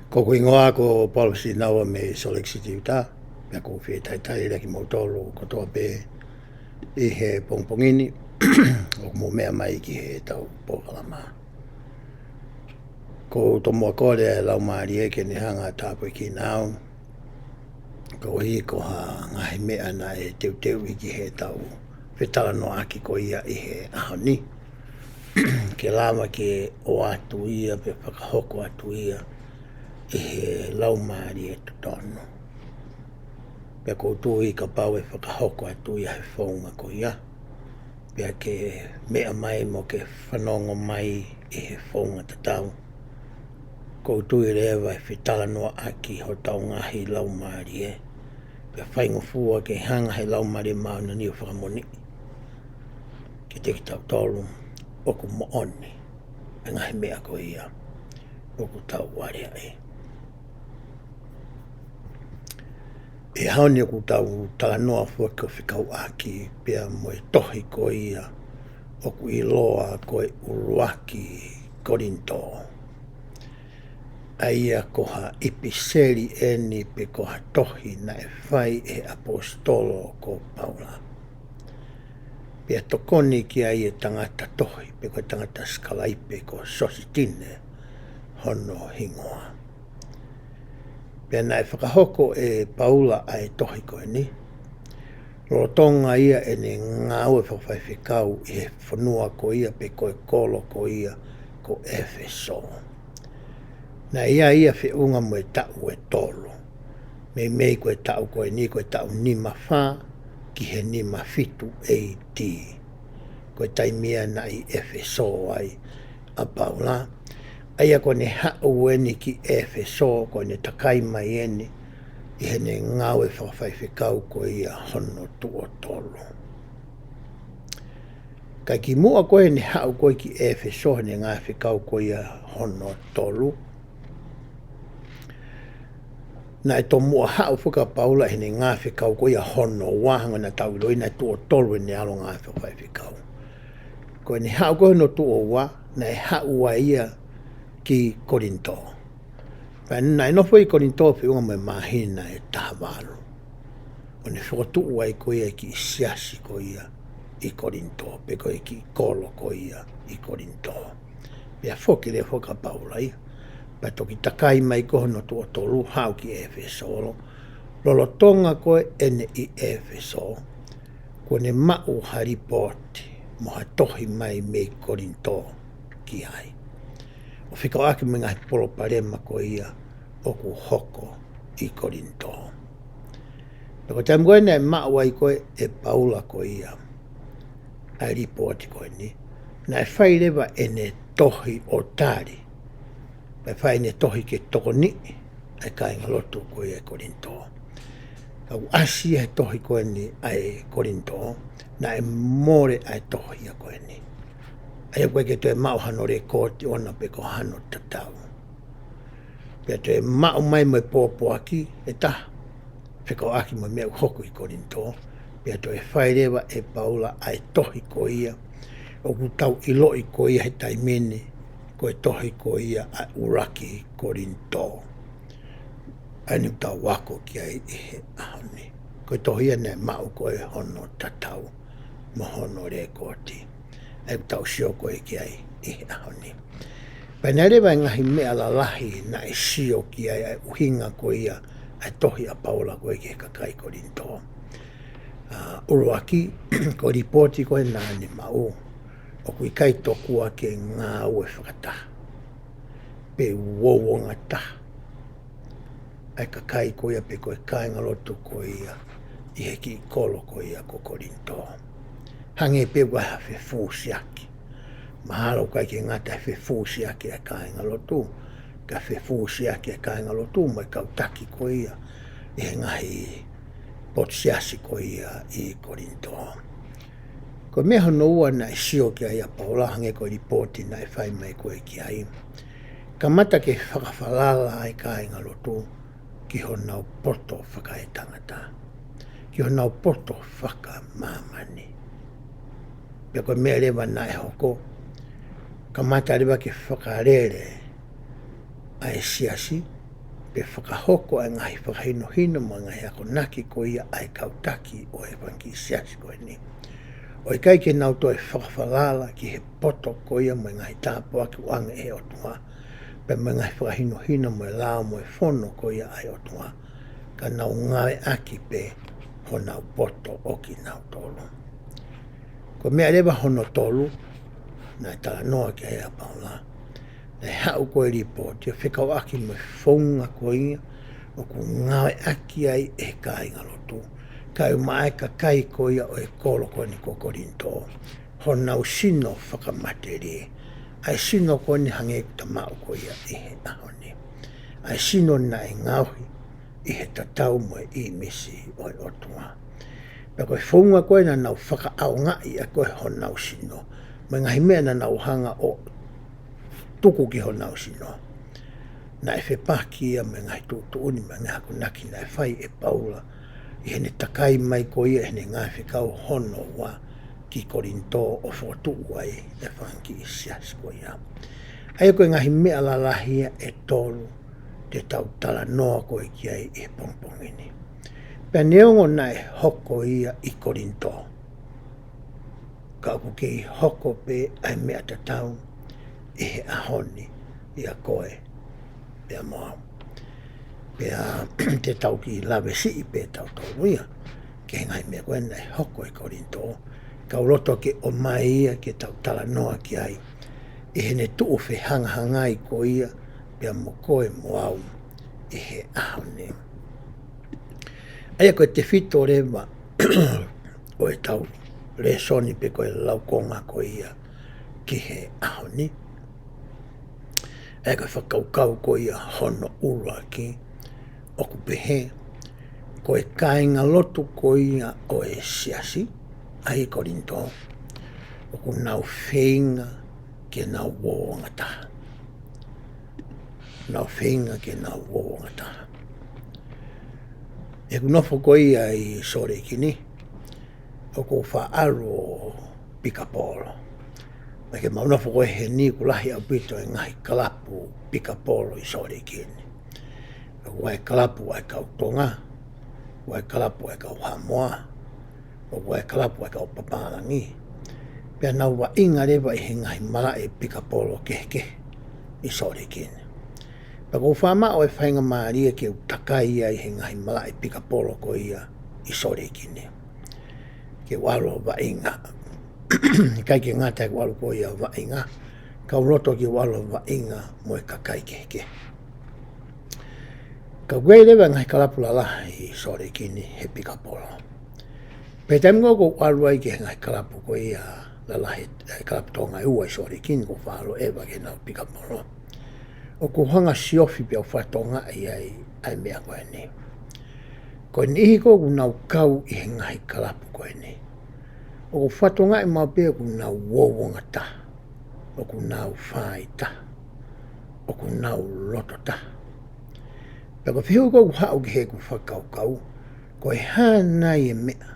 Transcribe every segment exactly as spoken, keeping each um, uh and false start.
Ko hoku hingoa ko Paula Sinaua mei Salt Lake City, Utah. Pea ʻoku ou fie talitali lelei kimoutolu kotoa pē ʻi he pongipongi ni ʻoku mou meʻa mai ki heʻetau polokalama. ʻOku ou tomuʻa kole ʻa e Laumālie ke ne hanga ʻo tāpuekina au koeʻuhi ko ha ngaahi meʻa naʻe teuteuʻi ki heʻetau fetalanoaʻaki ko ia ʻi he ʻaho ni, ke lava ke ʻoatu ia pe fakahoko atu ia ʻi he Laumālie totonu. Pea ʻoku ou tui kapau ʻe fakahoko atu ia he founga ko ia, pea ke meʻa mai mo ke fanongo mai ʻi he founga tatau, ʻoku ou tui leva ʻe fetalanoaʻaki hotau ngaahi laumālie, pea faingofua ke hanga he Laumālie Māʻoniʻoni ʻo fakamoʻoniʻi kiate kitautolu ʻoku moʻoni ʻa e ngaahi meʻa ko ia ʻoku tau aleaʻi. ʻI he ʻaho ni ʻoku tau talanoa foki ʻo fekauʻaki pea mo e tohi ko ia ʻoku ʻiloa ko e ʻUluaki Kolinitō. ʻA ia ko ha ʻipiseli ʻeni pe ko ha tohi naʻe fai ʻe he ʻaposetolo ko Paula. Pea tokoni ki ai e tangata tohi pe ko e tangata sikalaipe ko Sositene hono hingoa. Pea naʻe fakahoko ʻe Paula ʻa e tohi ko eni lolotonga ia ʻene ngāue fakafaifekau ʻi he fonua ko ia pe ko e kolo ko ia ko ʻEfesō. Naʻe ʻi ai ia feʻunga mo e taʻu ʻe tolu. Meimei ko e taʻu ko eni ko e taʻu nima fā ki he nima fitu A D. Ko e taimi ia naʻe ʻi ʻEfesō ai ʻa Paula. ʻA ia ko ʻene haʻu eni ki ʻEfesō, ko ʻene takai mai eni ʻi heʻene ngāue fakafaifekau ko ia hono tuʻo tolu. Ka kimuʻa ko ʻene haʻu ko ia ki ʻEfesō heʻene ngāue fakafaifekau ko ia hono tolu, naʻe tomuʻa haʻu foki ʻa Paula heʻene ngāue fakafaifekau ko ia hono ua, hangē ko ʻetau ʻiloʻi naʻe tuʻo tolu ʻene ʻalu ngāue fakafaifekau. Ko ʻene haʻu ko ia hono tuʻo ua, naʻe haʻu ai ia ki Kolinitō. Pea naʻe nofo ʻi Kolinitō feʻunga mo e māhina ʻe taha valu, ʻo ne fokotuʻu ai ko ia e kiʻi siasi ko ia ʻi Kolinitō, pe ko e kiʻi kolo ko ia ʻi Kolinitō. Pea foki leva foki ʻa Paula ia, pea toki takai mai ko ia hono tuʻo tolu haʻu ki ʻEfesō. Lolotonga ko ē ʻene ʻi ʻEfesō, kuo ne maʻu ha lipooti mo ha tohi mai mei Kolinitō ki ai, ʻo fekauʻaki mo e ngaahi palopalema ko ia ʻoku hoko ʻi Kolinitō. Pea ko e taimi ko ē naʻe maʻu ai ko ē ʻe Paula ko ia ʻa e lipooti ko eni, naʻe fai leva ʻene tohi ʻo tali, pea fai ʻene tohi ke tokoniʻi ʻa e kāingalotu ko ia ʻi Kolinitō. Ka ʻoku ʻasi ia he tohi ko eni ʻa e Kolinitō, naʻe mole ʻa e tohi ia ko eni. ʻA ia ʻoku ʻikai ke toe maʻu hano lekooti ʻona pe ko hano tatau. Pea toe maʻu mai mo e pōpoaki ʻe taha fekauʻaki mo e meʻa ʻoku hoko ʻi Kolinitō. Pea toe fai leva ʻe Paula ʻa e tohi ko ia ʻoku tau ʻiloʻi ko ia he taimi ni ko e tohi ko ia ʻa e ʻUluaki Kolinitō, ʻa ia ʻoku tau ako ki ai ʻi he ʻaho ni. Ko e tohi ia naʻe maʻu ko ē hono tatau mo hono lekooti, ʻa ia ʻoku tau sio ko ē ki ai ʻi he ʻaho ni. Pea naʻe leva e ngaahi meʻa lalahi naʻe sio ki ai ʻa e ʻuhinga ko ia ʻa e tohi ʻa Paula ko ē ki he kakai Kolinitō. ʻA, ʻuluaki, ko e lipooti ko ē naʻa ne maʻu, ʻoku ʻikai tokua ke ngāue fakataha pe uouongataha ʻa e kakai ko ia pe ko e kāingalotu ko ia ʻi he kiʻi kolo ko ia ko Kolinitō. Hangē pē ʻoku ʻi ai ha fefusiaki. Mahalo ʻoku ʻikai ke ngata he fefusiaki ʻa e kāingalotu, ka fefusiaki ʻa e kāingalotu mo e kau taki ko ia ʻi he ngaahi potu siasi ko ia ʻi Kolinitō. Ko e meʻa hono ua naʻe sio ki ai ʻa Paula, hangē ko e lipooti naʻe fai mai ko ē ki ai, kamata ke fakafalala ʻa e kāingalotu ki honau poto fakaetangata, ki honau poto fakamāmani. Pea ko e meʻa leva naʻe hoko, kamata leva ke fakalele ʻa e siasi, ke fakahoko ʻa e ngaahi fakahinohino mo e ngaahi akonaki ko ia ʻa e kau taki ʻo e fanga kiʻi siasi ko eni. ʻO ʻikai ke nau toe fakafalala ki he poto ko ia mo e ngaahi tāpuakiʻanga ʻa e ʻOtua, pea mo e ngaahi fakahinohino mo e lao mo e fono ko ia ʻa e ʻOtua, ka nau ngāueʻaki pē honau poto ʻo kinautolu. Ko e meʻa leva hono tolu naʻe talanoa ki ai ʻa Paula, naʻe haʻu ko e lipooti ʻo fekauʻaki mo e founga ko ia ʻoku ngāueʻaki ai ʻe he kāingalotu, kae ʻumaʻā e kakai ko ia ʻo e kolo ko eni ko Kolinitō, honau sino fakamatelie, ʻa e sino ko eni hangē ko e tamaʻu ko ia ʻi he ʻaho ni, ʻa e sino naʻe ngaohi ʻi he tatau mo e ʻīmisi ʻo e ʻOtua. Pea ko e founga ko ē naʻa nau fakaʻaongaʻi ʻa ko ē honau sino, mo e ngaahi meʻa naʻa nau hanga ʻo tuku ki honau sino, naʻe fepaki ia mo e ngaahi tuʻutuʻuni mo e ngaahi akonaki naʻe fai ʻe Paula ʻi heʻene takai mai ko ia ʻi heʻene ngāue fekau hono ua ki Kolinitō ʻo fokotuʻu ai e fanga kiʻi siasi ko ia. ʻA ia ko e ngaahi meʻa lalahi ia ʻe tolu te tau talanoa ko ē ki ai ʻi he pongipongi ni. Pea neongo naʻe hoko ia ʻi Kolinitō, ka ʻoku kei hoko pē ʻa e meʻa tatau ʻi he ʻaho ni ʻia koe pea mo au. Pea te tau kiʻi lave siʻi pē tautolu ia ki he ngaahi meʻa ko ē naʻe hoko ʻi Kolinitō, ka ʻoku ou loto ke ʻomai ia ke tau talanoa ki ai ʻi heʻene tuʻu fehangahangai ko ia pea mo koe mo au ʻi he ʻaho ni. ʻA ia ko e tefito leva ʻo e tau lēsoni pe ko e laukonga ko ia ki he ʻaho ni, ʻa ia ko e fakakaukau ko ia hono ʻuluaki, ʻoku pehē, ko e kāingalotu ko ia ʻo e siasi ʻa ia ʻi Kolinitō, ʻoku nau feinga ke nau uouangataha. Nau feinga ke nau uouangataha. ʻI heʻeku nofo ko ia ʻi Sōleki ni, ʻoku ou faʻa ʻalu ʻo pikapolo. Mai ke mau nofo ko ē heni, ʻoku lahi ʻaupito e ngaahi kalapu pikapolo ʻi Sōleki ni. ʻOku ʻi ai e kalapu ʻa e kau Tonga, ʻoku ʻi ai e kalapu ʻa e kau Haʻamoa, ʻoku ʻi ai e kalapu ʻa e kau Papālangi. Pea nau vaʻinga leva ʻi he ngaahi malaʻe pikapolo kehekehe ʻi Sōleki ni. Pea ʻoku ou faʻa maʻu e faingamālie ke u takai ai he ngaahi malaʻe pikapolo ko ia ʻi Sōleki ni, ke u ʻalu ʻo vaʻinga. ʻIkai ke ngata he ʻoku ou ʻalu ko ia ʻo vaʻinga, ka ʻoku ou loto ke u ʻalu ʻo vaʻinga mo e kakai kehekehe. Ka ʻoku ʻi ai leva e ngaahi kalapu lalahi ʻi Sōleki ni he pikapolo. Pea taimi ko ē ʻoku ou ʻalu ai ki he ngaahi kalapu ko ia lalahi, e kalapu Tonga ʻe ua ʻi Sōleki ni, ʻoku ou faʻa ʻalu leva ki heʻenau pikapolo, ʻoku ou hanga ʻo siofi pea u fakatokangaʻi ai ʻa e meʻa ko eni. Ko e niʻihi ko ē ʻoku nau kau ʻi he ngaahi kalapu ko eni, ʻoku ou fakatokangaʻi maʻu pē ʻoku nau uouangataha, ʻoku nau fāitaha, ʻoku nau lototaha. Pea ko e fehuʻi ko ē ʻoku haʻu ki heʻeku fakakaukau, ko e hā nai e meʻa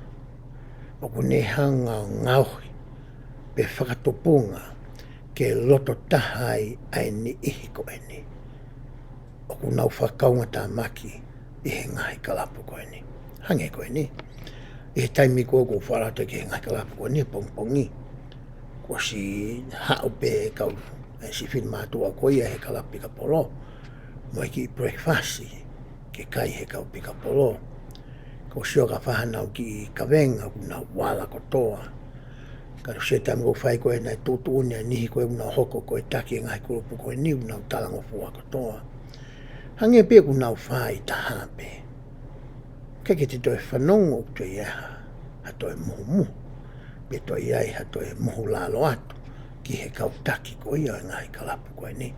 ʻoku ne hanga ʻo ngaohi pe fakatupunga ke lototaha ai ʻa e niʻihi ko eni ʻoku nau fakakaungatāmaki ʻi he ngaahi kalapu ko eni? Hangē ko eni, ʻi he taimi ko ē ʻoku ou faʻa ʻalu atu ki he ngaahi kalapu ko eni he pongipongi, kuo ʻosi haʻu pē e kau, e siʻi finemātuʻa ko ia he kalapu pikapolo mo e kiʻi breakfast ke kai he kau pikapolo. Kuo u sio ka fai hanau kiʻi kavenga, ʻoku nau vala kotoa. Ka ʻoku ou sio he taimi ʻoku fai ko ē ʻenau tuʻutuʻuni ʻa e niʻihi ko ē ʻoku nau hoko ko e taki e ngaahi kulupu ko eni, ʻoku nau talangofua kotoa. Hangē pē ʻoku nau fāitaha pē. ʻIkai ke te toe fanongo ʻoku toe ʻi ai ha, ha toe muhumuhu, pe toe ʻi ai ha toe muhu lalo atu ki he kau taki ko ia e ngaahi kalapu ko eni.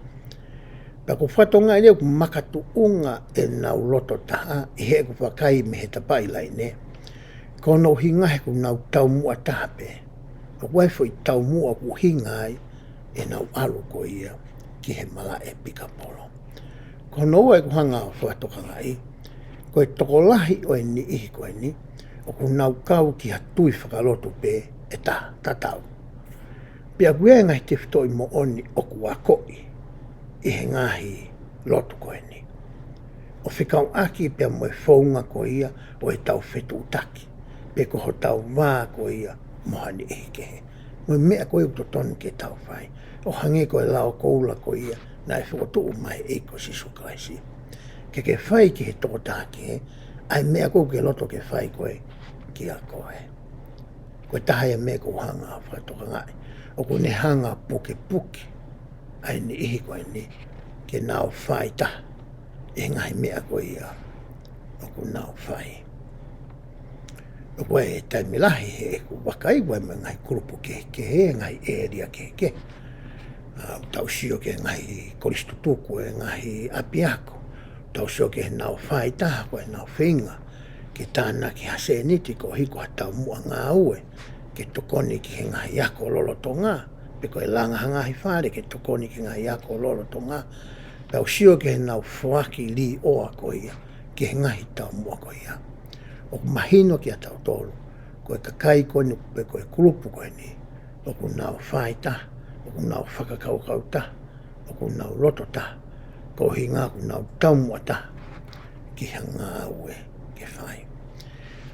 Pea ʻoku ou fakatokangaʻi leva ʻoku makatuʻunga ʻenau lototaha ʻi heʻeku vakai mei he tapaʻi laine, ko hono ʻuhinga he ʻoku nau taumuʻa taha pē. ʻOku ʻi ai e foʻi taumuʻa ʻoku ʻuhinga ai ʻenau ʻalu ko ia ki he malaʻe pikapolo. Ko hono ua ʻeku hanga ʻo fakatokangaʻi, ko e tokolahi ʻo e niʻihi ko eni ʻoku nau kau ki ha tui fakalotu pē ʻe taha, tatau. Pea ʻoku ʻi ai e ngaahi tefitoʻi moʻoni ʻoku akoʻi ʻi he ngaahi lotu ko eni. ʻo fekauʻaki pea mo e founga ko ia ʻo ʻetau fetuʻutaki, pe ko hotau vā ko ia mo ha niʻihi kehe. Mo e meʻa ko ia ʻoku totonu ke tau fai, ʻo hangē ko e lao koula ko ia naʻe fokotuʻu mai ʻe he ʻEiki ko Sīsū Kalaisi. Ke ke fai ki he tokotaha kehe ʻa e meʻa ko ē ʻoku ke loto ke fai ko ē kia koe. Ko e taha ia e meʻa ʻoku ou hanga ʻo fakatokangaʻi, ʻoku ne hanga ʻo pukepuke ʻa e niʻihi ko eni ke nau fai taha ʻi he ngaahi meʻa ko ia ʻoku nau fai. ʻOku ʻi ai e taimi lahi heʻeku vakai, ʻoku ʻi ai mo e ngaahi kulupu kehekehe, ngaahi ʻēlia kehekehe. ʻA, tau sio ki he ngaahi kolisi tutuku, e ngaahi ʻapiako. Tau sio ki heʻenau fai taha, ko ʻenau feinga ke tānaki ha sēniti koeʻuhi ko ha taumuʻa ngāue ke tokoni ki he ngaahi ako lolotonga, pe ko e langa ha ngaahi fale ke tokoni ki he ngaahi ako lolotonga. Tau sio ki heʻenau foaki līʻoa ko ia ki he ngaahi taumuʻa ko ia. ʻOku mahino kiate kitautolu, ko e kakai ko eni, pe ko e kulupu ko eni, ʻoku nau fai taha, ʻoku nau fakakaukau taha, ʻoku nau loto taha, ko e ʻuhinga ʻoku nau taumuʻa taha ki ha ngāue ke fai.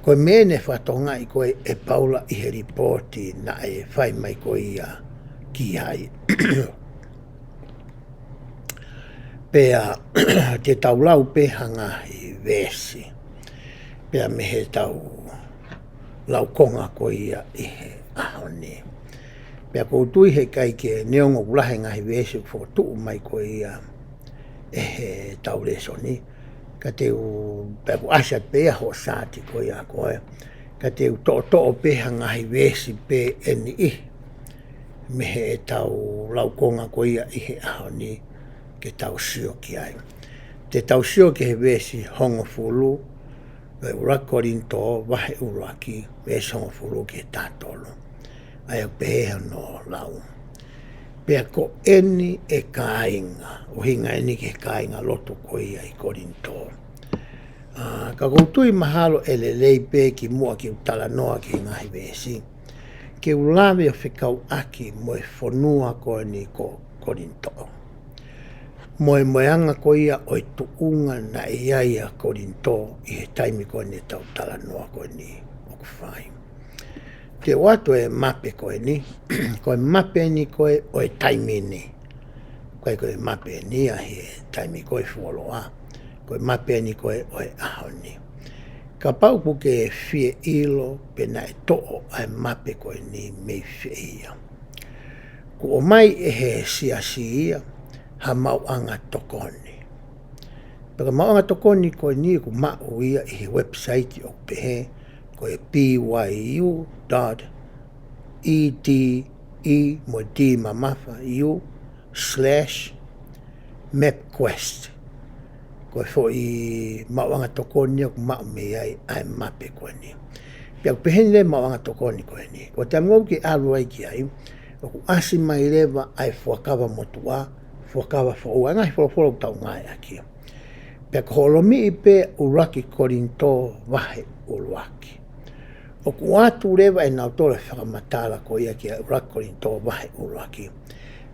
Ko e meʻa eni ʻe fakatokangaʻi ko ē ʻe Paula ʻi he lipooti naʻe fai mai ko ia ki ai. Pea te tau lau pē ha ngaahi veesi pea mei heʻetau laukonga ko ia ʻi he ʻaho ni. Pea ʻoku ou tui heʻikai ke, neongo ʻoku lahi e ngaahi veesi ʻoku fokotuʻu mai ko ia ʻe heʻetau lēsoni, ka te u, pea ʻoku ʻasi atu pē ia hoʻo saati ko ia ko ē, ka te u toʻotoʻo pē ha ngaahi veesi pē ʻe niʻihi mei heʻetau laukonga ko ia ʻi he ʻaho ni ke tau sio ki ai. Te tau sio ki he veesi hongofulu, ʻuluaki Kolinitō vahe ʻuluaki, veesi hongofulu ki he taha tolu. ʻA ia ʻoku pehē hono lau: Pea ko eni ʻe kāinga, ʻuhinga eni ki he kāingalotu ko ia ʻi Kolinitō. ʻA, ka ʻoku ou tui mahalo ʻe lelei pē kimuʻa ke u talanoa ki he ngaahi veesi, ke u lave ʻo fekauʻaki mo e fonua ko eni ko Kolinitō, mo e, mo e anga ko ia ʻo e tuʻunga naʻe ʻi ai ʻa Kolinitō ʻi he taimi ko eni ʻetau talanoa ko eni ʻoku fai. Te u ʻoatu e mape ko eni, ko e mape eni ko ē ʻo e taimi ni. ʻIkai ko e mape eni ʻa e taimi ko ē fuoloa. Ko e mape eni ko ē ʻo e ʻaho ni. Kapau ʻoku ke fie ʻilo pe naʻe toʻo ʻa e mape ko eni mei fē ia, kuo ʻomai ʻe he siasi ia ha maʻuʻanga tokoni. Pea ko e maʻuʻanga tokoni ko eni ʻoku maʻu ia ʻi he website ʻoku pehē ko e B Y U dot E D E mo e D mamafa U slash MapQuest. Ko e foʻi maʻuʻanga tokoni ʻoku maʻu mei ai ʻa e mape ko eni. Pea ʻoku pehē ni leva e maʻuʻanga tokoni ko eni. Ko e taimi ʻoku ke ʻalu ai ki ai, ʻoku ʻasi mai leva ʻa e fuakava motuʻa, fuakava foʻou, ʻa e ngaahi folofola ʻoku tau ngāueʻaki. Pea ko hoʻo lomiʻi pē ʻuluaki Kolinitō vahe ʻuluaki, ʻoku ʻoatu leva ʻe nautolu e fakamatala ko ia ki he ʻuluaki Kolinitō vahe ʻuluaki.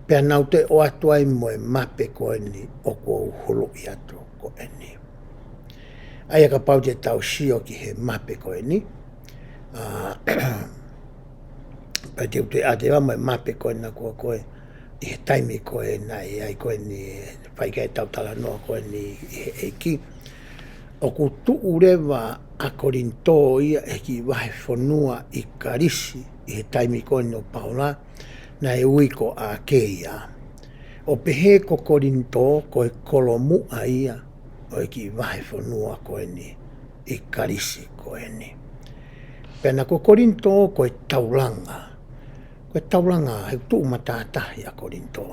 Pea nau toe ʻoatu ai mo e mape ko eni ʻoku ou huluʻi atu ko eni. ʻA ia kapau te tau sio ki he mape ko eni, ʻa, pea te u toe ʻoatu leva mo e mape ko ena ko ē ʻi he taimi ko ē naʻe ʻi ai ko eni, fai ki ai ʻetau talanoa ko eni ʻi he ʻEiki. ʻOku tuʻu leva ʻa Kolinitō ia ʻi he kiʻi vahefonua ʻi Kalisi ʻi he taimi ko eni ʻo Paula, naʻe ui ko ʻAkeia. ʻO pehē ko Kolinitō ko e kolomuʻa ia ʻo e kiʻi vahefonua ko eni ʻi Kalisi ko eni. Pea naʻe ko Kolinitō ko e taulanga. Ko e taulanga, he tuʻu matātahi ʻa Kolinitō.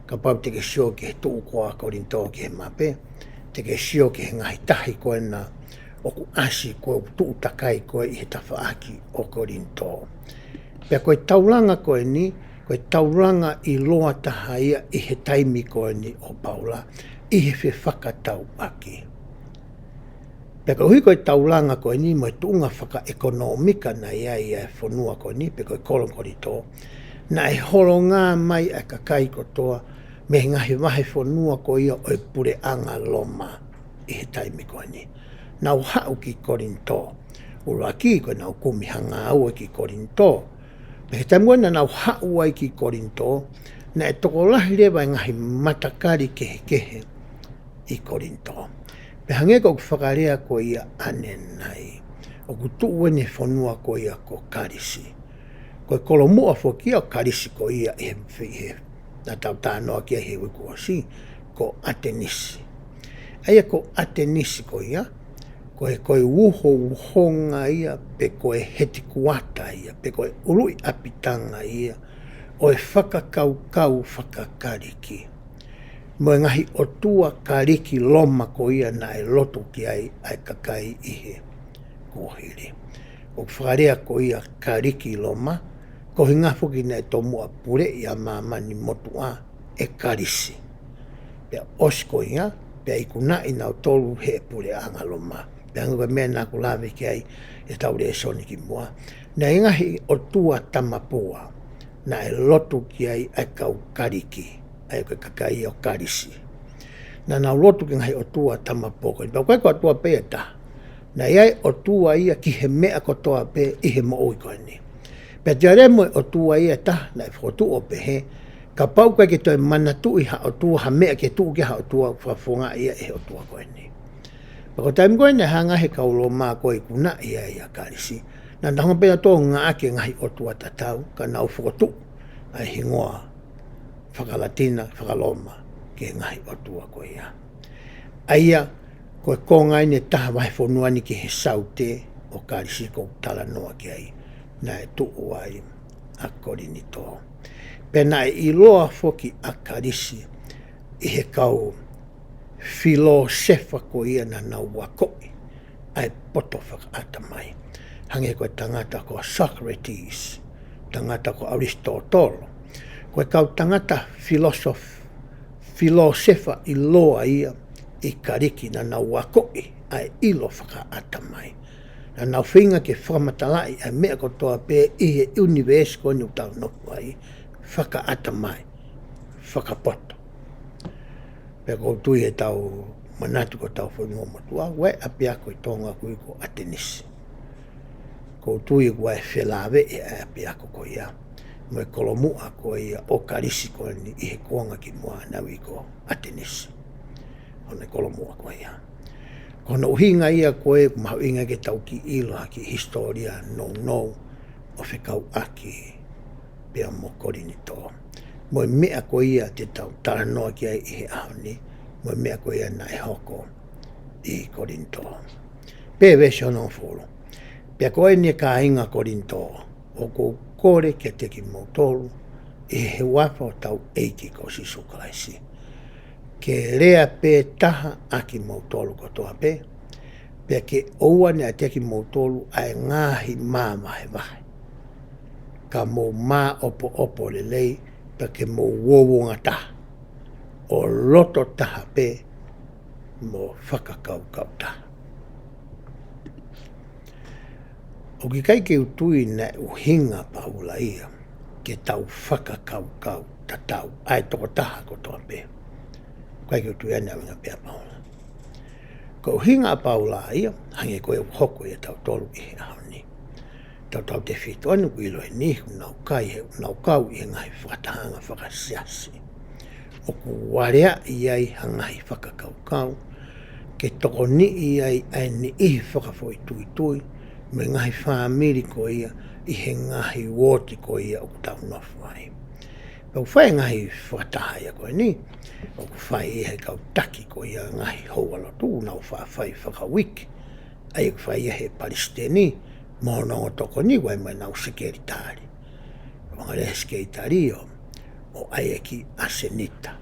Kapau te ke sio ki he tuʻu ko ē ʻa Kolinitō ki he mape, te ke sio ki he ngaahi tahi ko ena ʻoku ʻasi ko ē, ʻoku tuʻu takai ko ē ʻi he tafaʻaki ʻo Kolinitō. Pea ko e taulanga ko eni, ko e taulanga ʻiloa taha ia ʻi he taimi ko eni ʻo Paula, ʻi he fefakatauʻaki. Pea koeʻuhi ko e taulanga ko eni mo e tuʻunga fakaʻekonōmika naʻe ʻi ai ʻa e fonua ko eni, pe ko e kolo Kolinitō, naʻe holonga mai ʻa e kakai kotoa mei he ngaahi vahefonua ko ia ʻo e puleʻanga Loma. ʻi he taimi ko eni. Nau haʻu ki Kolinitō. ʻUluaki ko ʻenau kumi ha ngāue ki Kolinitō. Pea he taimi ko ē naʻa nau haʻu ai ki Kolinitō, naʻe tokolahi leva e ngaahi matakali kehekehe ʻi Kolinitō. Pea hangē ko ʻeku fakalea ko ia ʻanenai, ʻoku tuʻu eni e fonua ko ia ko Kalisi. Ko e kolomuʻa foki ia ʻo Kalisi ko ia ʻi he, ʻi he, naʻa tau talanoa ki ai he uike kuo ʻosi, ko ʻAtenisi. ʻA ia ko ʻAtenisi ko ia, ko e, ko e uhouhonga ia, pe ko e hetikuata ia, pe ko e ʻuluʻi ʻapitanga ia ʻo e fakakaukau fakaKalisi. Mo e ngaahi ʻotua Kalisi Loma ko ia naʻe lotu ki ai ʻa e kakai ʻi he kuohili. ʻOku fakalea ko ia Kalisi Loma, ko e ʻuhinga foki naʻe tomuʻa puleʻi ʻa māmani motuʻa ʻe Kalisi. Pea ʻosi ko ia, pea ikunaʻi nautolu he puleʻanga Loma. Pea hangē ko e meʻa naʻa ku lave ki ai ʻi heʻetau lēsoni kimuʻa. Naʻe ngaahi ʻotua tamapua naʻe lotu ki ai ʻa e kau Kalisi, ʻa ia ko e kakai ʻo Kalisi. Naʻa nau lotu ki he ngaahi ʻotua tamapua ko eni. Pea ʻoku ʻikai ko e ʻotua pē ia ʻe taha. Naʻe ʻi ai e ʻotua ia ki he meʻa kotoa pē ʻi he moʻui ko eni. Pea toe leva mo e ʻotua ia ʻe taha, naʻe fokotuʻu ʻo pehē, kapau ʻoku ʻikai ke toe manatuʻi ha ʻotua, ha meʻa ke tuʻu ki ai ha ʻotua, fakafofongaʻi ia ʻe he ʻotua ko eni. Pea ko e taimi ko ē naʻe hanga ʻe he kau Loma ko ē ʻo ikunaʻi ai ʻa Kalisi, naʻa nau hanga pē ʻo ngāueʻaki e ngaahi ʻotua tatau, ka nau fokotuʻu ʻa e hingoa fakaLatina, fakaLoma, ki he ngaahi ʻotua ko ia. ʻA ia, ko e konga eni ʻe taha vahefonua ni ki he saute ʻo Kalisi ʻoku ou talanoa ki ai, naʻe tuʻu ai ʻa Kolinitō. Pea naʻe ʻiloa foki ʻa Kalisi ʻi he kau filōsefa ko ia naʻa nau akoʻi ʻa e poto fakaʻatamai. Hangē ko e tangata ko Socrates, tangata ko ʻAlisitōtolo. Ko e kau tangata filōsof-, filōsefa ʻiloa ia ʻi Kalisi naʻa nau akoʻi ʻa e ʻilo fakaʻatamai. Naʻa nau feinga ke fakamatalaʻi ʻa e meʻa kotoa pē ʻi he ʻunivēsi ko eni ʻoku tau nofo ai, fakaʻatamai, fakapoto. Pea ʻoku ou tui ʻe tau manatu ko ʻetau fonua motuʻa, ʻoku ʻi ai e ʻapiako ʻi Tonga ʻoku ui ko ʻAtenisi. ʻOku ou tui ʻoku ʻi ai e felāveʻi ʻa e ʻapiako ko ia mo e kolomuʻa ko ia ʻo Kalisi ko eni ʻi he kuonga kimuʻa naʻe ui ko ʻAtenisi. Hono kolomuʻa ko ia. Ko hono ʻuhinga ia ko ē ʻoku mahuʻinga ke tau kiʻi ʻilo ha kiʻi hisitōlia nounou ʻo fekauʻaki pea mo Kolinitō. Mo e meʻa ko ia te tau talanoa ki ai ʻi he ʻaho ni, mo e meʻa ko ia naʻe hoko ʻi Kolinitō. Pea veesi hongofulu. Pea ko eni ʻe kāinga Kolinitō, ʻoku ou kole kiate kimoutolu, ʻi he huafa ʻo hotau ʻEiki ko Sīsū Kalaisi, ke lea pē taha ʻa kimoutolu kotoa pē, pea ke ʻoua naʻa ʻiate kimoutolu ʻa e ngaahi māvahevahe. Ka mou māʻopoʻopo lelei, pea ke mou uouongataha, ʻo loto taha pē, mo fakakaukau taha. ʻOku ʻikai ke u tui naʻe ʻuhinga ʻa Paula ia ke tau fakakaukau tatau, ʻa e tokotaha kotoa pē. ʻOku ʻikai ke u tui ia naʻe ʻuhinga pē ʻa Paula. Ko e ʻuhinga ʻa Paula ia, hangē ko e ʻoku hoko ia ʻia tautolu ʻi he ʻaho ni. Tautautefito ʻa eni ʻoku ʻilo ʻe he niʻihi ʻoku nau kai he, ʻoku nau kau ʻi he ngaahi fakatahaʻanga fakasiasi. ʻOku aleaʻi ai ha ngaahi fakakaukau, ke tokoniʻi ai ʻa e niʻihi fakafoʻituitui, mo e ngaahi fāmili ko ia, ʻi he ngaahi uooti ko ia ʻoku tau nofo ai. Pea ʻoku fai e ngaahi fakataha ia ko eni, ʻoku fai ʻe he kau taki ko ia ngaahi houalotu, ʻoku nau faʻa fai fakauike. ʻA ia ʻoku fai ia ʻe he palesiteni, mo hono ongo tokoni, ʻoku ʻi ai mo ʻenau sekelitali. Hanga leva ʻe he sekelitali ʻo, ʻo ʻai e kiʻi ʻasenita.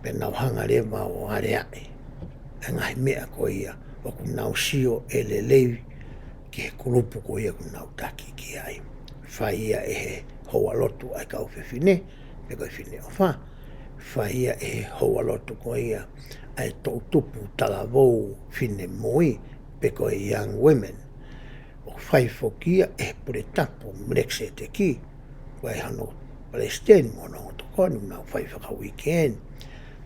Pea nau hanga leva ʻo aleaʻi e ngaahi meʻa ko ia, ʻoku nau sio ʻe lelei ki he kulupu ko ia ʻoku nau taki ki ai. Fai ia ʻe he houalotu ʻa e kau fefine, pe ko e Fineʻofa. Fai ia ʻe he houalotu ko ia ʻa e toʻutupu talavou finemui, pe ko e young women. ʻOku fai foki ia ʻe he puletapu Melekiseteki, ʻoku ʻi ai hono palesiteni mo hono ongo tokoni, ʻoku nau fai fakauike eni.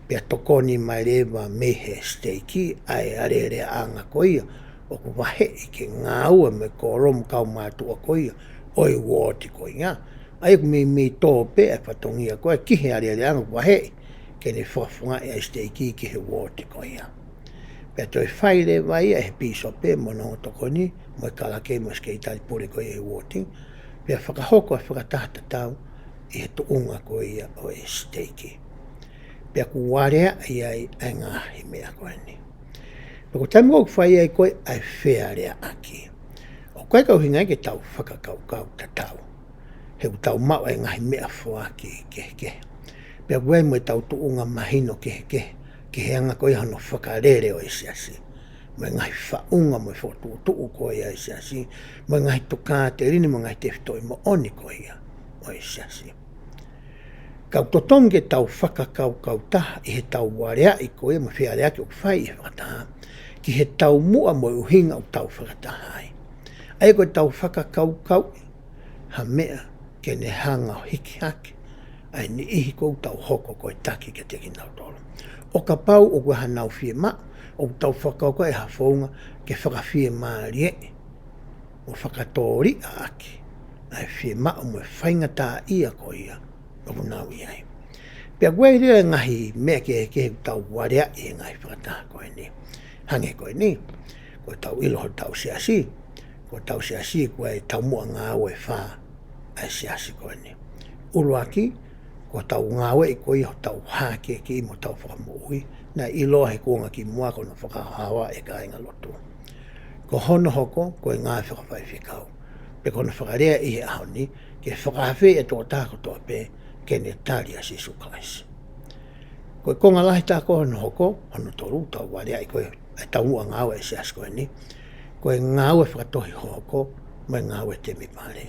Pea tokoni mai leva mei he siteiki ʻa e alēleaʻanga ko ia ʻoku vaheʻi ke ngāue mo e kōlomu kaumātuʻa ko ia ʻo e uooti ko ia. ʻA ia ʻoku meimei tō pē ʻa e fatongia ko ia ki he alēleaʻanga ʻoku vaheʻi ke ne fakafofongaʻi ʻa e siteiki ki he uooti ko ia. Pea toe fai leva ia ʻe he pīsope mo hono ongo tokoni mo e kalake mo e sekelitali pule ko ia ʻo e uooti, pea fakahoko ʻa e fakataha tatau ʻi he tuʻunga ko ia ʻo e siteiki. Pea ʻoku aleaʻi ai ʻa e ngaahi meʻa ko eni. Pea ko e taimi ʻoku fai ai ko ē ʻa e fealeaʻaki, ʻoku ʻikai ke ʻuhinga ia ke tau fakakaukau tatau. He ʻoku tau maʻu ʻa e ngaahi meʻafoaki kehekehe. Pea ʻoku ʻi ai mo ʻetau tuʻunga mahino kehekehe ki he anga ko ia hono fakalele ʻo e siasi, mo e ngaahi faʻunga mo e fokotuʻutuʻu ko ia ʻo e siasi, mo e ngaahi tokāteline mo e ngaahi tefitoʻi moʻoni ko ia ʻo e siasi. Ka ʻoku totonu ke tau fakakaukau taha ʻi heʻetau aleaʻi ko ia mo e fealeaʻaki ʻoku fai ʻi he fakataha, ki he taumuʻa mo e ʻuhinga ʻoku tau fakataha ai. ʻA ia ko ʻetau fakakaukauʻi ha meʻa ke ne hanga ʻo hiki hake ʻa e niʻihi ʻoku tau hoko ko e taki kiate kinautolu. ʻO kapau ʻoku ʻi ai haʻanau fiemaʻu, ʻoku tau fakakaukauʻi ha founga ke fakafiemālieʻi mo fakatōliʻa ʻaki ʻa e fiemaʻu mo e faingataʻaʻia ko ia ʻoku nau ʻi ai. Pea ʻoku ʻi ai leva e ngaahi meʻa kehekehe ʻoku tau aleaʻi he ngaahi fakataha ko eni. Hangē ko eni, ko ʻetau ʻilo hotau siasi, ko hotau siasi ʻoku ʻi ai e taumuʻa ngāue ʻe fā ʻa e siasi ko eni. ʻUluaki, ko hotau ngāueʻi ko ia hotau hākeakiʻi mo hotau fakamoʻui, naʻe ʻiloa he kuonga kimuʻa ko hono fakahaohaoaʻi e kāingalotu. Ko hono hoko, ko e ngāue fakafaifekau. Pea ko hono fakalea ʻi he ʻaho ni, ke fakaafeʻi e tokotaha kotoa pē ke ne tali ʻa Sīsū Kalaisi. Ko e konga lahi tā ko hono hoko, hono tolu, tau aleaʻi ko e, ʻa e taumuʻa ngāue ʻa e siasi ko eni, ko e ngāue fakatohi hohoko mo e ngāue temipale.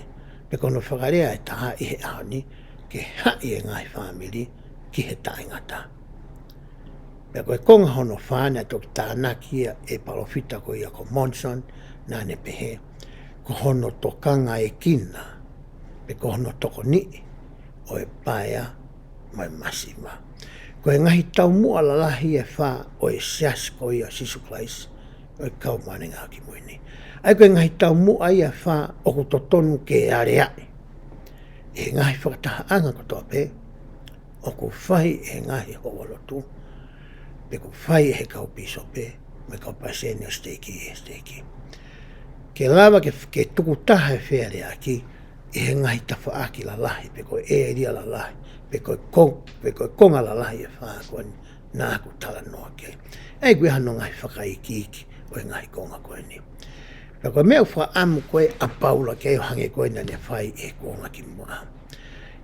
Pea ko hono fakalea ʻe taha ʻi he ʻaho ni, ke haʻi e ngaahi fāmili ki he taʻengata. Pea ko e konga hono fā naʻe toki tānaki ia ʻe he palōfita ko ia ko Monson, naʻa ne pehē, ko hono tokangaekina, pe ko hono tokoniʻi ʻo e paea mo e masiva. Ko e ngaahi taumuʻa lalahi ʻe fā ʻo e siasi ko ia ʻo Sīsū Kalaisi ʻo e Kau Māʻoniʻoni ʻi he Ngaahi ʻAho Kimui Ni. ʻA ia ko e ngaahi taumuʻa ia ʻe fā ʻoku totonu ke aleaʻi ʻi he ngaahi fakatahaʻanga kotoa pē ʻoku fai ʻe he ngaahi houalotu, pe ʻoku fai ʻe he kau pīsope mo e kau palesiteni ʻo e siteiki ʻi he siteiki. Ke lava ke, ke tuku taha e fealeaʻaki ʻi he ngaahi tafaʻaki lalahi, pe ko e ʻēlia lalahi, pe ko e ko-, pe ko e konga lalahi ʻe fā ko eni naʻa ku talanoa ki ai. ʻA ia ʻoku ʻi ai hano ngaahi fakaikiiki ʻo e ngaahi konga ko eni. Pea ko e meʻa ʻoku fakaʻamu ko ē ʻa Paula ke ʻo hangē ko ē naʻa ne fai ʻi he kuonga kimuʻa.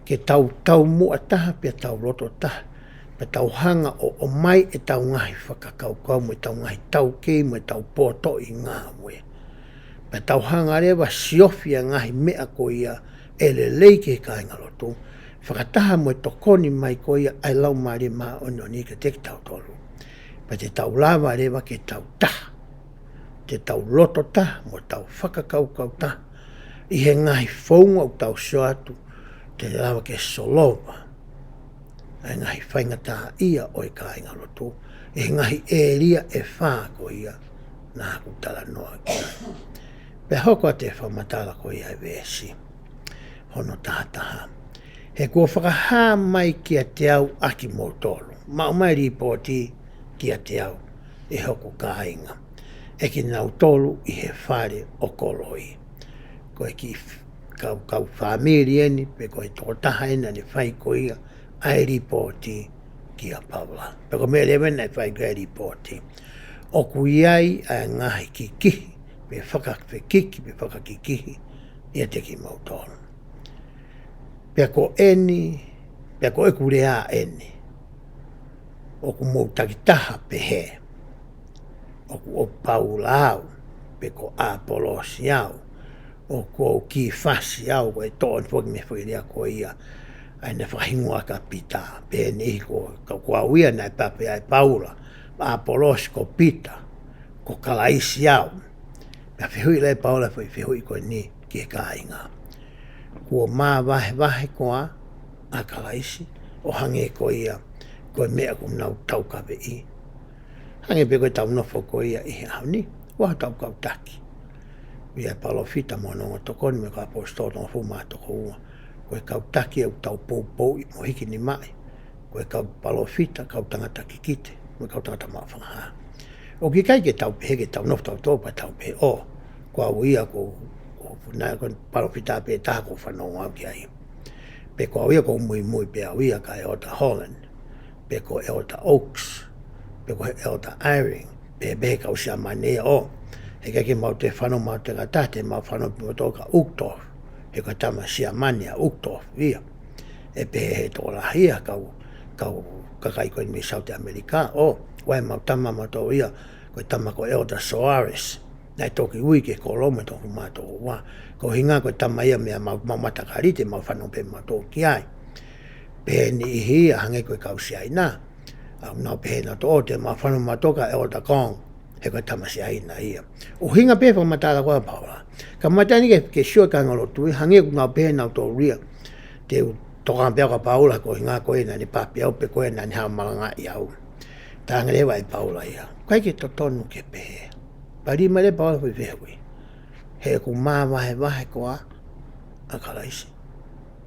Ke tau taumuʻa taha, pea tau loto taha, pea tau hanga ʻo, ʻomai ʻetau ngaahi fakakaukau, mo ʻetau ngaahi taukei, mo ʻetau potoʻi ngāue. Pea tau hanga leva ʻo siofi ʻa e ngaahi meʻa ko ia ʻe lelei ki he kāingalotu, fakataha mo e tokoni mai ko ia ʻa e Laumālie Māʻoniʻoni kiate kitautolu. Pea te tau lava leva ke tau taha, te tau loto taha, mo tau fakakaukau taha, ʻi he ngaahi founga ʻoku tau sio atu, te lava ke solova ʻa e ngaahi faingataʻaʻia ʻo e kāingalotu, ʻi he ngaahi ʻēlia ʻe fā ko ia naʻa ku talanoa ki ai. Pea hoko atu e fakamatala ko ia ʻa e veesi hono taha taha. He kuo fakahā mai kiate au ʻa kimoutolu, maʻu mai e lipooti kiate au ʻe hoku kāinga, ʻe kinautolu ʻi he fale ʻo Koloi. Ko e kiʻi f-, kau, kau fāmili eni, pe ko e tokotaha eni naʻa ne fai ko ia ʻa e lipooti kia Paula. Pea ko e meʻa leva eni naʻe fai ko ia e lipooti. ʻOku ʻi ai ʻa e ngaahi kikihi, pe fakafekiki, pe fakakikihi, ʻiate kimoutolu. Pea ko eni, pea ko ʻeku lea eni, ʻoku mou takitaha pehē, ʻoku ʻo Paula au, pe ko ʻApolosi au, ʻoku ʻo Kīfasi au, ko e toʻo ni foki mei he foʻi lea ko ia, ʻa ia naʻe fakahingoa kia Pita, pehē ni ko, ko, ko au ia naʻe pehē ai ʻe Paula, ʻApolosi ko Pita, ko Kalaisi au. Pea fehuʻi leva ʻe Paula e foʻi fehuʻi ko eni ki he kāinga. Kuo māvahevahe koā ʻa Kalaisi, ʻo hangē ko ia Ko e meʻa ʻoku nau taukaveʻi. Hangē pē ko ʻetau nofo ko ia ʻi he ʻaho ni, ʻoku ʻi ai hotau kau taki. ʻI ai e palōfita mo hono ongo tokoni mo e kau ʻaposetolo ʻe toko hongofulu mā toko ua. Ko e kau taki ʻoku tau poupouʻi mo hiki nimaʻi. Ko e kau palōfita, kau tangata kikite, mo e kau tangata maʻu fakahā. ʻOku ʻikai ke tau pehē ke tau nofo tautolu pea tau pehē, ʻō, ko au ia ko, ko, naʻe ko e palōfita pē taha ʻoku ou fanongo au ki ai. Pe ko au ia ʻoku ou muimui pē au ia kia Elder Holland. Pe ko Elder Oaks. Pe ko Elder Eyring. Pe, pe kau Siamane ia ʻō. He ʻikai ke mau toe fanongo mautolu ki ha taha, te mau fanongo pē mautolu kia Uchtdorf. He ko e tama Siamane ʻa Uchtdorf ia. ʻE pehē he tokolahi ia kau, kau kakai ko eni mei South America, ʻō, ʻoku ʻi ai ʻemau tama mautolu ia, ko e tama ko Elder Soares. Naʻe toki ui ki he kōlomu ʻe toko hongofulu mā toko ua. Ko e ʻuhinga ko e tama ia meia mau, mau matakali, te mau fanongo pē mautolu ki ai. Pehē ʻe niʻihi ia hangē ko e kau Siaina. ʻOku nau pehē nautolu ʻo te mau fanongo mautolu kia Elder Gong. He ko e tama Siaina ia. ʻUhinga pē fakamatala ko ia ʻa Paula. Kamata eni ke, ke sio ki he kāingalotu ia, hangē ʻoku nau pehē nautolu ia. Te u tokanga pē au kia Paula ko e ʻuhinga ko ē naʻa ne papi au pe ko ē naʻa ne haʻu ʻo malangaʻi au. Talaange leva ʻe Paula ia, ʻikai ke totonu ke pehē. Pea lī mai leva ʻa Paula ʻo fehuʻi. He ʻoku māvahevahe koā ʻa Kalaisi?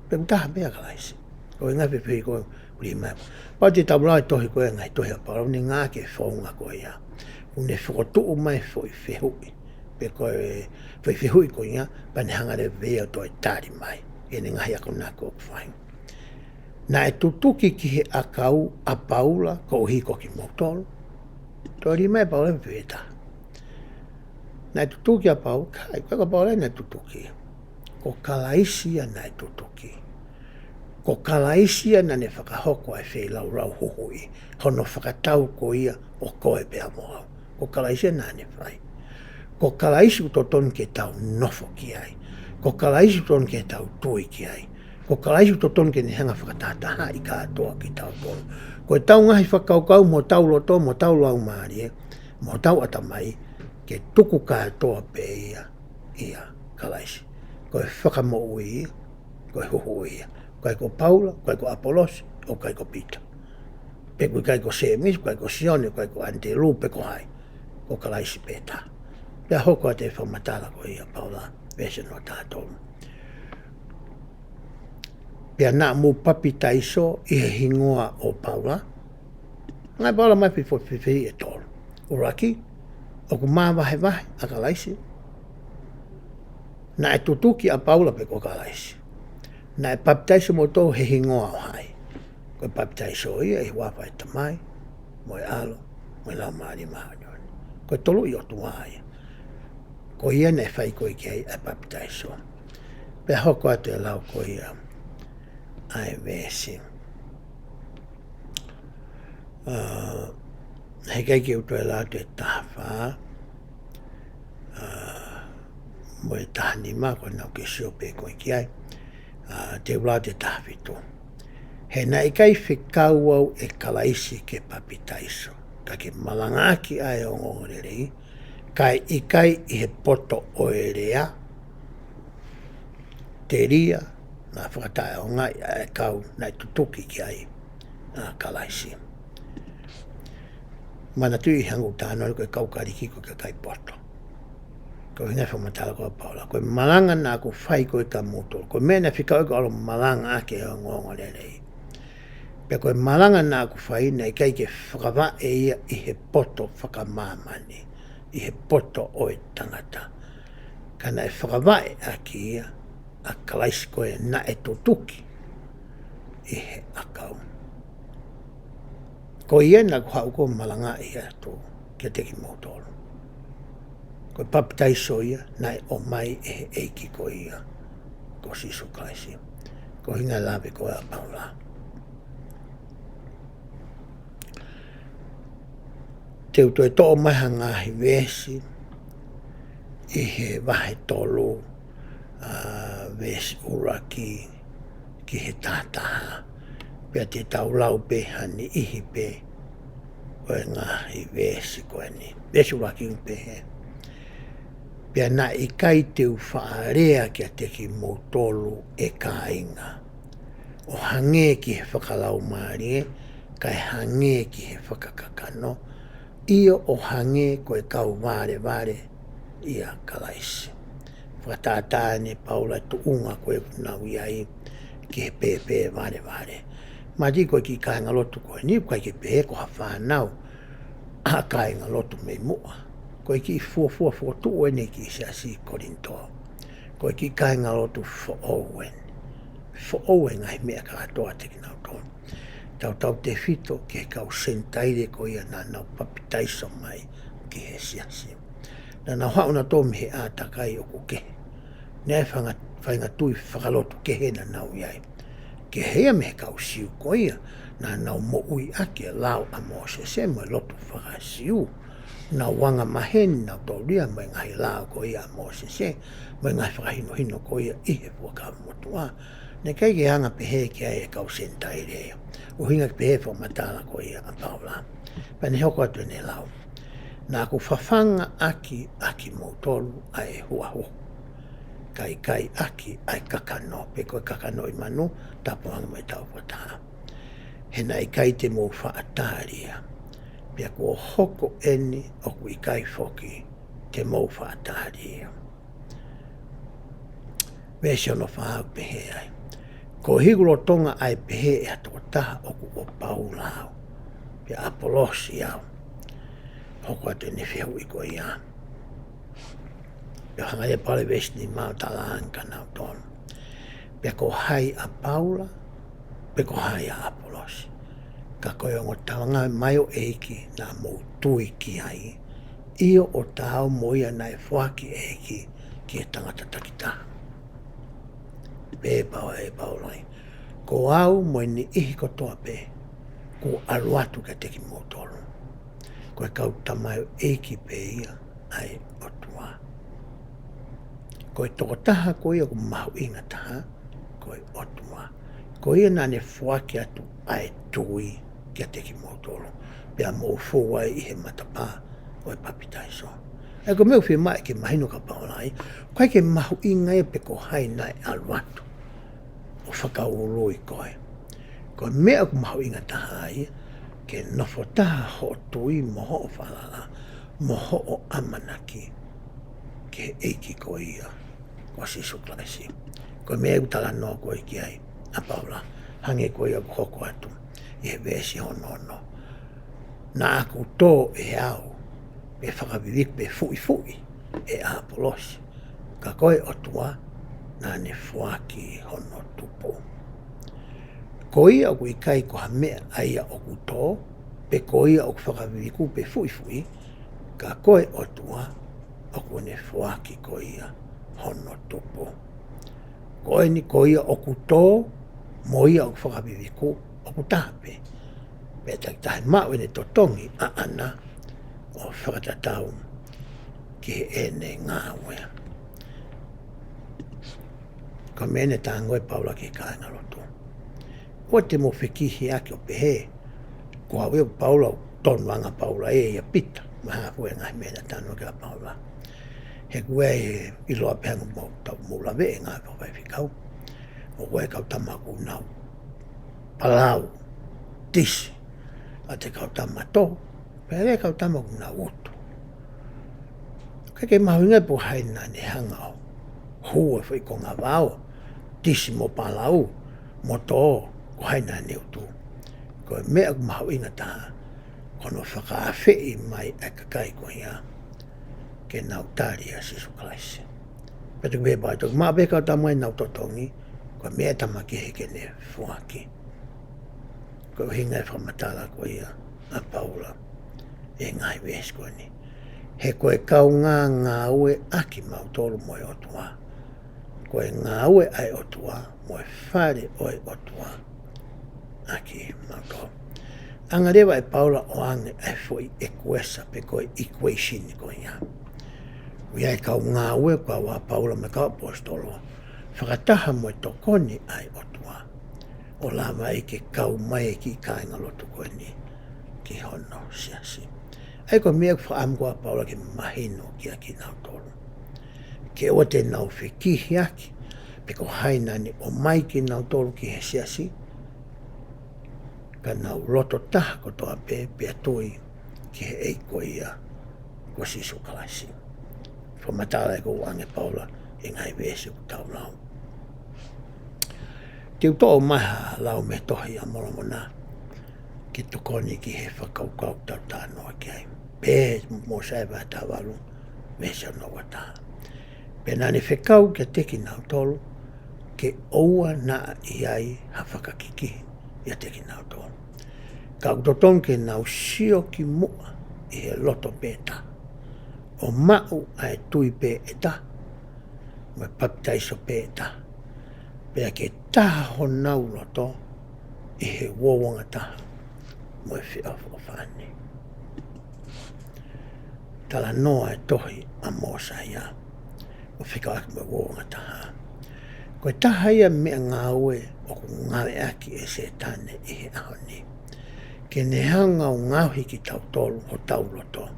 Pe ʻoku taha pē ʻa Kalaisi? Ko e ngaahi fehuʻi ko ē ʻoku lī mai. Pea te tau lau e tohi ko ē, ngaahi tohi ʻa Paula, ʻoku ne ngāueʻaki e founga ko ia. ʻOku ne fokotuʻu mai e foʻi fehuʻi. Pe ko e foʻi fehuʻi ko ia, pea ne hanga leva ʻo toe tali mai ʻene ngaahi akonaki ʻoku fai. Naʻe tutuki ki he ʻakau ʻa Paula koeʻuhi ko kimoutolu? Toe lī mai ʻa Paula ʻo fehuʻi ʻe taha. Naʻe tutuki ʻa Paula? ʻIkai, ʻikai ko Paula naʻe tutuki. Ko Kalaisi ia naʻe tutuki. Ko Kalaisi ia naʻa ne fakahoko ʻa e feilaulau huhuʻi, hono fakatau ko ia ʻo koe pea mo au. Ko Kalaisi ia naʻa ne fai. Ko Kalaisi ʻoku totonu ke tau nofo ki ai. Ko Kalaisi ʻoku totonu ke tau tui ki ai. Ko Kalaisi ʻoku totonu ke ne hanga ʻo fakatahatahaʻi kātoa kitautolu. Ko ʻetau ngaahi fakakaukau mo hotau loto, mo hotau laumālie, mo hotau ʻatamai, ke tuku kātoa pē ia ʻia Kalaisi. Ko e Fakamoʻui ia, ko e Huhuʻi ia. ʻIkai ko Paula, ʻikai ko ʻApolosi, ʻo ʻikai ko Pita. Pe ʻoku ʻikai ko Sēmisi, ʻikai ko Sione, ʻikai ko ʻAnitelū, pe ko hai. Ko Kalaisi pē taha. Pea hoko atu e fakamatala ko ia ʻa Paula, veesi hono taha tolu. Pea naʻa mou papitaiso ʻi he hingoa ʻo Paula. Ngaahi Paula mai fifo fifi ʻe tolu. ʻUluaki, ʻoku māvahevahe ʻa Kalaisi. Naʻe tutuki ʻa Paula pe ko Kalaisi. Naʻe papitaiso moutolu he hingoa ʻo hai? Ko e papitaiso ia ʻi he huafa ʻo e Tamai, mo e ʻAlo, mo e Laumālie Māʻoniʻoni. Ko e Toluʻi ʻOtua ia. Ko ia naʻe fai ko ē ki ai ʻa e papitaiso. Pea hoko atu e lau ko ia ʻa e veesi. ʻA, he ʻikai ke u toe lau atu e taha fā, ʻa, mo e taha nima, ko ʻenau ke sio pē ko ē ki ai. ʻA, te u lau atu e taha fitu. He naʻe ʻikai fekau au ʻe Kalaisi ke papitaiso, ka ke malangaʻaki ʻa e ongoongolelei, kae ʻikai ʻi he poto ʻo e lea, telia, naʻa fakataʻeʻaongaʻi ʻa e kau naʻe tutuki ki ai ʻa Kalaisi. Manatuʻi ʻi he anga ʻo e talanoa ko e kau Kalisi ko e kakai poto. Ko e ʻuhinga e fakamatala ko ia ʻa Paula. Ko e malanga naʻa ku fai ko ē kia moutolu. Ko e meʻa naʻe fekau au ke u ʻalu ʻo malangaʻaki e ongoongolelei. Pea ko e malanga naʻa ku fai naʻe ʻikai ke fakavaʻe ia ʻi he poto fakamāmani, ʻi he poto ʻo e tangata. Ka naʻe fakavaʻe ʻaki ia ʻa Kalaisi ko ē naʻe tutuki ʻi he ʻakau. Ko ia naʻa ku haʻu ko ē ʻo malangaʻi atu kiate kimoutolu. Ko e papitaiso ia naʻe ʻomai ʻe he ʻEiki ko ia ko Sīsū Kalaisi. Ko e ʻuhinga e lave ko ia ʻa Paula. Te u toe toʻo mai ha ngaahi veesi ʻi he vahe tolu, ʻa, veesi ʻuluaki ki he taha taha. Pea te tau lau pē ha niʻihi pē ʻo e ngaahi veesi ko eni. Veesi ʻuluaki ʻoku pehē: Pea naʻe ʻikai te u faʻa lea kiate kimoutolu, ʻe kāinga, ʻo hangē ki he fakalaumālie, kae hangē ki he fakakakano, ʻio ʻo hangē ko e kau valevale ʻia Kalaisi. Fakatātā ʻeni ʻe Paula e tuʻunga ko ē ʻoku nau ʻi ai ki he pēpē valevale. Mātuʻa ko e kiʻi kāingalotu ko eni, ʻikai ke pehē ko ha fānau ʻa e kāingalotu mei muʻa. Ko e kiʻi fuofua fokotuʻu ʻeni ki he siasi Kolinitō. Ko e kiʻi kāingalotu foʻou ʻeni. Foʻou e ngaahi meʻa kātoa kiate kinautolu. Tautautefito ki he kau Senitaile ko ia naʻa nau papitaiso mai ki he siasi. Naʻa nau haʻu nautolu mei he ʻātakai ʻoku kehe. Naʻe fainga-, faʻahinga tui fakalotu kehe naʻa nau ʻi ai. Kehe ia mei he kau Siu ko ia naʻa nau moʻui ʻaki e lao ʻa Mōsese mo e lotu faka-Siu. Nau anga maheni nautolu ia mo e ngaahi lao ko ia ʻa Mōsese, mo e ngaahi fakahinohino ko ia ʻi he Fuakava Motuʻa. Naʻe ʻikai ke anga pehē ki ai e kau Senitaile ia. ʻUhinga ke pehē e fakamatala ko ia ʻa Paula. Pea ne hoko atu ʻene lau. Naʻa ku fafanga ʻaki ʻa kimoutolu ʻa e huahu. Kae ʻikai ʻaki ʻa e kakano, pe ko e kakano ʻi manu, tāpuaki mo e tau fakataha. He naʻe ʻikai te mou faʻa tālia. Pea kuo hoko ʻeni ʻoku ʻikai foki te mou faʻa tālia. Veesi ono fā ʻoku pehē ai. Ko e hiko lolotonga ʻa e pehē ʻe ha tokotaha ʻoku ʻo Paula au. Pea ʻApolosi au. Hoko atu ʻene fehuʻi ko ia. Pea hanga ʻe Paula veesi nima ʻo talaange kia nautolu. Pea ko hai ʻa Paula, pe ko hai ʻa ʻApolosi. Ka ko e ongo tala mai ʻa e ʻEiki naʻa mou tui ki ai. ʻIo ʻo taau mo ia naʻe foaki ʻe he ʻEiki ki he tangata takitaha. Pea pehē ʻe Paula ai. Ko au mo e niʻihi kotoa pē, kuo ʻalu atu kiate kimoutolu. Ko e kau tamaioʻeiki pē ia ʻa e ʻOtua. Ko e tokotaha ko ia ʻoku mahuʻinga taha, ko e ʻOtua. Ko ia naʻa ne foaki atu ʻa e tui kiate kimoutolu. Pea mou fou ai ʻi he matapā ʻo e papitaiso. ʻA ia ko e meʻa ʻoku fiemaʻu ke mahino kia Paula ai, ʻoku ʻikai ke mahuʻinga ia pe ko hai naʻe ʻalu atu ʻo fakaului koe. Ko e meʻa ʻoku mahuʻinga taha ia, ke nofo taha hoʻo tui mo hoʻo falala, mo hoʻo ʻamanaki ki he ʻEiki ko ia, ko Sīsū Kalaisi. Ko e meʻa ʻoku talanoa ko ē ki ai ʻa Paula, hangē ko ia ʻoku hoko atu ʻi he veesi hono ono. Naʻa ku tō ʻe au, pe fakaviviku, pe fuʻifuʻi ʻe ʻApolosi. Ka ko e ʻOtua, naʻa ne foaki hono tupu. Ko ia ʻoku ʻikai ko ha meʻa ʻa ia ʻoku tō, pe ko ia ʻoku fakaviviku, pe fuʻifuʻi, ka ko e ʻOtua, ʻoku ne foaki ko ia hono tupu. Ko eni ko ia ʻoku tō, mo ia ʻoku fakaviviku, ʻoku taha pē. Pea takitaha maʻu ʻene totongi ʻaʻana ʻo fakatatau ki heʻene ngāue. Ko e meʻa ʻeni ʻoku tango ʻe Paula ki he kāingalotu. ʻOua te mou fekihiaki ʻo pehē, ko au ia ʻa Paula, tonu ʻa Paula ē ʻia Pita, mahalo ko e ngaahi meʻa naʻe talanoa ki ai ʻa Paula. He ʻoku ʻiloa pē ʻa e ngaahi meʻa ʻoku tau mou laveʻi ʻi he ngaahi fakafaifekau. ʻOku ʻi ai e kau tama ʻoku nau palau, tisi, ʻa e kau tama tō, pea ʻi ai e kau tama ʻoku nau utu. ʻIkai ke mahuʻinga pe ko hai naʻa ne hanga ʻo hū e foʻi konga vao, tisi mo palau, mo tō, ko hai naʻa ne utu. Ko e meʻa ʻoku mahuʻinga taha, ko hono fakaafeʻi mai ʻa e kakai ko ia ke nau tali ʻa Sīsū Kalaisi. Pea toki pehē ʻe Paula, toki maʻu pē kau tama ʻi heʻenau totongi, ko e meʻa ʻe tama kehe ke ne foaki. Ko e ʻuhinga e fakamatala ko ia ʻa Paula ʻi he ngaahi veesi ko eni. He ko e kaungā ngāue ʻa kimautolu mo e ʻOtua. Ko e ngāue ʻa e ʻOtua, mo e fale ʻo e ʻOtua ʻa kimautolu. Hanga leva ʻe Paula ʻo ʻoange ʻa e foʻi ʻekuesa pe ko e equation ko ia. ʻOku ʻi ai e kau ngāue, kau ʻa Paula mo e kau ʻaposetolo, fakataha mo e tokoni ʻa e ʻOtua, ʻo lava ai ke kau mai e kiʻi kāingalotu ko eni ki hono siasi. ʻA ia ko e meʻa ʻoku fakaʻamu ko ē ʻa Paula ke mahino kiate kinautolu. Ke ʻoua te nau fekihiaki, pe ko hai naʻa ne ʻomai kinautolu ki he siasi, Ka nau loto taha kotoa pē, pea tui ki he ʻEiki ko ia ko Sīsū Kalaisi. Fakamatala ʻe ʻoange ʻe Paula ʻi he ngaahi veesi ʻoku tau lau. Te u toʻo mai ha lau mei he Tohi ʻa Molomona ke tokoni ki he fakakaukau ʻoku tau talanoa ki ai. Pehē ʻe Mōsaia vahe taha valu, veesi hono ua taha. Pea naʻa ne fekau kiate kinautolu ke ʻoua naʻa ʻi ai ha fakakikihi ʻiate kinautolu. Ka ʻoku totonu ke nau sio ki muʻa ʻi he loto pē taha, ʻo maʻu ʻa e tui pē ʻe taha, mo e papitaiso pē taha, pea ke taha honau loto ʻi he uouangataha mo e feʻofoʻofani. Talanoa e Tohi ʻa Mōsaia ʻo fekauʻaki mo e uouangataha. Ko e taha ia meʻangāue ʻoku ngāueʻaki ʻe Sētane ʻi he ʻaho ni, ke ne hanga ʻo ngaohi kitautolu hotau loto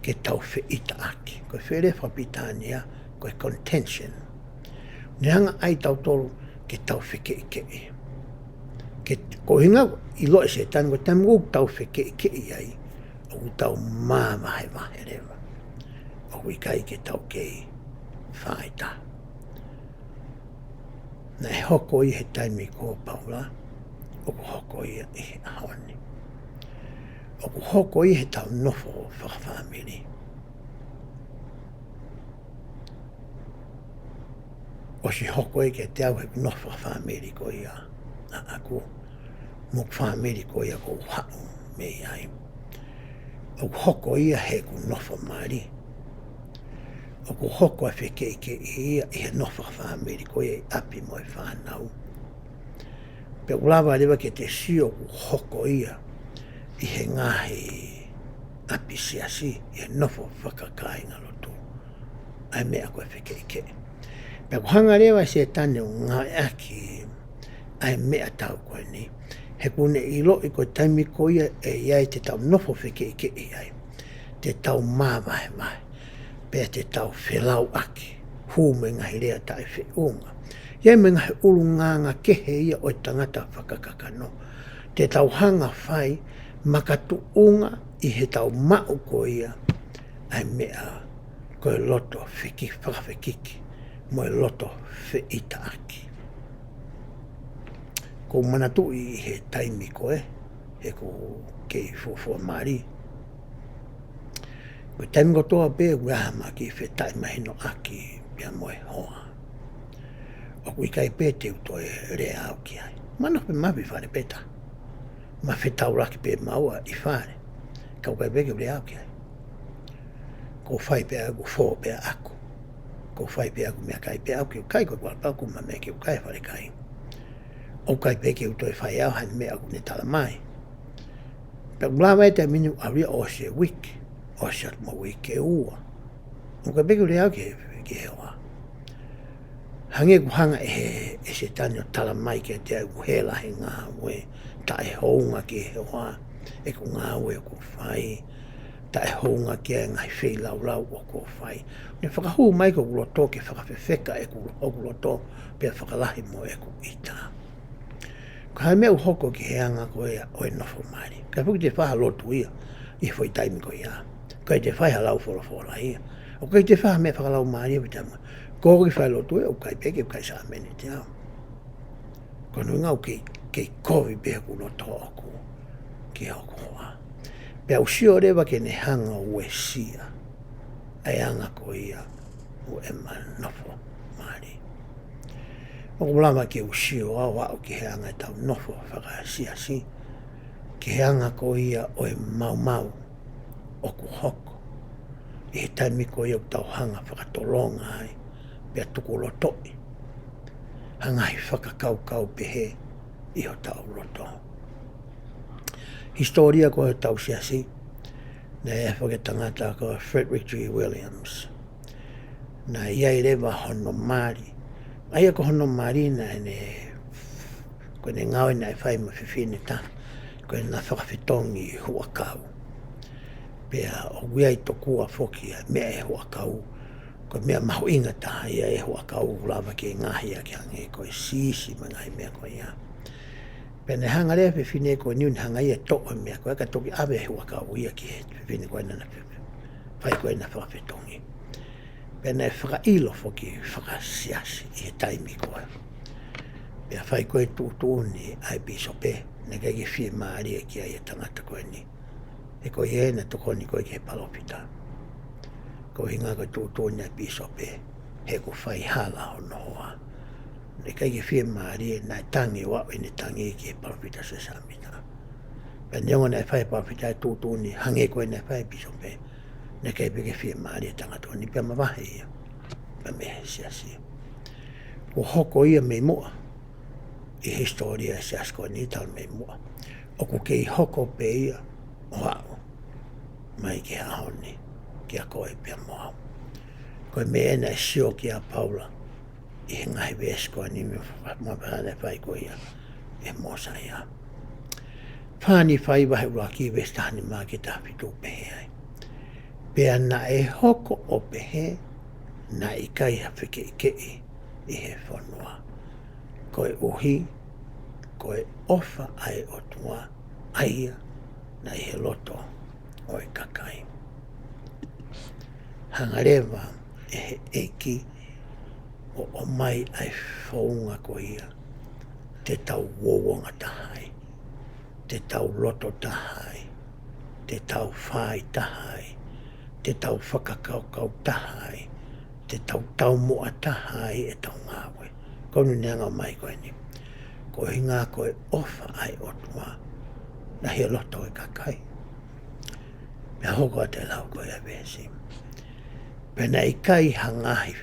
ke tau feʻitaʻaki. Ko e fēlea fakapilitānia ko e contention. Ne hanga ʻe tautolu ke tau fekeʻikeʻi. Ke, ko e ʻuhinga ʻoku ʻiloʻi ʻe Sētane ko e taimi ʻoku tau fekeʻikeʻi ai, ʻoku tau māvahevahe leva. ʻOku ʻikai ke tau kei fāita. Naʻe hoko ia he taimi ko Paula, ʻoku hoko ia ʻi he ʻaho ni. ʻOku hoko ia he tau nofo fakafāmili. ʻOsi hoko ia kiate au he nofo fakafāmili ko ia ʻaʻaku, mo e fāmili ko ia ʻoku ou haʻu mei ai. ʻOku hoko ia he ʻeku nofo mali. ʻOku hoko ʻa e fekeʻikeʻi ia ʻi he nofo fakafāmili ko ia ʻi ʻapi mo e fānau. Pea ʻoku lava leva ke te sio ʻoku hoko ia ʻi he ngaahi ʻapi siasi, ʻi he nofo fakakāingalotu, ʻa e meʻa ko e fekeʻikeʻi. Pea ʻoku hanga leva ʻe Sētane ʻo ngāueʻaki ʻa e meʻa tatau ko eni, he ʻoku ne ʻiloʻi ko e taimi ko ia ʻe ʻi ai te tau nofo fekeʻikeʻi ai, te tau māvahevahe, pea te tau felauʻaki, hū mo e ngaahi lea taʻefeʻunga, ʻi ai mo e ngaahi ʻulungaanga kehe ia ʻo e tangata fakakakano. Te tau hanga ʻo fai makatuʻunga ʻi he tau maʻu ko ia ʻa e meʻa ko e loto feki-, fakafekiki mo e loto feʻitaʻaki. ʻOku ou manatuʻi ʻi he taimi ko ē, he ʻoku ou kei fuofua mali, ko e taimi kotoa pē ʻoku ʻi ai ha meʻa ke fetaʻemahinoʻaki pea mo e hoa, ʻoku ʻikai pē te u toe lea au ki ai. Ma nofo pē ma ʻi fale pē taha, ma fetaulaki pē maua ʻi fale, ka ʻoku ʻikai pē ke u lea au ki ai. ʻOku ou fai pē ʻeku fō pē ʻaʻaku. ʻOku ou fai pē ʻeku meʻakai pē ʻaʻaku, ke u kai ko e kuala pē ʻaʻaku, ma meʻa ke u kai fale kai. ʻOku ʻikai pē ke u toe fai au ha meʻa ʻoku ne tala mai. Pea ʻoku lava e taimi ni ʻalu ia ʻo ʻosi e uike, ʻosi atu mo e uike ʻe ua, ʻoku ʻikai pē ke u lea au ki he, ki he hoa. Hangē ʻoku hanga ʻe he, ʻe Sētane ʻo tala mai kiate au ʻoku hela he ngāue, taʻehounga ki he hoa ʻeku ngāue ʻoku ou fai, taʻehounga ki he ngaahi feilaulau ʻoku ou fai. Ne fakahū mai ki hoku loto ke fakafefeka ʻeku, hoku loto, pea fakalahi mo ʻeku ʻita. Ko e hā e meʻa ʻoku hoko ki he anga ko ia ʻo e nofo mali? ʻIkai foki te fai ha lotu ia ʻi he foʻi taimi ko ia. ʻIkai te fai ha lau folofola ia. ʻOku ʻikai te fai ha meʻa fakalaumālie ia ʻi he foʻi taimi. Ko hoku kiʻi fai lotu ia, ʻoku ʻikai pē ke u kai sākalamēniti au. Ko hono ʻuhinga ʻoku kei, kei kovi pē hoku loto ʻoʻoku ki hoku hoa. Pea u sio leva ke ne hanga ʻo uesia ʻa e anga ko ia ʻo ʻema nofo mali. ʻOku lava ke u sio au ʻo aʻu ki he anga ʻetau nofo fakasiasi, ki he anga ko ia ʻo e maumau ʻoku hoko ʻi he taimi ko ia ʻoku tau hanga ʻo fakatolonga ai, pea tukulotoʻi ha ngaahi fakakaukau pehē ʻi hotau loto. Hisitōlia ko ē hotau siasi, naʻe ʻi ai foki e tangata ko Frederick G. Williams. Naʻe ʻi ai leva hono mali. ʻA ia ko hono mali naʻa ne, ko ʻene ngāue naʻe fai mo e fefine taha, ko ʻena fakafetongi huʻakau. Pea ʻoku ʻi ai tokua foki ʻa e meʻa ʻi he huʻakau, ko e meʻa mahuʻinga taha ia ʻi he huʻakau, ʻoku lava ke ngaohi ʻaki hangē ko e siisi mo e ngaahi meʻa ko ia. Pea naʻe hanga leva e fefine ko eni ʻo ne hanga ia ʻo toʻo e meʻa ko ē ka toki ʻave e huʻakau ia ki he fefine ko ē naʻa ne fai ko ē ʻena fakafetongi. Pea naʻe fakaʻilo foki fakasiasi ʻi he taimi ko ē. Pea fai ko ē tuʻutuʻuni ʻa e pīsope, naʻe ʻikai ke fiemālie ki ai e tangata ko eni. He ko ia naʻe tokoni ko ē ki he palōfita. Ko e ʻuhinga ko e tuʻutuʻuni ʻa e pīsope, he ʻoku fai hala hono hoa. Naʻe ʻikai ke fiemālie, naʻe tangi ʻo aʻu ʻene tangi ki he palōfita Siosefa Sāmita. Pea neongo naʻe fai ʻe he palōfita e tuʻutuʻuni hangē ko ia naʻe fai ʻe he pīsope, naʻe ʻikai pē ke fiemālie e tangata ko eni pea mavahe ia. Pea mei he siasi. Kuo hoko ia mei muʻa ʻi he hisitōlia ʻo e siasi ko eni talu mei muʻa. ʻOku kei hoko pē ia ʻo aʻu mai ki he ʻaho ni, kiate koe pea mo au. Ko e meʻa eni naʻe sio ki ai ʻa Paula ʻi he ngaahi veesi ko eni mo e fa-, mo e fakahā naʻe fai ko ia ʻe he Mōsaia. Fā Nīfai vahe ʻuluaki veesi taha nima ki he taha fitu pehē ai: Pea naʻe hoko ʻo pehē, naʻe ʻikai ha fekeʻikeʻi ʻi he fonua, koeʻuhi ko e ʻofa ʻa e ʻOtua ʻa ia naʻe ʻi he loto ʻo e kakai. Hanga leva ʻe he ʻEiki ʻo ʻomai ʻa e founga ko ia te tau uouangataha ai, te tau loto taha ai, te tau fai taha ai, te tau fakakaukau taha ai, te tau taumuʻa taha ai ʻetau ngāue. Ko hono ʻuhinga ʻoku ʻomai ko eni. Ko e ʻuhinga ko e ʻofa ʻa e ʻOtua naʻe ʻi he loto ʻo e kakai. Pea hoko atu e lau ko ia ʻa e veesi: Pea naʻe ʻikai ha ngaahi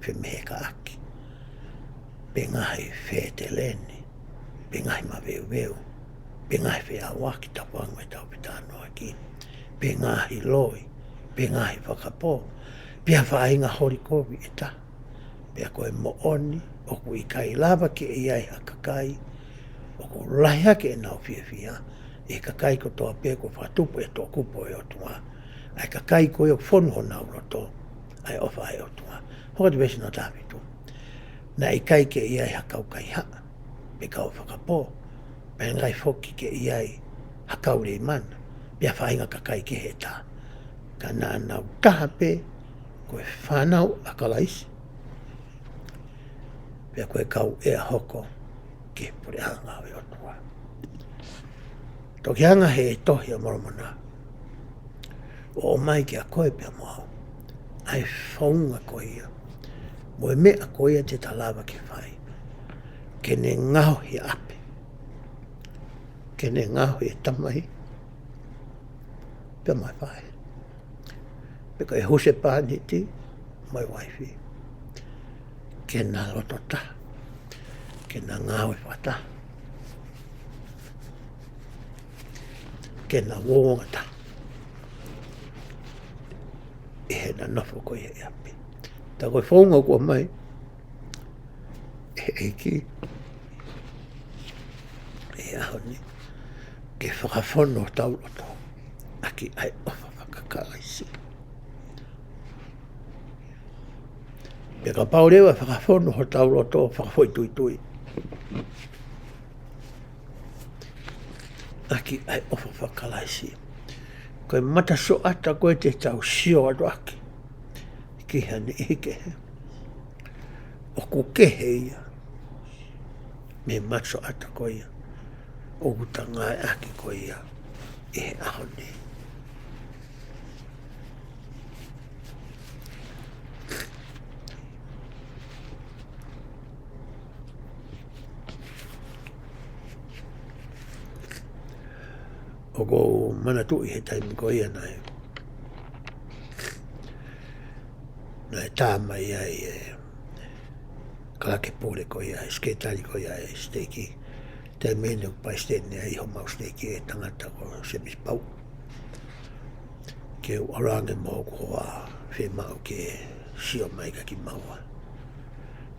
femehekaʻaki, pe ngaahi fēteleni, pe ngaahi maveuveu, pe ngaahi feʻauaki, tapu ange mo e taupitanoaki, pe ngaahi loi, pe ngaahi fakapō, pe ha faʻahinga holi kovi ʻe taha. Pea ko e moʻoni, ʻoku ʻikai lava ke ʻi ai ha kakai ʻoku lahi hake ʻenau fiefia ʻi he kakai kotoa pē kuo fakatupu ʻe he toʻukupu ʻo e ʻOtua, ʻa e kakai ko ia ʻoku fonu honau loto ʻa e ʻofa ʻa e ʻOtua. Hoko atu veesi hono taha fitu: Naʻe ʻikai ke ʻi ai ha kau kaihaʻa, pe kau fakapō, pea naʻe ʻikai foki ke ʻi ai ha kau Leimana, pe ha faʻahinga kakai kehe ʻe taha. Ka naʻa nau taha pē, ko e fānau ʻa Kalaisi, pea ko e kau ʻea hoko ki he puleʻanga ʻo e ʻOtua. Toki hanga ʻe he tohi ʻa Molomona ʻo ʻomai kiate koe pea mo au ʻa e founga ko ia, mo e meʻa ko ia te ta lava ke fai, ke ne ngaohi ʻa ʻapi, ke ne ngaohi e tamai pea mo e faʻē, pe ko e husepāniti mo e uaifi, ke na loto taha, ke na ngāue fakataha, ke na uouangataha ʻi heʻena nofo ko ia ʻi ʻapi. Tā ko e founga ʻoku ʻomai ʻe he ʻEiki ʻi he ʻaho ni, ke fakafonu hotau loto ʻaki ʻa e ʻofa faka-Kalaisi. Pea kapau leva ʻe fakafonu hotau loto fakafoʻituitui ʻaki ʻa e ʻofa faka-Kalaisi, ko e matasioʻata ko ē te tau sio atu ʻaki ki ha niʻihi kehe, ʻoku kehe ia mei he matasioʻata ko ia ʻoku ta ngāueʻaki ko ia ʻi he ʻaho ni. ʻOku ou manatuʻi he taimi ko ia naʻe, naʻe tā mai ai e kalake pule ko ia, e sekelitali ko ia e siteiki. Taimi ʻe niʻihi ʻoku palesiteni ai homau siteiki e tangata ko Semisi Pau. Ke u ʻalu ange mo hoku hoa fiemaʻu ke sio mai kia kimaua.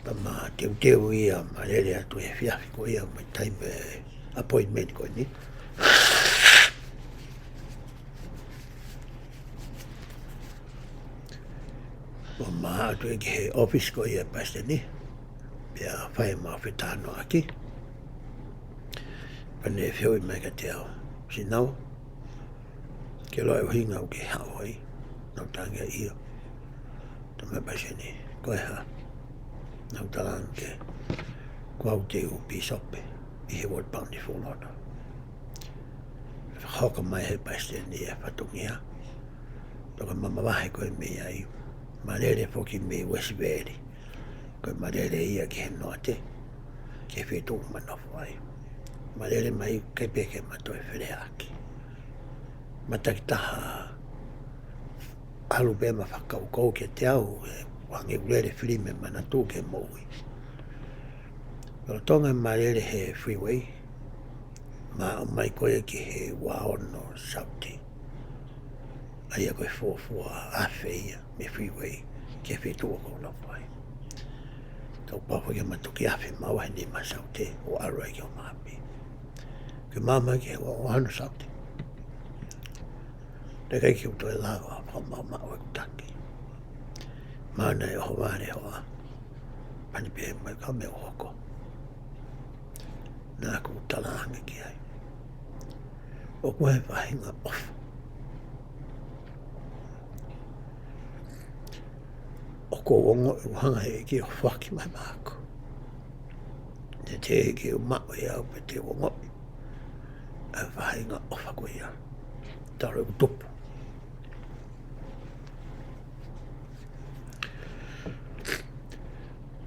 Pea ma teuteu ia ma lele atu he efiafi ko ia mo e taimi e appointment ko eni. ʻO ma ʻalu atu ki he ʻōfisi ko ia e palesiteni, pea fai ʻemau fetalanoaʻaki. Pea ne fehuʻi mai kiate au, Sinaua, ke ʻilo e ʻuhinga ʻoku ke haʻu ai? Naʻá ku talaange, ʻIo. Talamai ʻe he palesiteni, Ko e hā? Naʻá ku talaange, Ko au te u pīsope ʻi he World Bounty Fulona. Fakahoko mai ʻe he palesiteni e fatongia. Toki ma mavahe ko ē mei ai, ma lele foki mei Uesiveli. Ko e ma lele ia ki he noate, ki he feituʻu ʻoku ma nofo ai. Ma lele mai ʻikai pē ke ma toe feleaʻaki. Ma takitaha ʻalu pē ma fakakaukaua kiate au, ʻo hangē ʻoku lele fili mei manatu ki he moʻui. Lolotonga e ma lele he freeway, ma aʻu mai ko ē ki he ua ono Saute. ʻA ia ko e fuofua afe ia mei he freeway ki he feituʻu ʻoku ou nofo ai. Ka ʻoku pau foki ke ma toki afe maua he nima Saute ʻo ʻalu ai ki Omaha Beach. Ko e ma aʻu mai ki he ua ono Saute, naʻe ʻikai ke u toe lava ʻo fakamaʻumaʻu ʻeku taki. Ma naʻe ʻohovale hoʻatā, pea ne pehē mai, Ko e hā e meʻa ʻoku hoko? Naʻá ku talaange ki ai, ʻOku ʻi ai e faʻahinga ʻofa ʻoku ou ongoʻi ʻoku hanga ʻe he ʻEiki ʻo foaki mai maʻaku. Naʻe teʻeki ke u maʻu ia au pea te u ongoʻi ʻa e faʻahinga ʻofa ko ia talu ʻeku tupu.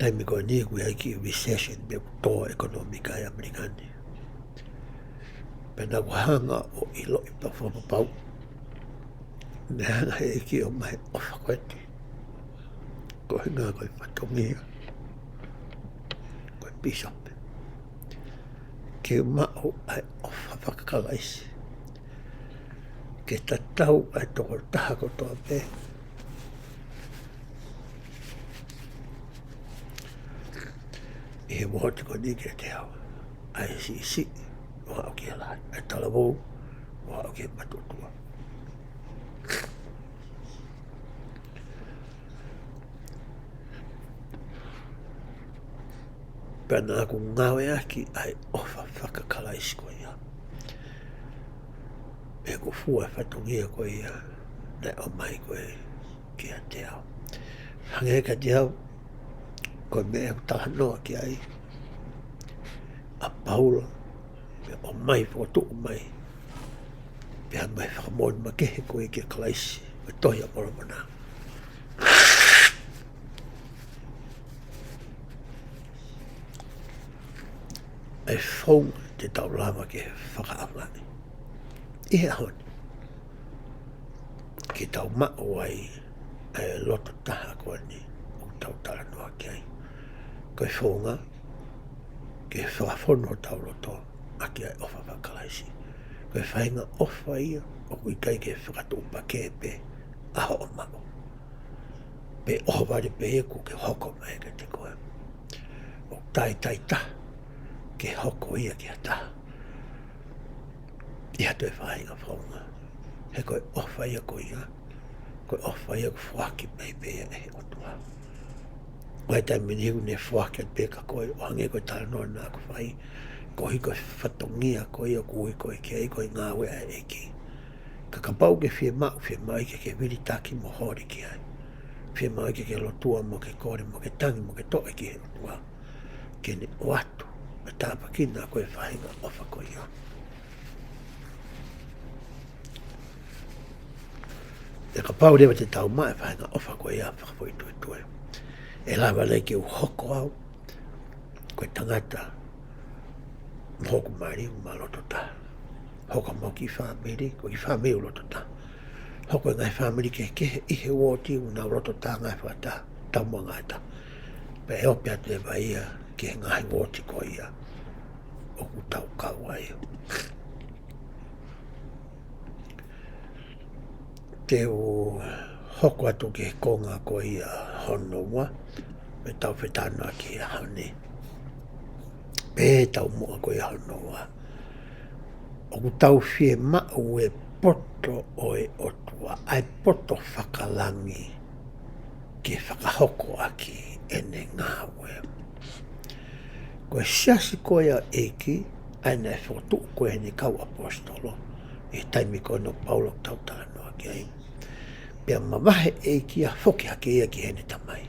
Taimi ko eni ʻoku ʻi ai e kiʻi recession pe ʻoku tō e ʻekonōmika ʻi ʻAmelika ni. Pea naʻá ku hanga ʻo ʻiloʻi pea fakapapauʻi naʻe hanga ʻe he ʻEiki ʻo ʻomai e ʻofa ko eni, ko e ʻuhinga ko e fatongia ko e pīsope, ke maʻu ʻa e ʻofa faka-Kalaisi, ke tatau ʻa e tokotaha kotoa pē ʻi he moʻui ko eni kiate au, ʻa e siʻisiʻi ʻo aʻu ki he lahi, ʻa e talavou ʻo aʻu ki he matuʻotuʻa. Pea naʻá ku ngāueʻaki ʻa e ʻofa faka-Kalaisi ko ia, he ʻoku fua e fatongia ko ia naʻe ʻomai ko ē kiate au. Hangē kiate au, ko e meʻa ʻoku talanoa ki ai ʻa Paula, pea ʻomai fokotuʻu mai, pea ʻomai fakamoʻoni makehe ko ē kia Kalaisi, ko e Tohi ʻa Molomona. ʻA e founga te tau lava ke fakaʻaongaʻi ʻi he ʻaho ni, ke tau maʻu ai ʻa e loto taha ko eni ʻoku tau talanoa ki ai. Ko e founga ke fakafonu hotau loto ʻaki ʻa e ʻofa faka-Kalaisi. Ko e faʻahinga ʻofa ia ʻoku ʻikai ke fakatuʻupakē pē ʻa hoʻo maʻu, pe ʻohovale pē ia kuo ke hoko mai kiate koe. ʻOku tātātaha ke hoko ia ki ha taha ʻi ha toe faʻahinga founga. He ko e ʻofa ia ko ia, ko e ʻofa ia ʻoku foaki mai pē ia ʻe he ʻOtua. ʻI he taimi ni ʻoku ne foaki atu pē kia koe, ʻo hangē ko e talanoa naʻá ku fai, koeʻuhi ko e fatongia ko ia ʻoku ui koe ki ai, ko e ngāue ʻa e ʻEiki. Ka kapau ʻoku ke fiemaʻu, fiemaʻu ia ke ke vilitaki mo holi ki ai. Fiemaʻu ia ke ke lotua mo ke kole mo ke tangi mo ke toʻe ki he ʻOtua, ke ne ʻoatu ʻa e tāpuaki ʻa e faʻahinga ʻofa ko ia. He kapau leva te tau maʻu e faʻahinga ʻofa ko ia fakafoʻituitui, ʻe lava leva ke u hoko au ko e tangata mo hoku mali ʻoku ma loto taha. Hoko mo e kiʻi fāmili, ko e kiʻi fāmili ʻoku loto taha. Hoko e ngaahi fāmili kehekehe ʻi he uooti ʻoku nau loto taha, ngāue fakataha, taumuʻa ngāue taha. Pea ʻe ope atu leva ia ki he ngaahi uooti ko ia ʻoku tau kau ai. Te u hoko atu ki he konga ko ia hono ua, pea tau fetalanoaʻaki he ʻaho ni. Pea taumuʻa ko ia hono ua, ʻoku tau fiemaʻu e poto ʻo e ʻOtua, ʻa e poto fakalangi, ke fakahoko ʻaki ʻene ngāue. Ko e siasi ko ia ʻa e ʻEiki, ʻa ia naʻe fokotuʻu ko ē ʻe he kau ʻaposetolo ʻi he taimi ko ē ʻo Paula ʻoku tau talanoa ki ai. Pea mavahe ʻEiki ʻo foki hake ia ki heʻene Tamai,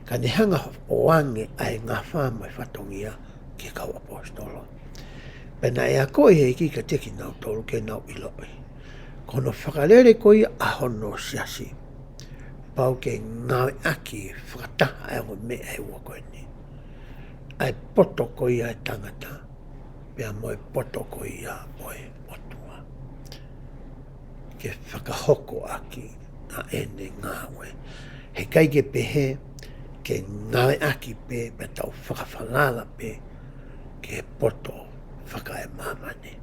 ka ne hanga ʻo ʻoange ʻa e ngafa mo e fatongia ki he kau ʻaposetolo. Pea naʻe akoʻi ʻe he ʻEiki kiate kinautolu ke nau ʻiloʻi ko hono fakalele ko ia ʻa hono siasi, pau ke ngāueʻaki fakataha ʻa e ongo meʻa ʻe ua ko eni, ʻa e poto ko ia ʻo e tangata pea mo e poto ko ia ʻo e ʻOtua, ke fakahoko ʻaki ʻa ʻene ngāue. Heʻikai ke pehē ke ngāueʻaki pē pea tau fakafalala pē ki he poto fakaemāmani.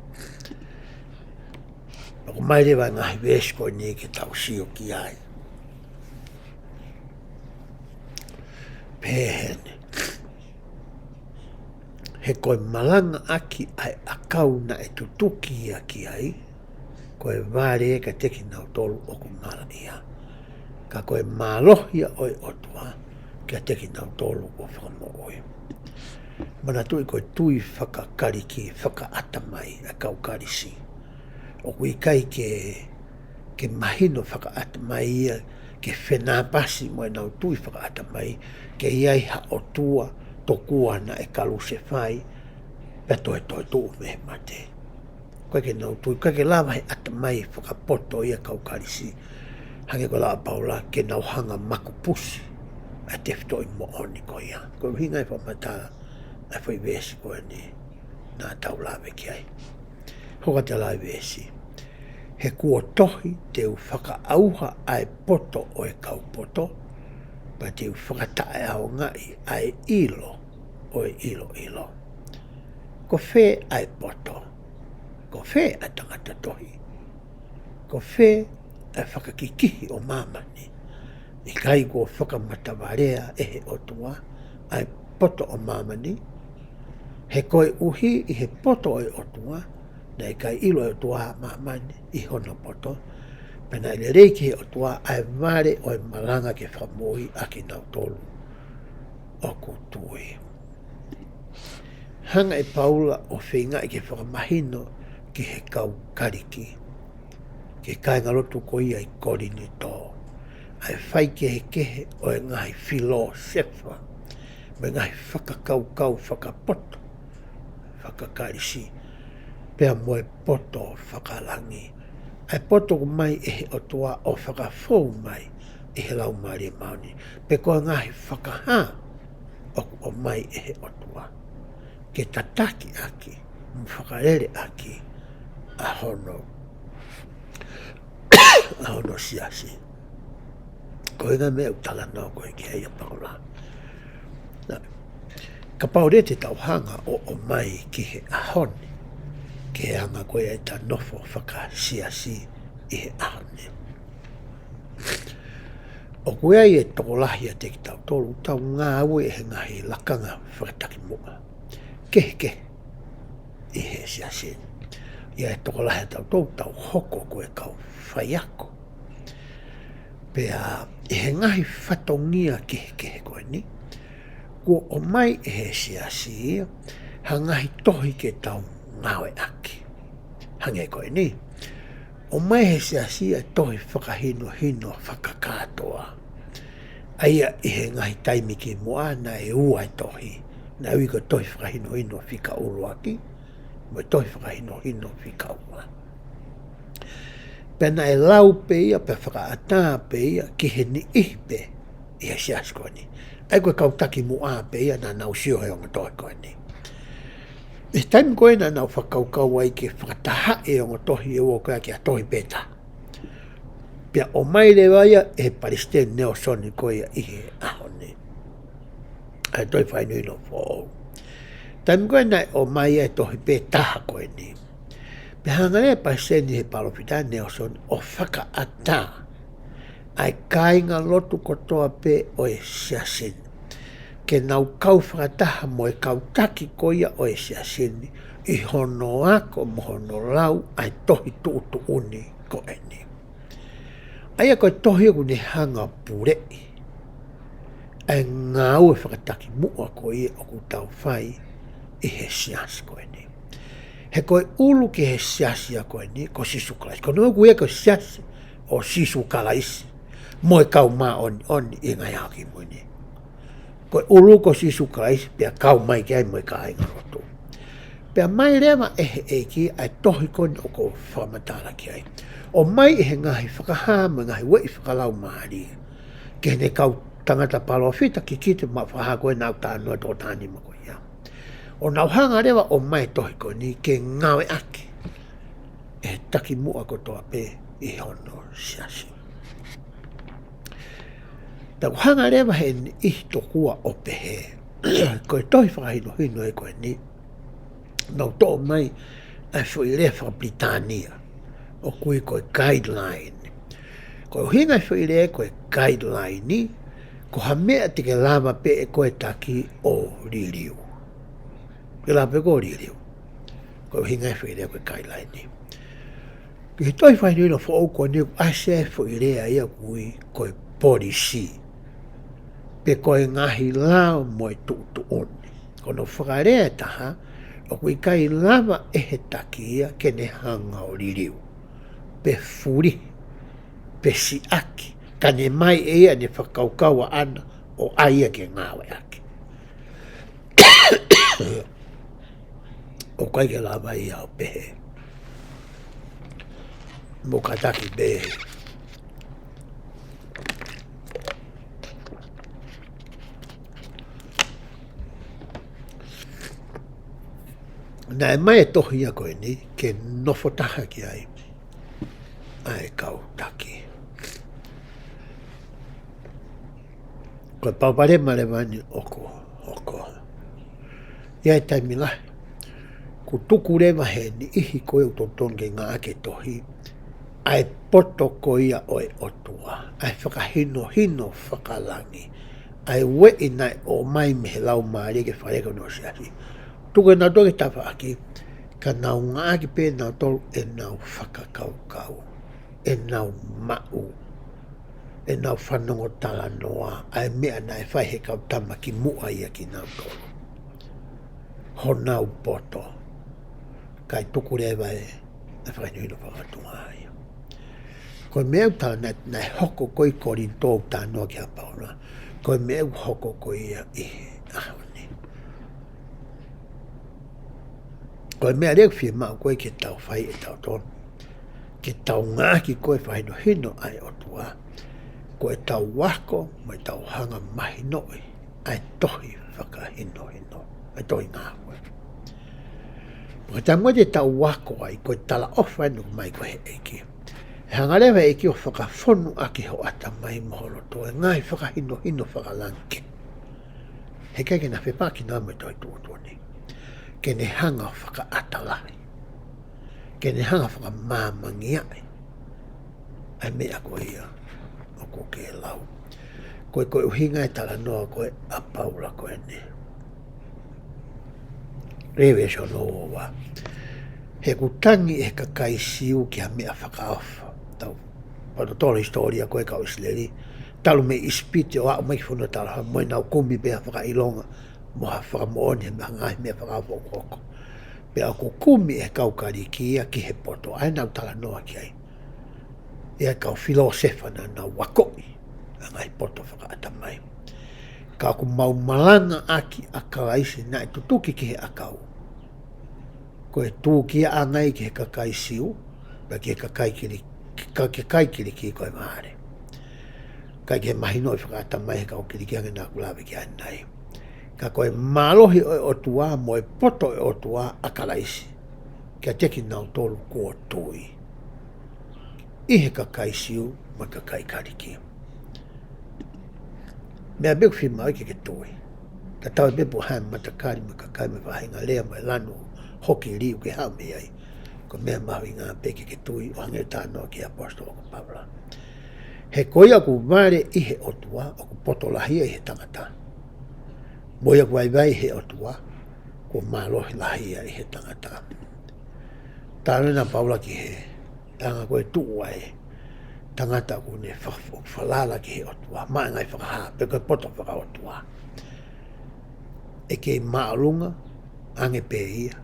ʻOku ʻomai leva e ngaahi veesi ko eni ke tau sio ki ai. Pehē heni: He ko e malangaʻaki ʻa e ʻakau naʻe tutuki ia ki ai, ko e vale kiate kinautolu ʻoku malaʻia, ka ko e mālohi ia ʻo e ʻOtua kiate kinautolu kuo fakamoʻui. Manatuʻi ko e tui fakaKalisi, fakaʻatamai ʻa e kau Kalisi. ʻOku ʻikai ke, ke mahino fakaʻatamai ia ke fenāpasi mo ʻenau tui fakaʻatamai ke ʻi ai ha ʻOtua tokua naʻe kalusefai pea toetoetuʻu mei he mate. ʻOku ʻikai ke nau tui, ʻoku ʻikai ke lava he ʻatamai fakapoto ia ʻa e kau Kalisi, hangē ko e lau ʻa Paula, ke nau hanga ʻo makupusi ʻa e tefitoʻi moʻoni ko ia. Ko e ʻuhinga ia e fakamatala ʻa e foʻi veesi ko eni naʻa tau lave ki ai. Hoko atu e lau ʻa e veesi: He kuo tohi, te u fakaʻauha ʻa e poto ʻo e kau poto, pea te u fakataʻeʻaongaʻi ʻa e ʻilo ʻo e ʻiloʻilo. Ko fē ʻa e poto? Ko fē ʻa e tangata tohi? Ko fē ʻa e fakakikihi ʻo māmani? ʻIkai kuo fakamatavalea ʻe he ʻOtua ʻa e poto ʻo māmani? He koeʻuhi ʻi he poto ʻo e ʻOtua, naʻe ʻikai ʻilo ʻe he ʻOtua ʻa māmani ʻi hono poto, pea naʻe lelei ki he ʻOtua ʻa e vale ʻo e malanga ke fakamoʻui ʻa kinautolu ʻoku tui. Hanga ʻe Paula ʻo feingaʻi ke fakamahino ki he kau Kalisi, ki he kāingalotu ko ia ʻi Kolinitō, ʻa e faikehekehe ʻo e ngaahi filōsefa mo e ngaahi fakakaukau fakapoto fakaKalisi, pea mo e poto fakalangi, ʻa e poto ʻoku ʻomai ʻe he ʻOtua ʻo fakafou mai ʻi he Laumālie Māʻoniʻoni, pe ko e ngaahi fakahā ʻoku ʻomai ʻe he ʻOtua ke tataki ʻaki mo fakalele ʻaki ʻa hono, ʻa hono siasi. Ko e ngaahi meʻa ʻoku talanoa ko ē ki ai ʻa Paula. Kapau leva te tau hanga ʻo ʻomai ki he ʻaho ni, ki he anga ko ē ʻeta nofo fakasiasi ʻi he ʻaho ni, ʻoku ʻi ai e tokolahi ʻiate kitautolu ʻoku tau ngāue he ngaahi lakanga fakatakimuʻa kehekehe ʻi he siasi ni. ʻI ai e tokolahi ʻiate kitautolu ʻoku tau hoko ko e kau faiako. Pea ʻi he ngaahi fatongia kehekehe ko eni, kuo ʻomai ʻe he siasi ia ha ngaahi tohi ke tau ngāueʻaki. Hangē ko eni, ʻomai ʻe he siasi ʻa e tohi fakahinohino fakakātoa. ʻA ia ʻi he ngaahi taimi kimuʻa naʻe ua e tohi, naʻe ui ko e tohi fakahinohino fika ʻuluaki mo e tohi fakahinohino fika ua. Pea naʻe lau pē ia, pea fakaʻatā pē ia ki he niʻihi pē ʻi he siasi ko eni. ʻA ia ko e kau takimuʻa pē ia naʻa nau sio he ongo tohi ko eni. ʻI he taimi ko ē naʻa nau fakakaukau ai ke fakatahaʻi e ongo tohi ʻe ua ko ia ki ha tohi pē taha, pea ʻomai leva ia ʻe he Palesiteni Nalesoni ko ia ʻi he ʻaho ni, ʻa e tohi fakahinohino foʻou. Taimi ko ē naʻe ʻomai ai e tohi pē taha ko eni, pea hanga leva ʻe he Palesiteni, he Palōfita Nalesoni, ʻo fakaʻatā ʻa e kāingalotu kotoa pē ʻo e siasi ni ke nau kau fakataha mo e kau taki ko ia ʻo e siasi ni ʻi hono ako mo hono lau ʻa e tohi tuʻutuʻuni ko eni. ʻA ia ko e tohi ʻoku ne hanga ʻo puleʻi ʻa e ngāue fakatakimuʻa ko ia ʻoku tau fai ʻi he siasi ko eni. He ko e ʻulu ki he siasi ia ko eni, ko Sīsū Kalaisi. Ko hono ʻuhinga ko e siasi ʻo Sīsū Kalaisi mo e kau māʻoniʻoni ʻi he ngaahi ʻaho kimui ni. Ko e ʻulu ko Sīsū Kalaisi, pea kau mai ki ai mo e kāingalotu. Pea ʻomai leva ʻe he ʻEiki ʻa e tohi ko eni ʻoku ou fakamatala ki ai. ʻOmai ʻe he ngaahi fakahā mo e ngaahi ueʻi fakalaumālie ki heʻene kau tangata palōfita kikite mo fakahā ko ē naʻa ku talanoa atu ʻo tānima ko ia. ʻO nau hanga leva ʻo ʻomai e tohi ko eni ke ngāueʻaki ʻe he takimuʻa kotoa pē ʻi hono siasi. Pea ʻoku hanga leva he niʻihi tokua ʻo pehē, ko e tohi fakahinohino ē ko eni, nau toʻo mai ʻa e foʻi lea faka-Pilitānia ʻoku ui ko e guideline. Ko e ʻuhinga e foʻi lea ko e guideline, ko ha meʻa te ke lava pē ʻe koe taki ʻo liliu. Ke lava pē koe ʻo liliu. Ko e ʻuhinga e foʻi lea ko e guideline. Ki he tohi fakahinohino foʻou ko eni ʻoku ʻasi ai e foʻi lea ia ʻoku ui ko e policy, pe ko e ngaahi lao mo e tuʻutuʻuni. Ko hono fakalea ʻe taha, ʻoku ʻikai lava ʻe he taki ia ke ne hanga ʻo liliu, pe fulihi, pe siʻaki, ka ne ʻomai ʻe ia ʻene fakakaukau ʻaʻana ʻo ʻai ia ke ngāueʻaki. ʻOku ʻikai ke lava ia ʻo pehē. Mou kātaki pē. Naʻe ʻomai e tohi ia ko eni ke nofo taha ki ai ʻa e kau taki. Ko e palopalema leva eni ʻoku hoko. ʻI he taimi lahi, kuo tuku leva he niʻihi ko ē ʻoku totonu ke ngāueʻaki e tohi, ʻa e poto ko ia ʻo e ʻOtua, ʻa e fakahinohino fakalangi, ʻa e ueʻi naʻe ʻomai mei he Laumālie ke fakalea ki hono siasi. Tuku ʻenautolu ki tafaʻaki, ka nau ngāueʻaki pē ʻenautolu ʻenau fakakaukau, ʻenau maʻu, ʻenau fanongo talanoa, ʻa e meʻa naʻe fai he kau tama kimuʻa ia kinautolu. Honau poto. Kae tuku leva ʻe, ʻe fakahinohino fakaʻotua ia. Ko e meʻa ʻoku tala naʻe, naʻe hoko ko ē ʻi Kolinitō ʻoku talanoa ki ai ʻa Paula. Ko e meʻa ʻoku hoko ko ia ʻi he ʻaho ni. Ko e meʻa leva ʻoku fiemaʻu ko ē ke tau fai ʻe tautolu, ke tau ngāueʻaki ko ē fakahinohino ʻa e ʻOtua, ko ʻetau ako mo ʻetau hanga mahinoʻi ʻa e tohi fakahinohino, ʻa e tohi ngāue. Pea taimi ko ē te tau ako ai, ko e talaʻofa eni ʻoku ʻomai ko ē he ʻEiki. ʻE hanga leva ʻe he ʻEiki ʻo fakafonu ʻaki ho ʻatamai mo ho loto e ngaahi fakahinohino fakalangi. He ʻikai ke na fepaki na mo e tohi tuʻutuʻuni. Ke ne hanga ʻo fakaʻatalahi. Ke ne hanga ʻo fakamāmangiaʻi ʻa e meʻa ko ia ʻoku ke lau. Ko e, ko e ʻuhinga e talanoa ko ē ʻa Paula ko eni. Lēvesi hono ua. He ʻoku tangi ʻe he kakai Siu ki ha meʻa fakaofo. Tau, ʻoku totolo hisitōlia ko ē kau ʻIsileli. Talu mei ʻIsipite ʻo aʻu mai ki he fonua talaʻofa mo ʻenau kumi pē ha fakaʻilonga mo ha fakamoʻoni he meʻa, ngaahi meʻa fakaofo ʻoku hoko. Pea ʻoku kumi ʻe he kau Kalisi ia ki he poto, ʻa ia naʻa ku talanoa ki ai. ʻI ai e kau filōsefa naʻa nau akoʻi ʻa e ngaahi poto fakaʻatamai. Ka ʻoku mau malangaʻaki ʻa Kalaisi naʻe tutuki ki he ʻakau. Ko e tūkiaʻanga ia ki he kakai Siu, pea ki he kakai Kili-, ka-, kakai Kiliki ko e vale. ʻIkai ke mahinoʻi fakaʻatamai he kau Kiliki ange naʻa ku lave ki ai ʻanenai. Ka ko e mālohi ʻo e ʻOtua mo e poto ʻo e ʻOtua ʻa Kalaisi kiate kinautolu kuo tui, ʻi he kakai Siu mo e kakai Kalisi. Meʻa pē ʻoku fiemaʻu ke ke tui. Tatau ai pē pe ko e hā e matakali mo e kakai mo e faʻahinga lea mo e lanu hoki liu ke haʻu mei ai. Ko e meʻa mahuʻinga pē ke ke tui ʻo hangē ko e talanoa ki he ʻaposetolo ko Paula. He ko ia ʻoku vale ʻi he ʻOtua, ʻoku poto lahi ia ʻi he tangata. Mo ia ʻoku vaivai ʻi he ʻOtua, kuo mālohi lahi ia ʻi he tangata. Talanoa ʻa Paula ki he anga ko ē ʻoku tuʻu ai e tangata ʻoku ne fa-, fa-, falala ki he ʻOtua, maʻu e ngaahi fakahā, pe ko e poto fakaʻotua. ʻE kei māʻolunga ange pē ia,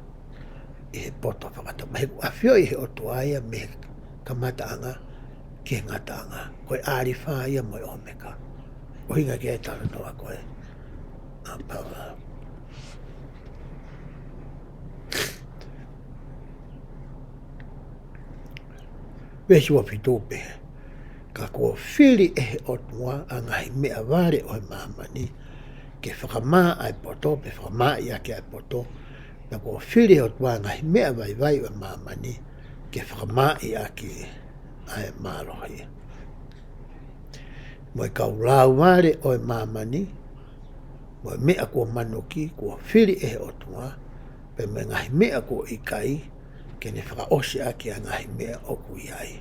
ʻi he poto fakatapu. He ʻoku ʻafioʻi ʻe he ʻOtua ia mei he kamataʻanga ki he ngataʻanga. Ko e ʻAlifa ia mo e ʻOmeka. ʻUhinga ki he talanoa ko ē ʻa Paula. Veesi ua fitu pē. Ka kuo fili ʻe he ʻOtua ʻa e ngaahi meʻavale ʻo e māmani, ke fakamā ʻa e poto, pe fakamāʻi ʻaki ʻa e poto. Pea kuo fili ʻe he ʻOtua ʻa e ngaahi meʻa vaivai ʻo e māmani, ke fakamāʻi ʻaki ʻa e mālohi. Mo e kau lāuvale ʻo e māmani, mo e meʻa kuo manuki, kuo fili ʻe he ʻOtua, pea mo e ngaahi meʻa kuo ʻikai, ke ne fakaʻosi ʻaki ʻa e ngaahi meʻa ʻoku ʻi ai.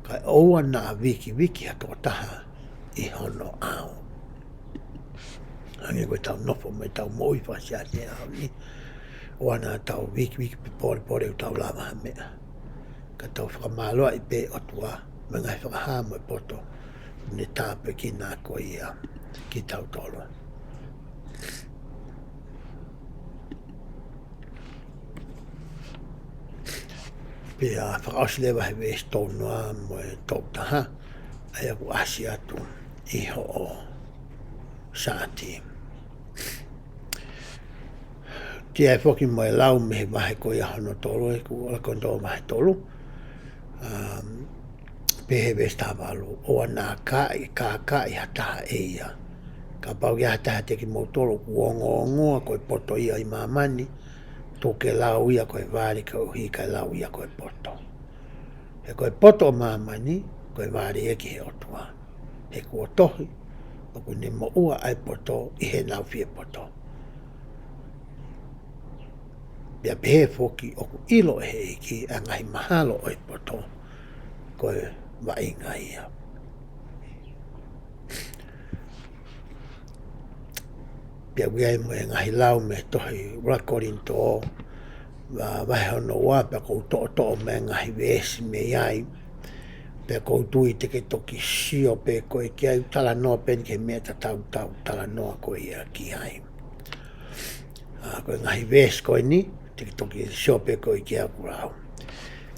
Kae ʻoua naʻa vikiviki ha tokotaha ʻi hono ʻao. Hangē ko ʻetau nofo mo ʻetau moʻui fakaʻosi ʻa e ʻaho ni. ʻOua naʻa tau vikiviki pe polepole ʻoku tau lava ha meʻa. Ka tau fakamālō ai pē ʻOtua, mo e ngaahi fakahā mo e poto ne tāpuekina ko ia kitautolu. Pea fakaʻosi leva he veesi tolu noa mo e tolu taha, ʻa ia ʻoku ʻasi atu ʻi hoʻo saati. Tia e foki mo e lau mei he vahe ko ia hono tolu, ʻeku ʻola ko ʻetau vahe tolu. Um, pehē veesi taha valu, ʻoua naʻa kākaʻi, kākaʻi ha taha ʻe ia. Kapau ʻoku ʻi ai ha taha ʻiate kimoutolu ʻoku ongoongoa ko e poto ia ʻi māmani, tuku ke lau ia ko e vale koeʻuhi kae lau ia ko e poto. He ko e poto ʻo māmani, ko e vale ia ki he ʻOtua. He kuo tohi, ʻoku ne moʻua ʻa e poto ʻi heʻenau fie poto. Pea pehē foki ʻoku ʻilo ʻe he ʻEiki ʻa e ngaahi mahalo ʻo e poto, ko e vaʻinga ia. Pea ʻoku ʻi ai mo e ngaahi lau mei he tohi ʻuluaki Kolinitō, va-, vahe hono ua, pea ʻoku ou toʻotoʻo mai e ngaahi veesi mei ai, pea ʻoku ou tui te ke toki sio pē koe ki ai, talanoa pē eni ki he meʻa tatau ʻoku tau talanoa ko ia ki ai. ʻA, ko e ngaahi veesi ko eni, te ke toki sio pē koe ki ai ʻoku lau.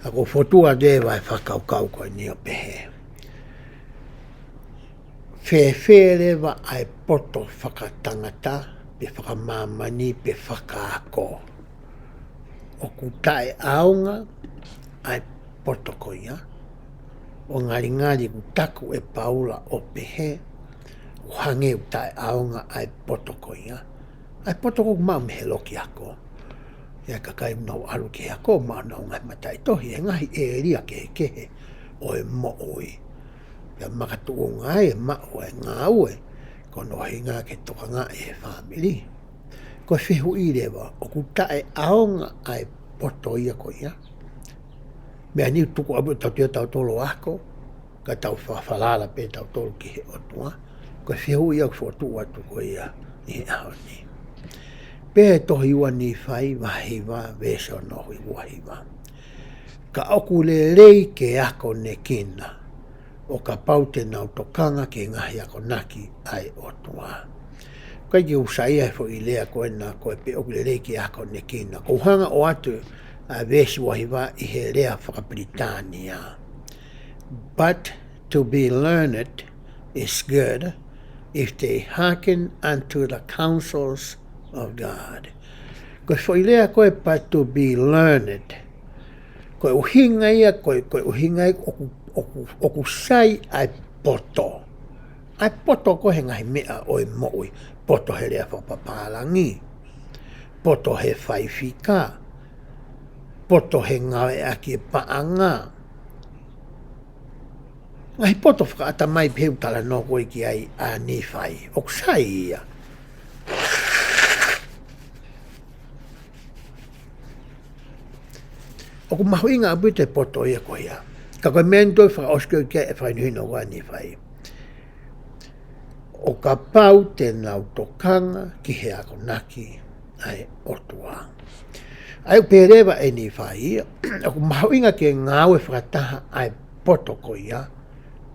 ʻA, ʻoku ou fokotuʻu atu e vahe fakakaukau ko eni ʻo pehē. Fēfē leva ʻa e poto fakatangata, pe fakamāmani, pe fakaako. ʻOku taʻeʻaonga ʻa e poto ko ia. ʻO ngalingali ʻoku taku ʻe Paula ʻo pehē, ʻoku hangē ʻoku taʻeʻaonga ʻa e poto ko ia. ʻA e poto ʻoku maʻu mei he loki ako. ʻA e kakai ʻoku nau ʻalu ki he ako, maʻu honau ngaahi mataʻitohi, he ngaahi ʻēlia kehekehe ʻo e moʻui. Pea makatuʻunga ai e maʻu e ngāue, ko hono ʻuhinga ke tokangaʻi e fāmili. Ko e fehuʻi leva, ʻoku taʻeʻaonga ʻa e poto ia ko ia. Meʻa ni tuku ʻaupito tautolu ʻo ako, ka tau fa-, falala pē tautolu ki he ʻOtua. Ko e fehuʻi ia ʻoku fokotuʻu atu ko ia ʻi he ʻaho ni. Pea tohi ua Nīfai, vahe hiva, veesi hono ua hiva. Ka ʻoku lelei ke akonekina, ʻo kapau te nau tokanga ki he ngaahi akonaki ʻa e ʻOtua. ʻIkai ke u saiʻia he foʻi lea ko ena ko e pe ʻoku lelei ke akonekina. ʻOku ou hanga ʻo ʻoatu ʻa e veesi ua hiva ʻi he lea fakapilitānia. But to be learned is good if they hearken unto the counsels of God. Ko e foʻi lea ko e but to be learned. Ko e ʻuhinga ia, ko e, ko e ʻuhinga ia ʻoku, ʻoku, ʻoku sai ʻa e poto. ʻA e poto ko e ngaahi meʻa ʻo e moʻui. Poto he lea fakapapālangi. Poto he faifika. Poto he ngāueʻaki e paʻanga. Ngaahi poto fakaʻatamai pehē ʻoku talanoa ko ē ki ai ʻa Nīfai. ʻOku sai ia. ʻOku mahuʻinga ʻaupito e poto ia ko ia. Ka ko e meʻa eni toe fakaʻosi ko ē ki ai e fakahinohino ko ē ʻa Nīfai. ʻO kapau te nau tokanga ki he akonaki ʻa e ʻOtua. ʻA ia ʻoku pehē leva ʻe Nīfai ia, ʻoku mahuʻinga ke ngāue fakataha ʻa e poto ko ia,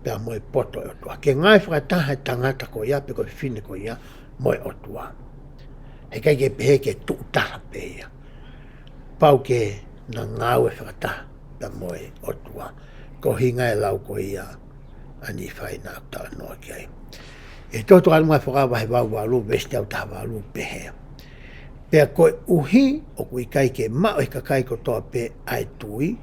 pea mo e poto ʻo e ʻOtua. Ke ngāue fakataha e tangata ko ia, pe ko e fefine ko ia, mo e ʻOtua. He ʻikai ke pehē ke tuʻu taha pē ia. Pau ke na ngāue fakataha pea mo e ʻOtua. Ko e ʻuhinga e lau ko ia ʻa Nīfai naʻa ku talanoa ki ai. ʻI he tohi Tokāteline Fakaʻatā vahe valu valu, veesi teau taha valu pehē. Pea koeʻuhi ʻoku ʻikai ke maʻu ʻe he kakai kotoa pē ʻa e tui,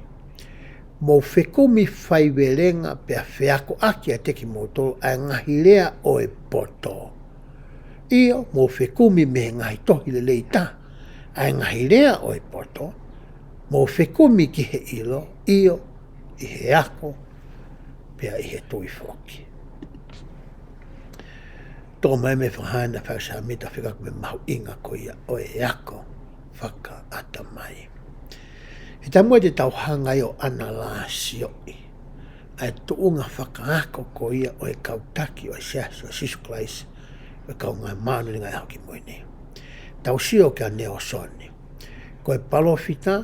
mou fekumi faivelenga pea feakoʻaki ʻiate kimoutolu ʻa e ngaahi lea ʻo e poto. ʻIo, mou fekumi mei he ngaahi tohi lelei taha ʻa e ngaahi lea ʻo e poto, mou fekumi ki he ʻilo, ʻio, ʻi he ako, pea ʻi he tui foki. Toʻo mai mei he fakahā ʻa Faifekau Sāmita fekauʻaki mo e mahuʻinga ko ia ʻo e ako fakaʻatamai. He taimi ko ē te tau hanga ai ʻo ʻanalaisoʻi ʻa e tuʻunga fakaako ko ia ʻo e kau taki ʻo e Siasi ʻo Sīsū Kalaisi ʻo e Kau Māʻoniʻoni ʻi he Ngaahi ʻAho Kimui Ni, tau sio kia Nalesoni. Ko e palōfita,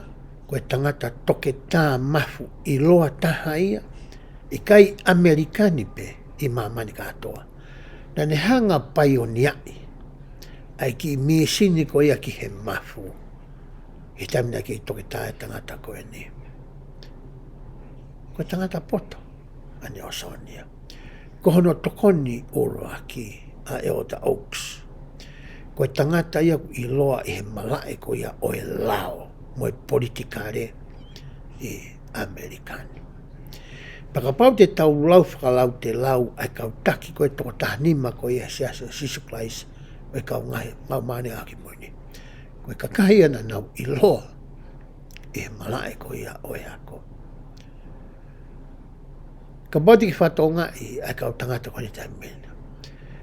ko e tangata toketā mafu ʻiloa taha ia, ʻikai ʻAmelika ni pē, ʻi māmani kātoa. Naʻa ne hanga ʻo paioniaʻi ʻa e kiʻi mīsini ko ia ki he mafu, ʻi he taimi naʻe kei toketā e tangata ko eni. Ko e tangata poto ʻa Nalesoni ia. Ko hono tokoni ʻuluaki ʻa ʻEletā Oaks. Ko e tangata ia ʻoku ʻiloa ʻi he malaʻe ko ia ʻo e lao mo e politikale ʻi ʻAmelika ni. Pea kapau te tau lau fakalautelau ʻa e kau taki ko ē toko taha nima ko ia ʻo e Siasi ʻo Sīsū Kalaisi ʻo e Kau Ngaahi, Kau Māʻoniʻoni ʻi he Ngaahi ʻAho Kimui Ni, ko e kakai ia naʻa nau ʻiloa ʻi he malaʻe ko ia ʻo e ako. Kapau te ke fakatokangaʻi ʻa e kau tangata ko eni he taimi ni,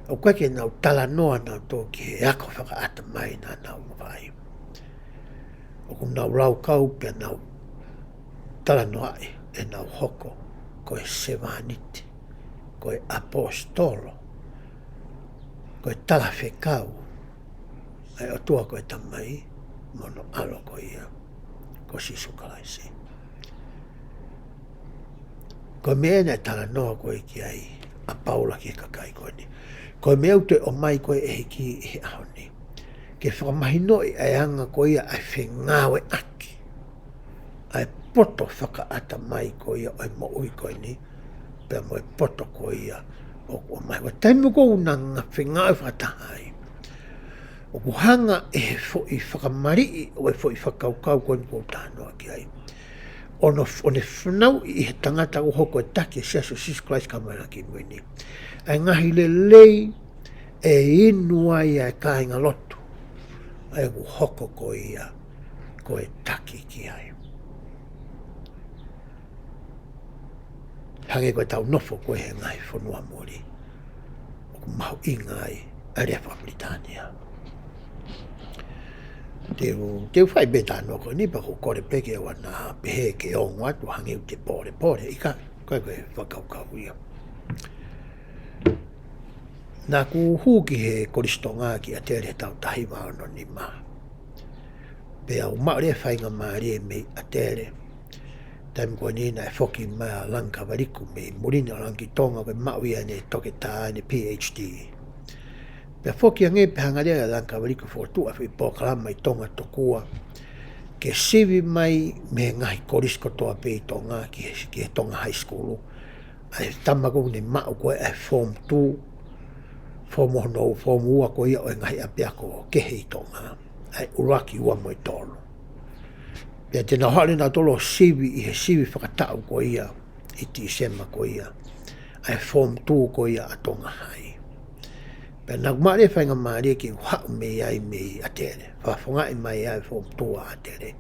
ʻoku ʻikai ke nau talanoa nautolu ki he ako fakaʻatamai naʻa nau fai. ʻOku nau laukau pea nau talanoaʻi ʻenau hoko ko e sevāniti, ko e ʻaposetolo, ko e talafekau ʻa e ʻOtua ko e Tamai mo hono ʻAlo ko ia ko Sīsū Kalaisi. Ko e meʻa naʻe talanoa ko ē ki ai ʻa Paula ki he kakai ko eni. Ko e meʻa ʻoku toe ʻomai ko ē ʻe he ʻEiki ʻi he ʻaho ni, ke fakamahinoʻi ʻa e anga ko ia ʻa e fengāueʻaki ʻa e poto fakaʻatamai ko ia ʻo e moʻui ko eni, pea mo e poto ko ia ʻoku ʻomai. Ko e taimi ko ē ʻoku na ngaahi fengāueʻaki fakataha ai, ʻoku hanga ʻe he foʻi fakamaliʻi ʻo e foʻi fakakaukau ko eni ʻoku ou talanoa ki ai, ʻo ne, ʻo ne fanauʻi ʻe he tangata ʻoku hoko ko e taki ʻo e Siasi ʻo Sīsū Kalaisi ʻo e Kau Māʻoniʻoni ʻi he Ngaahi ʻAho Kimui Ni ʻa e ngaahi lelei ʻe inu ai ʻa e kāingalotu ʻa ia ʻoku hoko ko ia ko e taki ki ai. Hangē ko ʻetau nofo ko ē he ngaahi fonua muli, ʻoku mahuʻinga ai ʻa e lea faka-Pilitānia. Te u, te u fai pē talanoa ko eni pea ʻoku ou kole pē ke ʻoua naʻa pehē ke ongo atu hangē ʻoku te pōlepole, ʻikai, ko e, ko e fakakaukau ia. Naʻa ku hū ki he Kolisi Tonga ki ʻAtele he taʻu taha hiva ono nima. Pea u maʻu leva e faingamālie mei ʻAtele. Taimi ko eni naʻe foki mai ʻa Langa Kavaliku mei muli ni ʻo langa ki Tonga, ko e maʻu ia ʻene toketā, ʻene P H D. Pea foki ange pea hanga leva ʻe Langa Kavaliku ʻo fokotuʻu ʻa e foʻi polokalama ʻi Tonga tokua ke sivi mai mei he ngaahi kolisi kotoa pē ʻi Tonga ki he, ki he Tonga High School. ʻA e tama ko ē ʻoku ne maʻu ko ē ʻa e form two, form hono, form ua ko ia ʻo e ngaahi ʻapiako kehe ʻi Tonga, ʻa e ʻuluaki, ua mo e tolu. Pea te nau haʻu leva nautolu ʻo sivi ʻi he sivi fakataʻu ko ia ʻi Tīsema ko ia, ʻa e form two ko ia ʻa Tonga High. Pea naʻa ku maʻu leva e faingamālie ke u haʻu mei ai mei ʻAtele, fakafofongaʻi mai ʻa e form two ʻa ʻAtele.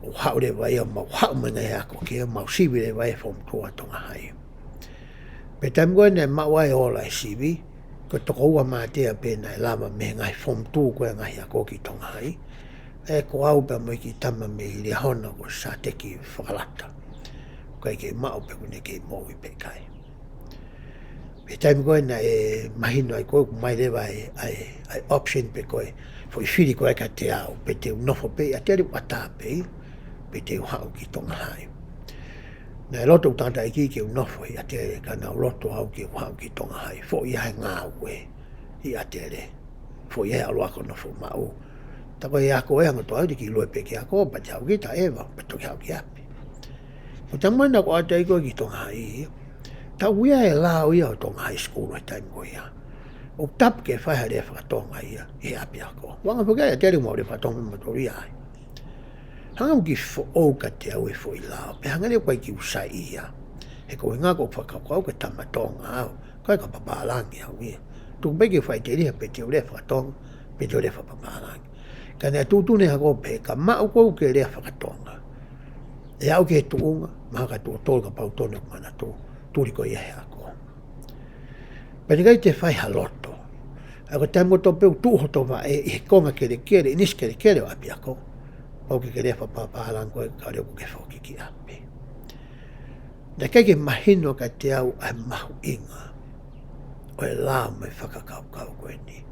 ʻO haʻu leva ia, mau haʻu mai ngaahi ako kehe, mau sivi leva e form two ʻa Tonga High. Pea taimi ko ē naʻe maʻu ai e ola e sivi, ko e toko ua mātea pē naʻe lava mei he ngaahi form two ko ē ngaahi ako ki Tonga High. ʻE ko au pea mo e kiʻi tama mei Liahona ko Sateki Fakalata. ʻOku ʻikai ke maʻu pe ʻoku ne kei moʻui pe ʻikai. Pea taimi ko ē naʻe mahino ai ko ē ʻoku ʻomai leva e, ʻa e, ʻa e option pe ko e foʻi fili ko ē kiate au, pe te u nofo pē ʻi ʻAtele ʻo ʻatā pē, pe te u haʻu ki Tonga High. Naʻe loto ʻeku tangataʻeiki ke u nofo ʻi ʻAtele, ka naʻa ku loto au ke u haʻu ki Tonga High, foʻi ʻa e ngāue ʻi ʻAtele. foʻi ʻalu ako nofo maʻu. Tā ko e ako ē hangatonu, te ke ʻilo pē ke ako, pea te haʻu kita ʻeva, pea toki haʻu ki ʻapi. Ko e taimi naʻa ku ʻatu ai ko ē ki Tonga ʻi, taʻu ia e lao ia ʻo Tonga High School he taimi ko ia. ʻOku tapu ke fai ha lea fakatonga ia ʻi he ʻapiako. Anga foki ia ʻa e tele mo e lea fakatonga mo tolu ia ai. Hanga ʻo kiʻi foʻou kiate au e foʻi lao, pea hanga leva ʻo ʻikai ke u saiʻia. He ko e ʻuhinga ko e fakakaukau ko e tama Tonga au, ʻikai ke papālangi au ia. Tuku pē ke faʻiteliha pe te u lea fakatonga, pe te u lea fakapapālangi. Ka naʻe tuʻutuʻuni hake pē ka maʻu koe ke lea fakatonga. ʻE aʻu ki he tuʻunga, mahalo ka tuʻo tolu kapau tonu ʻeku manatu, tuli koe ia he ako. Pea naʻe ʻikai te fai ha loto. ʻA ia ko e taimi kotoa pē ʻoku tuʻu hoto vaʻe ʻi he konga kelekele, ʻinisi kelekele ʻo e ʻapiako, pau ke ke lea fakapapālangi koe kae ʻoua kuo ke foki ki ʻapi. Naʻe ʻikai ke mahino kiate au ʻa e mahuʻinga ʻo e lao mo e fakakaukau ko eni.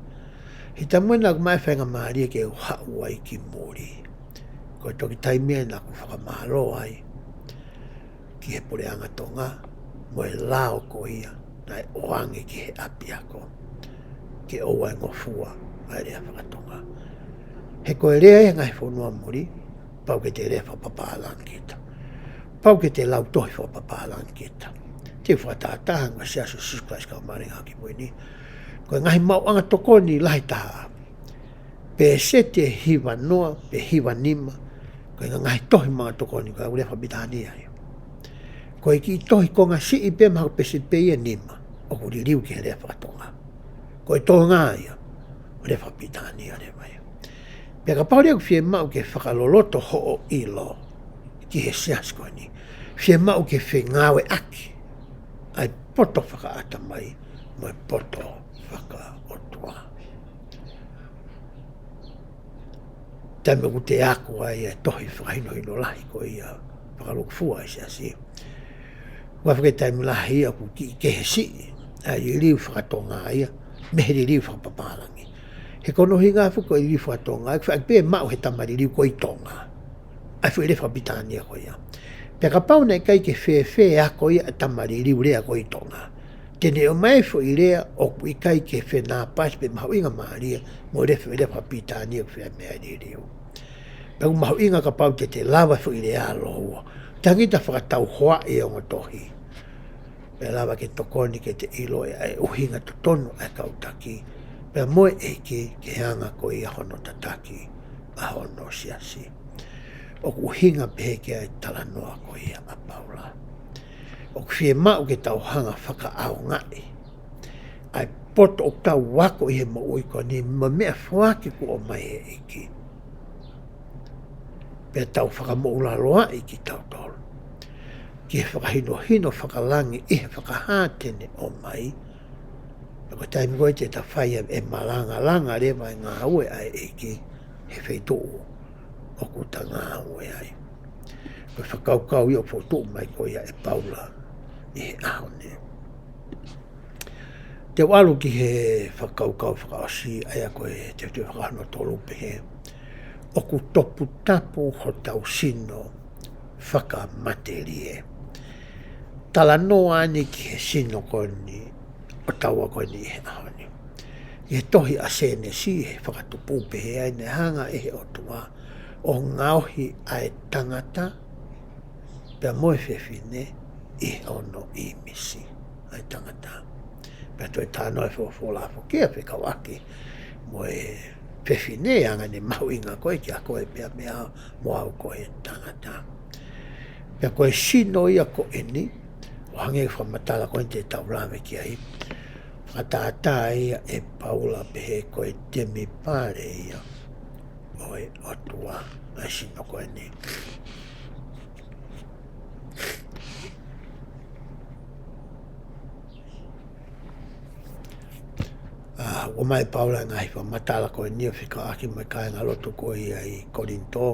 He taimi naʻa ku maʻu e faingamālie ke u haʻu ai ki muli, ko e toki taimi ia naʻa ku fakamālō ai ki he Puleʻanga Tonga mo e lao ko ia naʻe ʻoange ki he ʻapiako, ke ʻoua ʻe ngofua ʻa e lea fakatonga. He ko e lea ia he ngaahi fonua muli, pau ke te lea fakapapālangi kita. Pau ke te lau tohi fakapapālangi kita. Te u fakatātā hangē ko e Siasi ʻo Sīsū Kalaisi ʻo e Kau Māʻoniʻoni ʻi he Ngaahi ʻAho Kimui Ni, ko e ngaahi maʻuʻanga tokoni lahi taha, pēseti ʻe hiva noa pe hiva nima, ko e ngaahi tohi maʻuʻanga tokoni ko e lea fakapilitānia ia. Ko e kiʻi tohi konga siʻi pē, mahalo pēseti pē ia ʻe nima, ʻoku liliu ki he lea fakatonga. Ko e Tonga ia, ʻo lea fakapilitānia leva ia. Pea kapau leva ʻoku fiemaʻu ke fakaloloto hoʻo ʻilo ki he siasi ko eni, fiemaʻu ke fengāueʻaki ʻa e poto fakaʻatamai mo e poto fakaʻotua. Taimi ʻoku te ako ai e tohi fakahinohino lahi ko ia fakalūkufua ʻa e siasi, ʻoku ʻi ai e taimi lahi ia ʻoku kiʻi kehe siʻi ʻa e liliu fakatonga ia mei he liliu fakapapālangi. He ko hono ʻuhinga foki ko e liliu fakatonga, ʻoku ʻikai pē maʻu he tama liliu ko ē ʻi Tonga ʻa e foʻi lea fakapilitānia ko ia. Pea kapau naʻe ʻikai ke fēfē ako ia ʻa e tama liliu lea ko ē ʻi Tonga, te ne ʻomai e foʻi lea ʻoku ʻikai ke fenāpasi pe mahuʻinga mālie mo e lea, foʻi lea fakapilitānia ʻoku fai mei ai e liliu. Pea ʻoku mahuʻinga kapau te te lava e foʻi lea lōua, tangi ta fakatauhoaʻi e ongo tohi, pea lava ke tokoni ke te ʻilo ʻa e ʻuhinga totonu ʻa e kau taki, pea mo e ʻEiki ki he anga ko ia hono tataki ʻa hono siasi. ʻOku ʻuhinga pehē ki ai e talanoa ko ia ʻa Paula. ʻOku fiemaʻu ke tau hanga ʻo fakaʻaongaʻi ʻa e poto ʻoku tau ako ʻi he moʻui ko eni mo e meʻafoaki kuo ʻomai ʻe he ʻEiki, pea tau fakamoʻulaloaʻi kitautolu ki he fakahinohino fakalangi ʻi he fakahā te ne ʻomai. Pea ko e taimi ko ē te ta fai ai, ʻe malangalanga leva e ngāue ʻa e ʻEiki he feituʻu ʻoku ta ngāue ai. Ko e fakakaukau ia ʻoku fokotuʻu mai ko ia ʻe Paula ʻi he ʻaho ni. Te u ʻalu ki he fakakaukau fakaʻosi, ʻa ia ko e tefitoʻi fakahono tolu, pehē: ʻOku toputapu hotau sino fakamatelie. Talanoa eni ki he sino ko eni ʻo taua ko eni ʻi he ʻaho ni. ʻI he tohi ʻa Sēnesi, he fakatupu, pehē ai naʻe hanga ʻe he ʻOtua ʻo ngaohi ʻa e tangata pea mo e fefine ʻi hono ʻīmisi ʻa e tangata. Pea toe talanoa e folofola foki ia fekauʻaki mo e fefine, ʻa e anga ʻene mahuʻinga ko ē kiate koe pea mo au, mo au ko e tangata. Pea ko e sino ia ko eni, ʻo hangē ko e fakamatala ko eni te tau lave ki ai, fakatātā ia ʻe Paula pehē ko e temipale ia ʻo e ʻOtua, ʻa e sino ko eni. ʻA, ʻomai ʻe Paula e ngaahi fakamatala ko eni ʻo fekauʻaki mo e kāingalotu ko ia ʻi Kolinitō.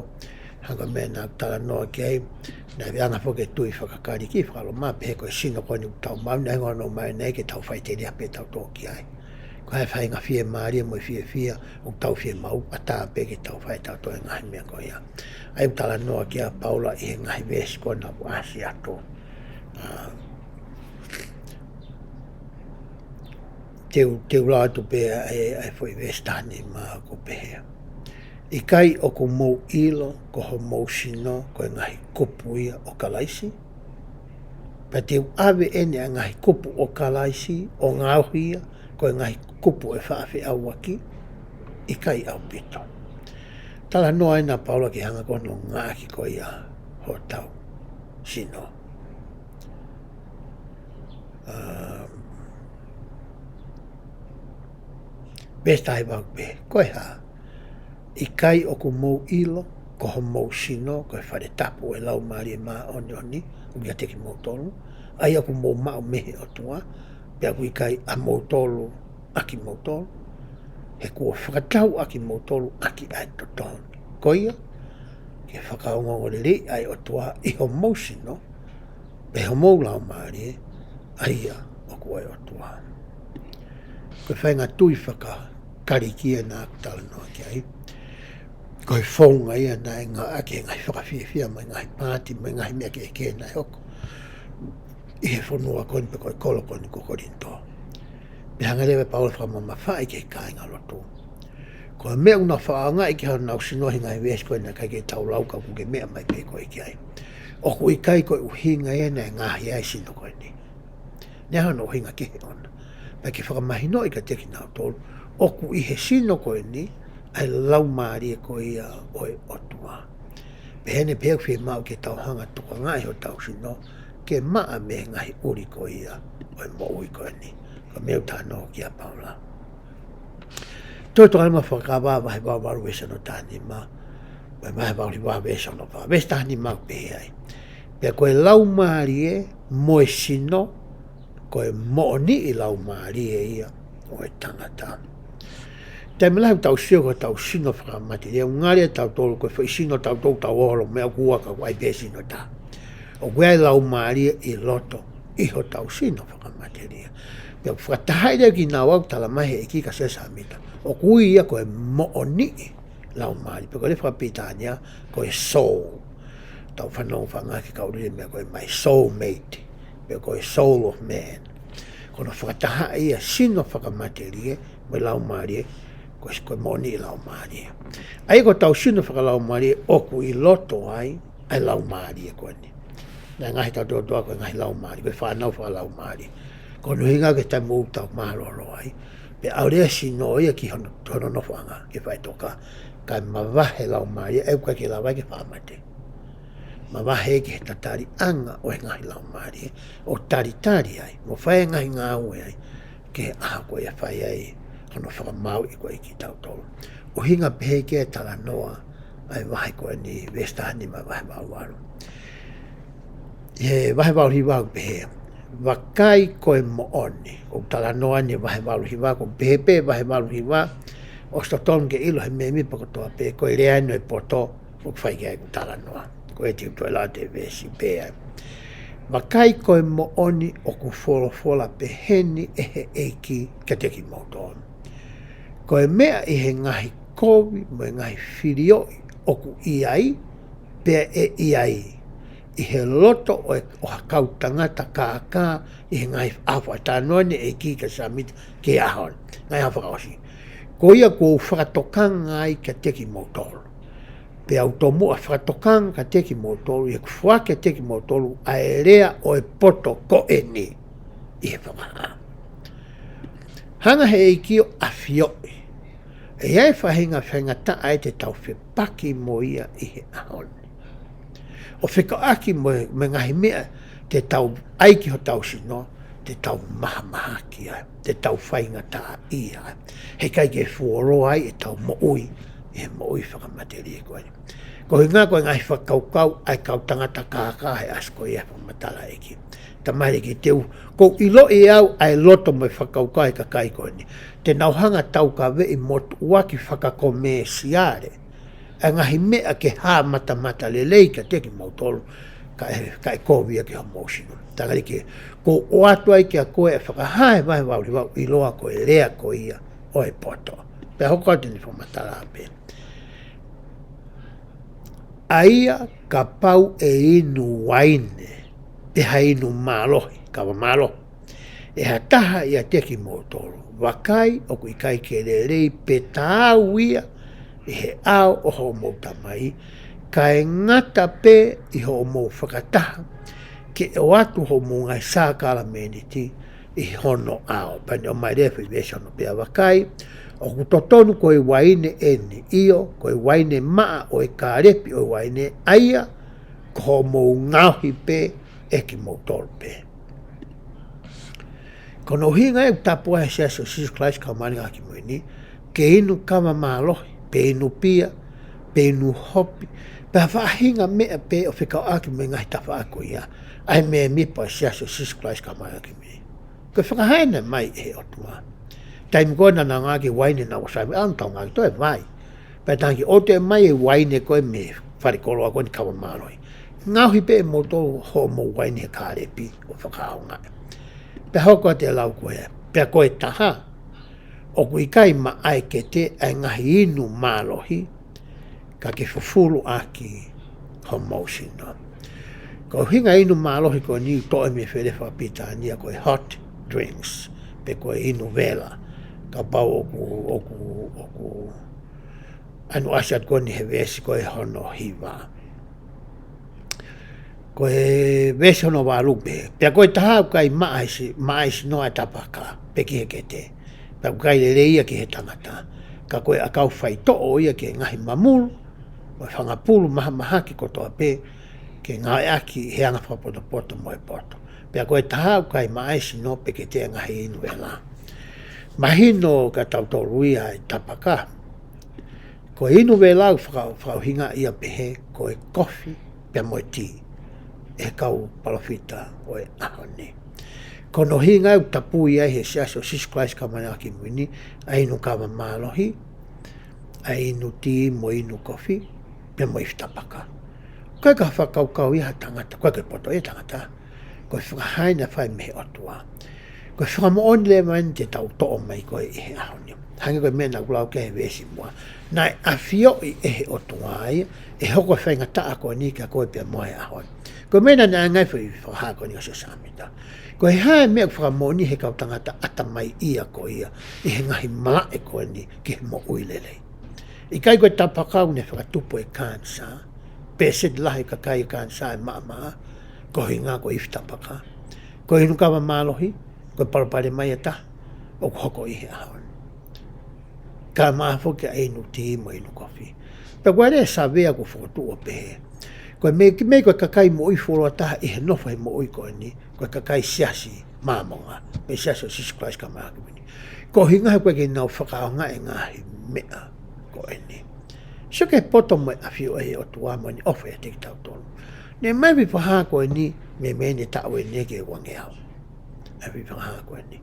Hangē ko e meʻa naʻa ku talanoa ki ai, naʻe anga foki e tui fakaKalisi, fakaLoma, pehē ko e sino ko eni ʻoku tau maʻu, naʻe ʻikai ngata ʻi ai ke tau faʻiteliha pē tautolu ki ai. Ko e faʻahinga fiemālie mo e fiefia ʻoku tau fiemaʻu, ʻatā pē ke tau fai tautolu e ngaahi meʻa ko ia. ʻA ia ʻoku talanoa ki ai ʻa Paula ʻi he ngaahi veesi ko ena ʻoku ʻasi atu. ʻA, Te u, te u lau atu pē ʻa e, ʻa e foʻi veesi taha nima ʻoku pehē: ʻIkai ʻoku mou ʻilo ko homou sino ko e ngaahi kupu ia ʻo Kalaisi? Pea te u ʻave ʻeni ʻa e ngaahi kupu ʻo Kalaisi ʻo ngaohi ia ko e ngaahi kupu ʻo e faʻa feʻauaki? ʻIkai ʻaupito. Talanoa ʻena ʻa Paula ki he anga ko hono ngāueʻaki ko ia hotau sino. Um, Veesi taha hiva ʻoku pehē: Ko e hā, ʻikai ʻoku mou ʻilo ko homou sino ko e fale tapu ʻo e Laumālie Māʻoniʻoni ʻoku ʻiate kimoutolu, ʻa ia ʻoku mou maʻu mei he ʻOtua, pea ʻoku ʻikai ʻamoutolu ʻakimoutolu? He kuo fakatau ʻakimoutolu ʻaki ʻa e totonu ko ia, ke fakaongoongoleleiʻi ʻa e ʻOtua ʻi homou sino, pea ʻi homou laumālie, ʻa ia ʻoku ʻo e ʻOtua. Ko e faʻahinga tui faka-Kalisi ʻena ʻoku talanoa ki ai. Ko e founga ia naʻe ngāueʻaki e ngaahi fakafiefia mo e ngaahi paati mo e ngaahi meʻa kehekehe naʻe hoko ʻi he fonua ko eni pe ko e kolo ko eni ko Kolinitō. Pea hanga leva ʻe Paula ʻo fakamamafaʻi ki he kāingalotu ko e meʻa ʻoku nau fakaʻaongaʻi ki honau sino ʻi he ngaahi veesi ko ē naʻe ʻikai ke tau lau ka ʻoku ke meʻa mai pē koe ki ai. ʻOku ʻikai ko e ʻuhinga ia naʻe ngaohi ai e sino ko eni. Naʻe ʻi ai hono ʻuhinga kehe ʻona. Pea ke fakamahinoʻi kiate kinautolu ʻoku ʻi he sino ko eni ʻa e Laumālie ko ia ʻo e ʻOtua. Pea heni pē ʻoku fiemaʻu ke tau hanga ʻo tokangaʻi hotau sino ke maʻa mei he ngaahi ʻuli ko ia ʻo e moʻui ko eni. Ko e meʻa ʻoku talanoa ki ai ʻa Paula. Toe tokanga mai Fuakava vahe valu valu veesi hono taha nima, mo e vahe valu hiva veesi hono fā. Veesi taha nima ʻoku pehē ai: Pea ko e laumālie mo e sino, ko e moʻoniʻi laumālie ia ʻo e tangata. Taimi lahi ʻoku tau sio ko hotau sino fakamatelie, ʻoku ngali ʻa tautolu ko e foʻi sino ʻa tautolu ʻoku tau ʻalu mo ia ʻoku ʻai pē sino taha. ʻOku ʻi ai e laumālie ʻi loto ʻi hotau sino fakamatelie. Pea ʻoku fakatahaʻi leva kinaua ʻoku talamai ʻe he ʻEiki kia Siosefa Sāmita, ʻoku ui ia ko e moʻoniʻi laumālie, pe ko e lea fakapilitānia ko e soul. Tau fanongo fanga ke kau lele meʻa ko e my soulmate, pe ko e soul of man. Ko hono fakatahaʻi ia e sino fakamatelie mo e laumālie, ko e, ko e moʻoniʻi laumālie. ʻA ia ko hotau sino fakalaumālie ʻoku ʻi loto ai ʻa e laumālie ko eni. Naʻe ngaohi tautolu ʻe he ʻOtua ko e ngaahi laumālie, ko e fānau fakalaumālie. Ko hono ʻuhinga ki he taimi ʻoku tau mālōlō ai, pea ʻalu leva e sino ia ki hono, hono nofoʻanga ke faʻitoka, kae mavahe e laumālie, ʻa ia ʻoku ʻikai ke lava ai ke faʻa mate. Mavahe ki he tataliʻanga ʻo e ngaahi laumālie, ʻo talitali ai mo fai e ngaahi ngāue ai ki he ʻaho ko ia ʻe fai ai hono fakamaauʻi ko ia kitautolu. ʻUhinga pehē ki ai e talanoa ʻa e vahe ko eni, veesi taha nima vahe valu valu. ʻI he vahe valu hiva ʻoku pehē: Vakai ko e moʻoni. ʻOku talanoa ʻeni vahe valu hiva, ʻoku pehē pē vahe valu hiva, ʻosi totonu ke ʻilo ʻe he mēmipa kotoa pē ko e lea ʻeni ʻo e poto ʻoku fai ki ai ʻeku talanoa. Ko e tiutoela te veesi pē ai. Vakai ko e moʻoni, ʻoku folofola peheni ʻe he ʻEiki kiate kimoutolu: Ko e meʻa ʻi he ngaahi kovi mo e ngaahi filioʻi ʻoku ʻi ai, pea ʻe ʻi ai ʻi he loto ʻo e, ʻo ha kau tangata kākā ʻi he ngaahi ʻaho, talanoa ʻeni e ʻEiki kia Sāmita ki he ʻaho ni, ngaahi ʻaho fakaʻosi, ko ia kuo u fakatokanga ai kiate kimoutolu. Pea u tomuʻa fakatokanga kiate kimoutolu, ʻi heʻeku foaki kiate kimoutolu ʻa e lea ʻo e poto ko eni ʻi he fakahā. Hanga ʻe he ʻEiki ʻo ʻafioʻi ʻe ʻi ai e faʻahinga faingataʻa ia te tau fepaki mo ia ʻi he ʻaho ni, ʻo fekauʻaki mo e, mo e ngaahi meʻa te tau ʻai ki hotau sino, te tau mahamahaki ai, te tau faingataʻaʻia ai. He ʻikai ke fuoloa ai ʻetau moʻui ʻi he moʻui fakamatelie ko eni. Ko e ʻuhinga ko e ngaahi fakakaukau ʻa e kau tangata kākā he ʻaho ko ia ʻoku fakamatalaʻi ʻe he ʻEiki. Talamai ʻe he ʻEiki, te u, ʻoku ou ʻiloʻi ʻe au ʻa e loto mo e fakakaukau ʻa e kakai ko eni. Te nau hanga ʻo taukaveʻi mo tuʻuaki fakakomēsiale ʻa e ngaahi meʻa ke hā matamatalelei kiate kimoutolu, kae, kae kovi ia ki homou sino. Talamai ʻe he ʻEiki, ʻoku ou ʻoatu ai kiate koe ʻa e fakahā ʻi he vahe valu hiva, ʻiloa ko e lea ko ia ʻo e poto. Pea hoko atu ʻene fakamatala pē: ʻA ia kapau ʻe inu uaine pe ha inu mālohi, kava mālohi, ʻe ha taha ʻiate kimoutolu. Vakai, ʻoku ʻikai ke lelei pe taau ia ʻi he ʻao ʻo hoʻomou tamai, kae ngata pē ʻi hoʻomou fakataha ke ʻoatu hoʻomou ngaahi sākalamēniti ʻi hono ʻao. Pea ne ʻomai leva e veesi ono, pea vakai, ʻoku totonu ko e uaine eni, ʻio, ko e uaine maʻa ʻo e kālepi ʻo e uaine, ʻa ia ko hoʻomou ngaohi pē ʻe kimoutolu pē. Ko hono ʻuhinga ʻoku tapui ai e Siasi ʻo Sīsū Kalaisi ʻo e Kau Māʻoniʻoni ʻi he Ngaahi ʻAho Kimui Ni, ke inu kava mālohi, pe inu pia, pe inu hopi, pe ha faʻahinga meʻa pē ʻo fekauʻaki mo e ngaahi tafaʻaki ko ia ʻa e mēmipa ʻo e Siasi ʻo Sīsū Kalaisi ʻo e Kau Māʻoniʻoni ʻi he Ngaahi ʻAho Kimui Ni. Ko e fakahā ena mai ʻe he ʻOtua. Taimi ko ē naʻa nau ngāueʻaki e uaine naʻa nau ʻosi ʻave, ʻa, nau ngāueʻaki ʻe he ʻOtua e vai. Pea talaange, ʻoua te mou ʻai e uaine ko ē mei he falekoloa ko eni kava mālohi. Ngaohi pē ʻe moutolu hoʻomou uaine he kālepi ʻo fakaʻaongaʻi. Pea hoko atu e lau ko ē. Pea ko e taha, ʻoku ʻikai maʻa e kete ʻa e ngaahi inu mālohi, ka ke fufulu ʻaki homou sino. Ko e ʻuhinga inu mālohi ko eni ʻoku toʻo mei he fale fakapilitānia ko e hot drinks, pe ko e inu vela. Kapau ʻoku, ʻoku, ʻoku ʻanuʻasi atu ko eni he veesi ko ē hono hiva. Ko e veesi hono valu pē. Pea ko e taha ʻoku ʻikai maʻa e si-, maʻa e sino ʻa e tapaka, pe ki he kete. Pea ʻoku ʻikai lelei ia ki he tangata. Ka ko e ʻakau faitoʻo ia ki he ngaahi mamulu ʻo e fanga pulu mahamahaki kotoa pē, ke ngāueʻaki he anga fakapotopoto mo e poto. Pea ko e taha ʻoku ʻikai maʻa e sino pe kete ʻa e ngaahi inu vela. Mahino kia tautolu ia e tapaka. Ko e inu vela ʻoku faka-, fakaʻuhinga ia pehē ko e kofi pea mo e tī ʻe he kau palōfita ʻo e ʻaho ni. Ko hono ʻuhinga ʻoku tapui ai ʻe he Siasi ʻo Sīsū Kalaisi ʻo e Kau Māʻoniʻoni ʻi he Ngaahi ʻAho Kimui Ni ʻa e inu kava mālohi, ʻa e inu tī mo e inu kofi, pea mo e ifi tapaka. ʻIkai ke fakakaukau ia ha tangata, ʻikai ke poto ia tangata. Ko e fakahā ena naʻe fai mei he ʻOtua. Ko e fakamoʻoni leva eni te tau toʻo mai ko ē ʻi he ʻaho ni. Hangē ko e meʻa naʻa ku lau ki ai he veesi muʻa. Naʻe ʻafioʻi ʻe he ʻOtua ia ʻe hoko e faingataʻa ko eni kia koe pea mo au he ʻaho ni. Ko e meʻa naʻa ne ʻai ai e foʻi fakahā ko eni ʻa Siosefa Sāmita. Ko e hā e meʻa ʻoku fakamoʻoni he kau tangata ʻatamai ia ko ia ʻi he ngaahi malaʻe ko eni ki he moʻui lelei. ʻIkai ko e tapaka ʻoku ne fakatupu e kanisā, pēseti lahi e kakai kanisā ʻe maʻamaʻa, ko e ʻuhinga ko e ifi tapaka. Ko e inu kava mālohi, ko e palopalema ia ʻe taha ʻoku hoko ʻi he ʻaho ni. Kae maʻa foki ʻa e inu tī mo e inu kofi. Pea ko e lea savea ʻoku fokotuʻu ʻo pehē, ko e meʻa, meʻa ko e kakai moʻui fuoloa taha ʻi he nofo he moʻui ko eni, ko e kakai Siasi Māmonga, mo e Siasi ʻo Sīsū Kalaisi ʻo e Kau Māʻoniʻoni ʻi he Ngaahi ʻAho Kimui Ni. Ko e ʻuhinga he ʻoku ʻikai ke nau fakaʻaongaʻi e ngaahi meʻa ko eni. Sio ki he poto mo e ʻafioʻi ʻe he ʻOtua mo ʻene ʻofa ʻiate kitautolu. Naʻe ʻomai e foʻi fakahā ko eni, mei, mei he taʻu eni ki he uangeau. ʻA e foʻi fakahā ko eni.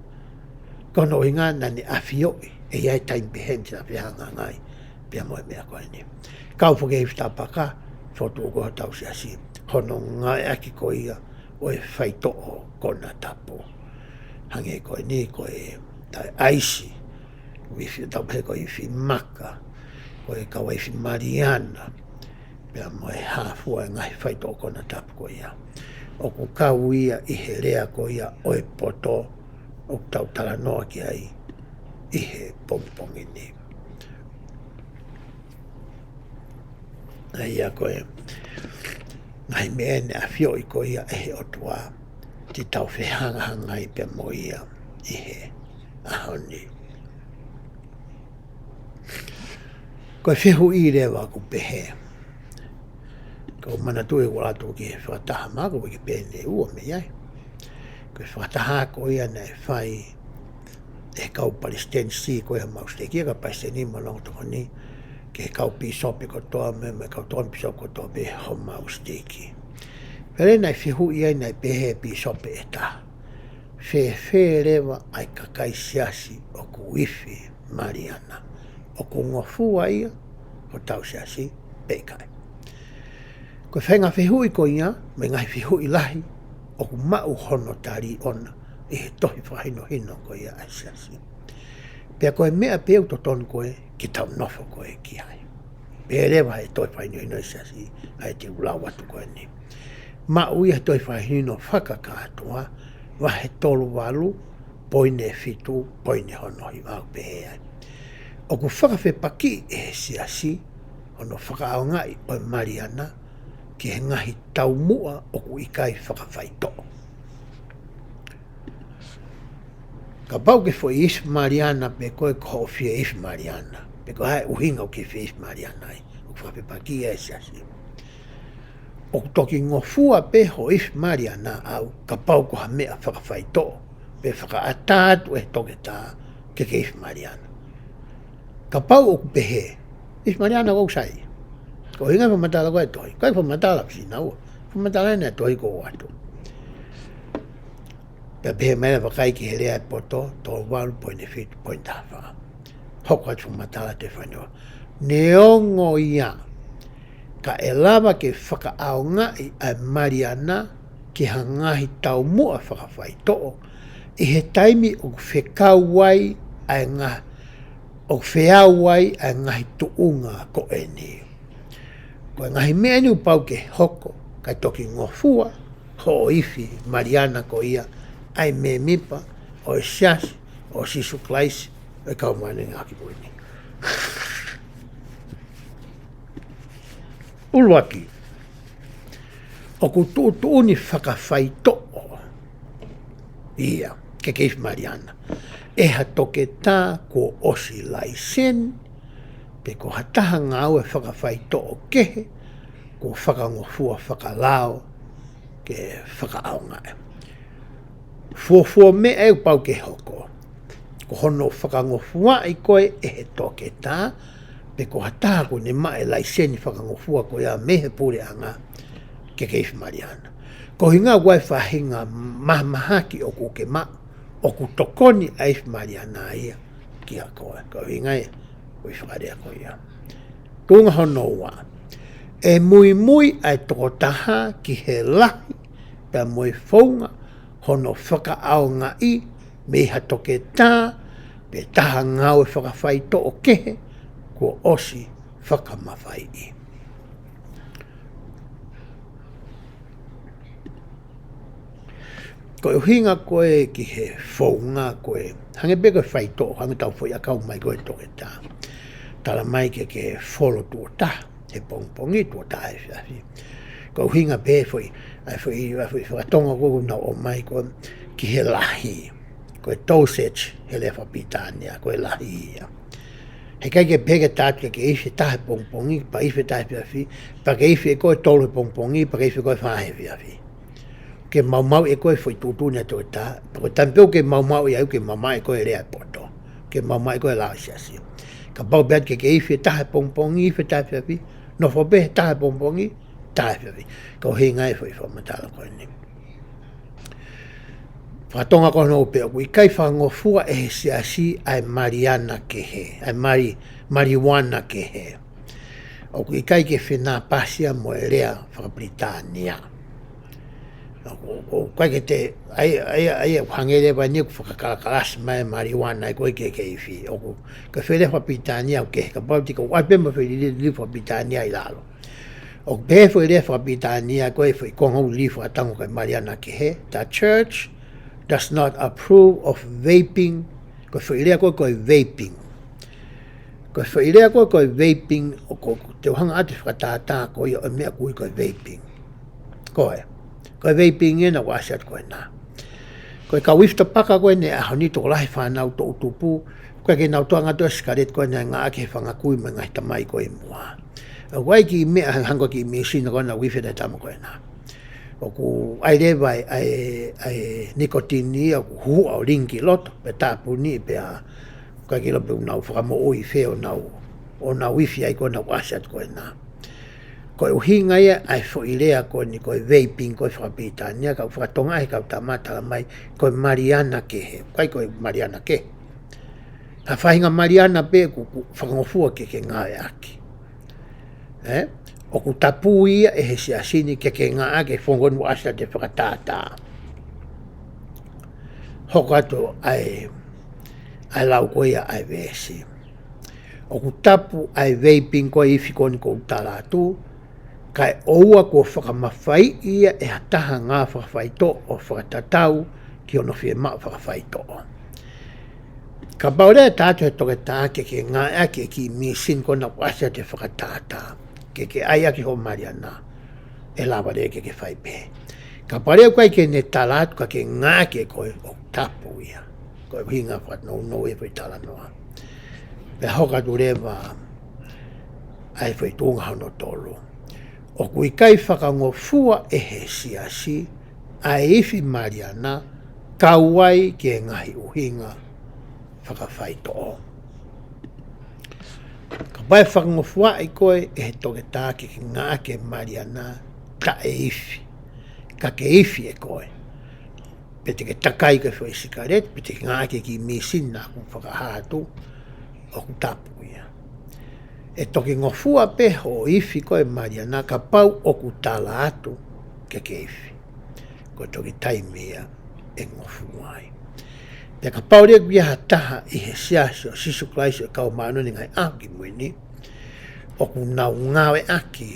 Ko hono ʻuhinga naʻa ne ʻafioʻi ʻe ʻi ai e taimi pehē ni te ta fehangahangai pea mo e meʻa ko eni. Kau foki he ifi tapaka, fokotuʻu ko ē hotau Siasi, hono ngāueʻaki ko ia ʻo e faitoʻo konatapu. Hangē ko eni, ko e, tā, ʻaisi, ifi, tau pehē ko e ifi maka, ko e kau ifi Maliana, pea mo e hā fua e ngaahi faitoʻo konatapu ko ia. ʻOku kau ia ʻi he lea ko ia ʻo e poto ʻoku tau talanoa ki ai ʻi he pongipongi ni. ʻA ia ko e ngaahi meʻa eni naʻe ʻafioʻi ko ia ʻe he ʻOtua te tau fehangahangai pea mo ia ʻi he ʻaho ni. Ko e fehuʻi leva ʻoku pehē. Ko e manatuʻi ʻoku ʻalu atu ki he fakataha mā, ko e uike pē ʻe ua mei ai. Ko e fakataha ko ia naʻe fai ʻe he kau palesitenisī ko ia homau siteiki, kau palesiteni mo e ongo tokoni, ki he kau pīsope kotoa mo e, mo e kau tokoni pīsope kotoa pē homau siteiki. Pea naʻe fehuʻi ai, naʻe pehē ʻe he pīsope ʻe taha, fēfē leva ʻa e kakai siasi ʻoku ifi Maliana? ʻOku ngofua ia hotau siasi pe ʻikai? Ko e faʻahinga fehuʻi ko ia, mo e ngaahi fehuʻi lahi ʻoku maʻu hono tali ʻoʻona ʻi he tohi fakahinohino ko ia ʻa e siasi. Pea ko e meʻa pē ʻoku totonu ko ē ke tau nofo ko ē ki ai. Pehē leva ʻe he tohi fakahinohino ʻa e siasi, ʻa ia te u lau atu ko eni. Maʻu ia he tohi fakahinohino fakakātoa, vahe tolu valu, poini fitu, poini hono hiva ʻoku pehē ai. ʻOku fakafepakiʻi ʻe he siasi hono fakaʻaongaʻi ʻo e Maliana ki he ngaahi taumuʻa ʻoku ʻikai fakafaitoʻo. Kapau ke foʻi ifi Maliana pē koe ko hoʻo fie ifi Maliana, pe ko e hā e ʻuhinga ʻoku ke fie ifi Maliana ai, ʻoku fakafepakiʻi ʻe he siasi. ʻOku toki ngofua pē hoʻo ifi Maliana ʻaʻau kapau ko ha meʻa fakafaitoʻo, pe fakaʻatā atu ʻe he toketā ke ke ifi Maliana. Kapau ʻoku pehē, ifi Maliana ʻoku sai. Ko e ʻuhinga fakamatala ko ē tohi, ʻikai fakamatala fānau, fakamatala ʻene tohi ko atu. Pea pehē mai leva e vakai ki he lea ʻa e poto, tolu valu poini fitu poini taha fā. Hoko atu fakamatala te fanua. Neongo ia, ka ʻe lava ke fakaʻaongaʻi ʻa e Maliana ki ha ngaahi taumuʻa fakafaitoʻo, ʻi he taimi ʻoku fekau ai ʻa e ngaahi, ʻoku feau ai ʻa e ngaahi tuʻunga ko eni. Ko e ngaahi meʻa eni ʻoku pau ke hoko, kae toki ngofua hoʻo ifi Maliana ko ia ʻa e mēmipa ʻo e Siasi ʻo Sīsū Kalaisi ʻo e Kau Māʻoniʻoni ʻi he Ngaahi ʻAho Kimui ni. ʻUluaki, ʻoku tuʻutuʻuni fakafaitoʻo ia ke ke ifi Maliana ʻe ha toketā kuo ʻosi laiseni, pe ko ha taha ngāue fakafaitoʻo kehe kuo fakangofua fakalao ke fakaʻaongaʻi. Fuofua meʻa ʻoku pau ke hoko, ko hono fakangofuaʻi koe ʻe he toketā, pe ko ha taha kuo ne maʻu e laiseni fakangofua ko ia mei he puleʻanga ke ke ifi Maliana. Ko e ʻuhinga ʻoku ʻi ai e faʻahinga mahamahaki ʻoku ke maʻu, ʻoku tokoni ʻa e ifi Maliana ia kia koe. Ko e ʻuhinga ia ʻoku ʻi ai e fakalea ko ia. Tuʻunga hono ua, ʻe muimui ʻa e tokotaha ki he lahi pea mo e founga hono fakaʻaongaʻi mei ha toketā pe taha ngāue fakafaitoʻo kehe kuo ʻosi fakamafaiʻi. Ko e ʻuhinga ko ē ki he founga ko ē, hangē pē ko e faitoʻo, hangē tau foʻi ʻakau mai ko ē toketā. Tala mai ke ke folo tuʻo taha he pongipongi, tuʻo taha he efiafi. Ko e ʻuhinga pē foʻi, ʻa e foʻi, ʻa e foʻi fakatonga ko ē ʻoku nau ʻomai ko ē ki he lahi. Ko e dosage he lea fakapilitānia, ko e lahi ia. Heʻikai ke pehē ke tā atu ke ke ifi ʻe taha he pongipongi, pea ifi ʻe taha he efiafi, pea ke ifi ʻe koe ʻe tolu he pongipongi, pea ke ifi ʻe koe ʻe fā he efiafi. Ke maumauʻi ʻe koe e foʻi tuʻutuʻuni ʻa e toketā, pea ko e taimi pē ʻoku ke maumauʻi ai, ʻoku ke maumauʻi ʻe koe e lea ʻa e poto. Ke maumauʻi ʻe koe e lao ʻa e siasi. Kapau pē ʻoku ke ifi ʻe taha he pongipongi, ifi ʻe taha he efiafi, nofo pē he taha he pongipongi, taha he efiafi. Ko e ʻuhinga ia e foʻi fakamatala ko eni. Fakatonga ko hono ua pē, ʻoku ʻikai fakangofua ʻe he siasi ʻa e Maliana kehe, ʻa e mali, marijuana kehe. ʻOku ʻikai ke fenāpasi ia mo e lea fakapilitānia. ʻOku, ʻoku ʻikai ke te, ʻa ia, ʻa ia, ʻa ia, ʻoku hangē leva eni ʻoku fakakalakalasi mai e marijuana ʻe koe ke ke ifi. ʻOku, ko e foʻi lea fakapilitānia ʻoku kehe, kapau te ke ʻai pē mo e foʻi liliu, liliu fakapilitānia ʻi lalo. ʻOku pehē e foʻi lea fakapilitānia ko ē, foʻi konga ʻuluaki fakatango ko e Maliana kehe. The church does not approve of vaping. Ko e foʻi lea ko ē ko e vaping. Ko e foʻi lea ko ē ko e vaping, ʻoku, ʻoku te u hanga atu e fakatātā ko ia ʻo e meʻa ʻoku ui ko e vaping. Ko e, ko e vaping ena ʻoku ʻasi atu ko ena. Ko e kau ifi tapaka ko eni he ʻaho ni, tokolahi e fānau toʻutupu, ʻoku ʻikai ke nau toe anga atu e sikaleti ko ena ʻe ngāueʻaki he fanga kui mo e ngaahi tamai ko ē ʻi muʻa. ʻOku ʻi ai e kiʻi meʻa hangē ko e kiʻi mīsini ko ena ʻoku ifi ai e tama ko ena. ʻOku ʻi ai leva e, e, e nikotini ia ʻoku huhuʻa ʻo lingi ki loto, pea tāpuni, pea ʻoku ʻikai ke ʻilo pe ʻoku nau fakamoʻui fē ʻo nau, ʻo nau ifi ai ko ena ʻoku ʻasi atu ko ena. Ko e ʻuhinga ia ʻa e foʻi lea ko eni ko e vaping ko e fakapilitānia, ka ʻoku fakatonga he kau tama tala mai ko e Maliana kehe, ʻikai ko e Maliana kehe. Ha faʻahinga Maliana pē ʻoku, ʻoku fakangofua ke ke ngāueʻaki. Ē? ʻOku tapu ia ʻe he siasi ni ke ke ngāueʻaki he founga ko eni ʻoku ʻasi atu e fakatātā. Hoko atu ʻa e, ʻa e lau ko ia ʻa e veesi. ʻOku tapu ʻa e vaping ko e ifi ko eni ʻoku ou tala atu, kae ʻoua kuo fakamafaiʻi ia ʻe ha taha ngāue fakafaitoʻo ʻo fakatatau ki hono fiemaʻu fakafaitoʻo. Kapau leva ʻe tala atu ʻe he toketā ke ke ngāueʻaki e kiʻi mīsini ko ena ʻoku ʻasi atu he fakatātā ke ke ʻai ʻaki hoʻo Maliana, ʻe lava leva ke ke fai pehē. Kapau leva ʻoku ʻikai ke ne tala atu ka ke ngāueʻaki ʻe koe, ʻoku tapu ia. Ko e ʻuhinga fakanounou e foʻi talanoa. Pea hoko atu leva ʻa e foʻi tuʻunga hono tolu. ʻOku ʻikai fakangofua ʻe he siasi ʻa e ifi Maliana kau ai ki he ngaahi ʻuhinga fakafaitoʻo. Kapau ʻe fakangofuaʻi koe ʻe he toketā ke ke ngāueʻaki e Maliana taʻe ifi, ka ke ifi ʻe koe, pe te ke takai ki he foʻi sikaleti, pe te ke ngāueʻaki e kiʻi mīsini naʻa ku fakahā atu, ʻoku tapu ia. ʻE toki ngofua pē hoʻo ifi ko e Maliana kapau ʻoku tala atu ke ke ifi. Ko e toki taimi ia ʻe ngofua ai. Pea kapau leva ʻoku ʻi ai ha taha ʻi he Siasi ʻo Sīsū Kalaisi ʻo e Kau Māʻoniʻoni ʻi he Ngaahi ʻAho Kimui Ni ʻoku nau ngāueʻaki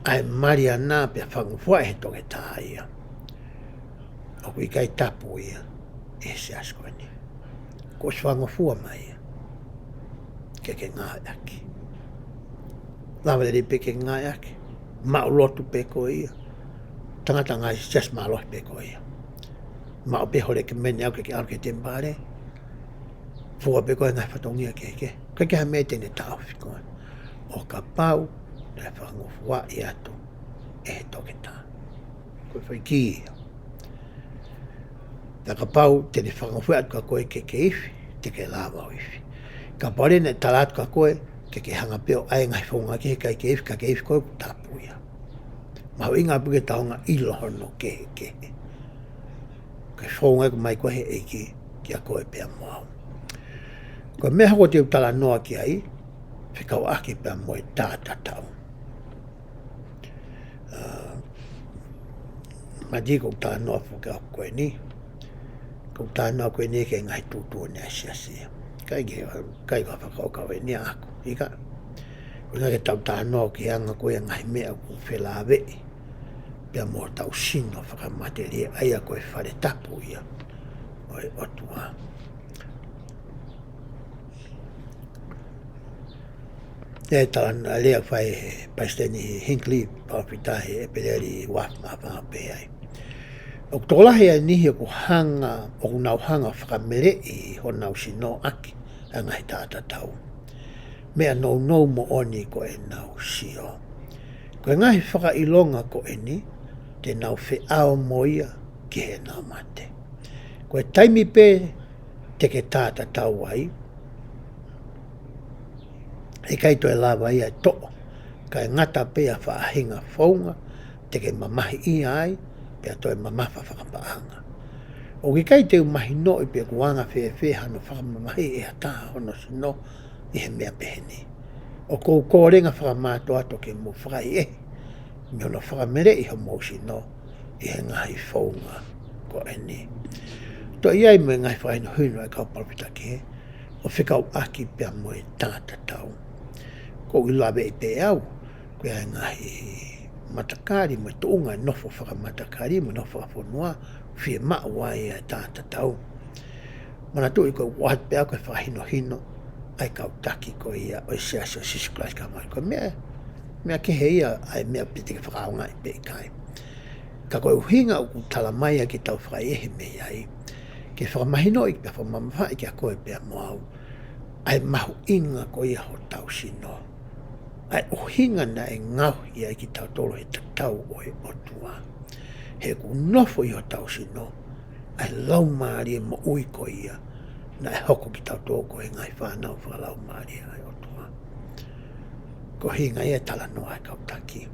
ʻa e Maliana pea fakangofua ʻe he toketā ia, ʻoku ʻikai tapu ia ʻe he siasi ko eni. Kuo ʻosi fakangofua mai ia ke ke ngāueʻaki. Lava lelei pē ke ngāueʻaki. Maʻu lotu pē ko ia. Tangata ngaahi siasi mālohi pē ko ia. Maʻu pē hoʻo lēkimeni ʻaʻau ke ke ʻalu ki he temipale. Fua pē ko e ngaahi fatongia kehekehe. ʻIkai ke ʻi ai ha meʻa te ne taʻofi koe ʻo kapau naʻe fakangofuaʻi atu ʻe he toketā. Ko e foʻi kī ia. Pea kapau te ne fakangofuaʻi atu kia koe ke ke ifi, te ke lava ʻo ifi. Kapau leva naʻe tala atu kia koe ke ke hanga pē ʻo ʻai e ngaahi founga kehe kae ʻikai ke ifi, ka ke ifi koe, ʻoku tapu ia. Mahuʻinga pē ke tau hanga ʻo ʻilo hono kehekehe. Ko e founga ʻoku ʻomai ko ē ʻe he ʻEiki kia koe pea mo au. Ko e meʻa ʻoku ou talanoa ki ai, fekauʻaki pea mo e tātatau. ʻA, ma di ko talanoa foki au ko eni. Ko talanoa ko eni ki he ngaahi tuʻutuʻuni ʻa e siasi. ʻIkai ke, ʻikai ko e fakakaukau eni ʻaʻaku. ʻIkai. Ko e ʻuhinga ke tau talanoa ki he anga ko ia e ngaahi meʻa ʻoku felāveʻi pea mo hotau sino fakamatelie, ʻa ia ko e fale tapu ia ʻo e ʻOtua. ʻE talanoa lea fai ʻe he Palesiteni Hinckley, palōfita, he ʻEpeleli ua afe mā fā, pehē ai: ʻOku tokolahi ʻa e niʻihi ʻoku hanga, ʻoku nau hanga ʻo fakameleʻi honau sino ʻaki ʻa e ngaahi tātatau. Meʻa nounou moʻoni ko ʻenau sio. Ko e ngaahi fakaʻilonga ko eni, te nau feʻao mo ia ki heʻenau mate. Ko e taimi pē te ke tātatau ai, ʻe ʻikai toe lava ia ʻo toʻo, kae ngata pē ʻa e faʻahinga founga te ke mamahiʻia ai, pea toe mamafa fakapaʻanga. ʻOku ʻikai te u mahinoʻi pe ʻoku anga fēfē hano fakamamahiʻi ʻe ha taha hono sino ʻi he meʻa pehē ni. ʻOku ou kōlenga fakamātoato ke mou fakaʻehiʻehi mei hono fakameleʻi homou sino ʻi he ngaahi founga ko eni. Toe ʻi ai mo e ngaahi fakahinohino ʻa e kau palōfita kehe ʻo fekauʻaki pea mo e tātatau. ʻOku ou laveʻi pē ʻe au, ko e ngaahi matakali mo e tuʻunga e nofo fakamatakali mo e nofo fakafonua, fiemaʻu ai ʻa e tātatau. Manatuʻi ko e ʻoatu pē ʻaʻaku e fakahinohino ʻa e kau taki ko ia ʻo e Siasi ʻo Sīsū Kalaisi ʻo e Kau Māʻoniʻoni. Ko e meʻa, meʻa kehe ia ʻa e meʻa pe te ke fakaʻaongaʻi pe ʻikai. Ka ko e ʻuhinga ʻoku tala mai ai ke tau fakaʻehiʻehi mei ai, ke fakamahinoʻi, ke fakamamafaʻi kia koe pea mo au ʻa e mahuʻinga ko ia hotau sino. ʻA e ʻuhinga naʻe ngaohi ai kitautolu he tatau ʻo e ʻOtua. He ʻoku nofo ʻi hotau sino ʻa e laumālie moʻui ko ia naʻe hoko kitautolu ko e ngaahi fānau fakalaumālie ʻa e ʻOtua. Ko e ʻuhinga ia e talanoa ʻa e kau taki.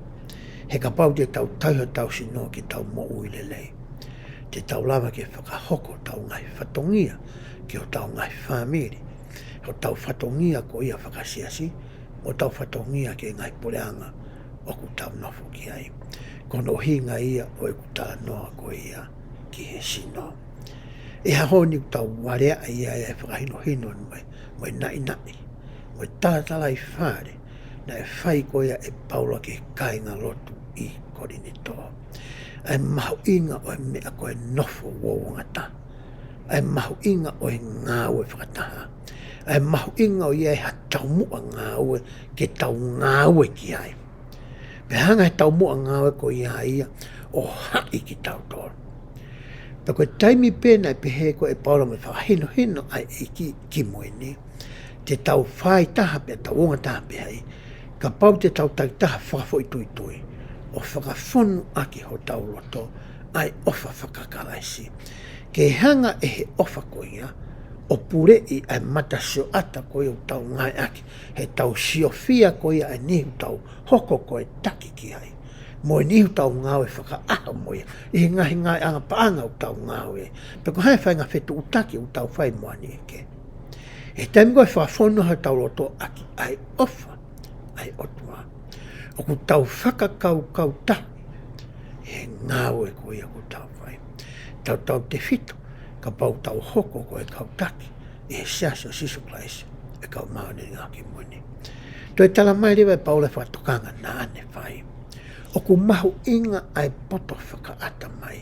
He kapau te tau tauhi hotau sino ke tau moʻui lelei, te tau lava ke fakahoko hotau ngaahi fatongia ki hotau ngaahi fāmili, hotau fatongia ko ia fakasiasi, mo hotau fatongia ki he ngaahi puleʻanga ʻoku tau nofo ki ai. Ko hono ʻuhinga ia ʻo ʻeku talanoa ko ia ki he sino. ʻI he ʻaho ni ʻoku tau valeaʻi ai ʻa e fakahinohino mo e, mo e naʻinaʻi mo e talatalaifale naʻe fai ko ia ʻe Paula ki he kāingalotu ʻi Kolinitō. ʻA e mahuʻinga ʻo e meʻa ko e nofo uouangataha. ʻa e mahuʻinga ʻo e ngāue fakataha. ʻA e mahuʻinga ʻo ʻi ai ha taumuʻa ngāue ke tau ngāue ki ai. Pea hanga he taumuʻa ngāue ko ia ia ʻo haʻi kitautolu. Pea ko e taimi pē naʻe pehē ko ē ʻe Paula mo e fakahinohino ʻa e ʻEiki kimui ni, te tau fai taha pea tau ongo taha pē ai, kapau te tau takitaha fakafoʻituitui ʻo fakafonu ʻaki hotau loto ʻa e ʻofa fakakalaisi. Ke hanga ʻe he ʻofa ko ia ʻo puleʻi ʻa e matasioʻata ko ia ʻoku tau ngāueʻaki, he tau siofia ko ia ʻa e niʻihi ʻoku tau hoko ko e taki ki ai, mo e niʻihi ʻoku tau ngāue fakaʻaho mo ia ʻi he ngaahi ngāueʻanga paʻanga ʻoku tau ngāue ai, pe ko e hā e faʻahinga fetuʻutaki ʻoku tau fai mo ha niʻihi kehe. ʻI he taimi ko ē ʻe fakafonu ai hotau loto ʻaki ʻa e ʻofa ʻa e ʻOtua, ʻoku tau fakakaukau taha ʻi he ngāue ko ia ʻoku tau fai. Tautautefito kapau ʻoku tau hoko ko e kau taki ʻi he Siasi ʻo Sīsū Kalaisi ʻo e Kau Māʻoniʻoni ʻi he Ngaahi ʻAho Kimui Ni. Toe talamai leva ʻe Paula e fakatokanga naʻa ne fai. ʻOku mahuʻinga ʻa e poto fakaʻatamai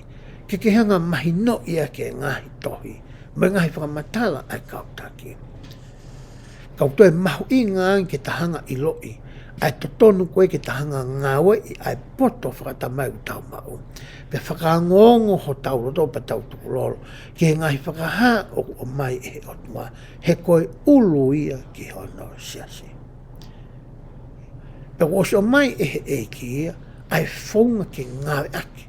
ke ke hanga ʻo mahinoʻi ʻaki e ngaahi tohi mo e ngaahi fakamatala ʻa e kau taki. Ka ʻoku toe mahuʻinga ange ke ta hanga ʻo ʻiloʻi ʻa e totonu ko ē ke ta hanga ʻo ngāueʻi ʻa e poto fakaʻatamai ʻoku tau maʻu, pea fakaongoongo hotau loto pea tau tukulolo ki he ngaahi fakahā ʻoku ʻomai ʻe he ʻOtua, he ko e ʻulu ia ki hono siasi. Pea kuo ʻosi ʻomai ʻe he ʻEiki ia ʻa e founga ke ngāueʻaki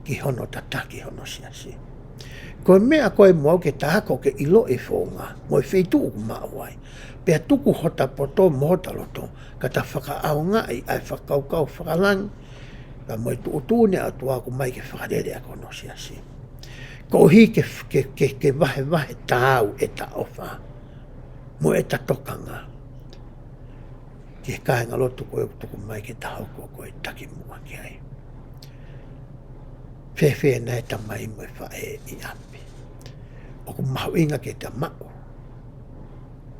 ki hono tataki hono siasi. Ko e meʻa ko ē mo au ke ta ako ke ʻiloʻi e founga mo e feituʻu ʻoku maʻu ai, pea tuku hota poto mo hota loto ka ta fakaʻaongaʻi ʻa e fakakaukau fakalangi, ka mo e tuʻutuʻuni ʻa e ʻOtua ʻoku ʻomai ke fakalele ʻaki hono siasi. Koeʻuhi ke, ke, ke, ke vahevahe taau ʻeta ʻofa mo ʻeta tokanga ki he kāingalotu ko ē ʻoku tuku mai ke ta hoko ko e takimuʻa ki ai. Fēfē nai e tamai mo e faʻē ʻi ʻapi? ʻOku mahuʻinga ke ta maʻu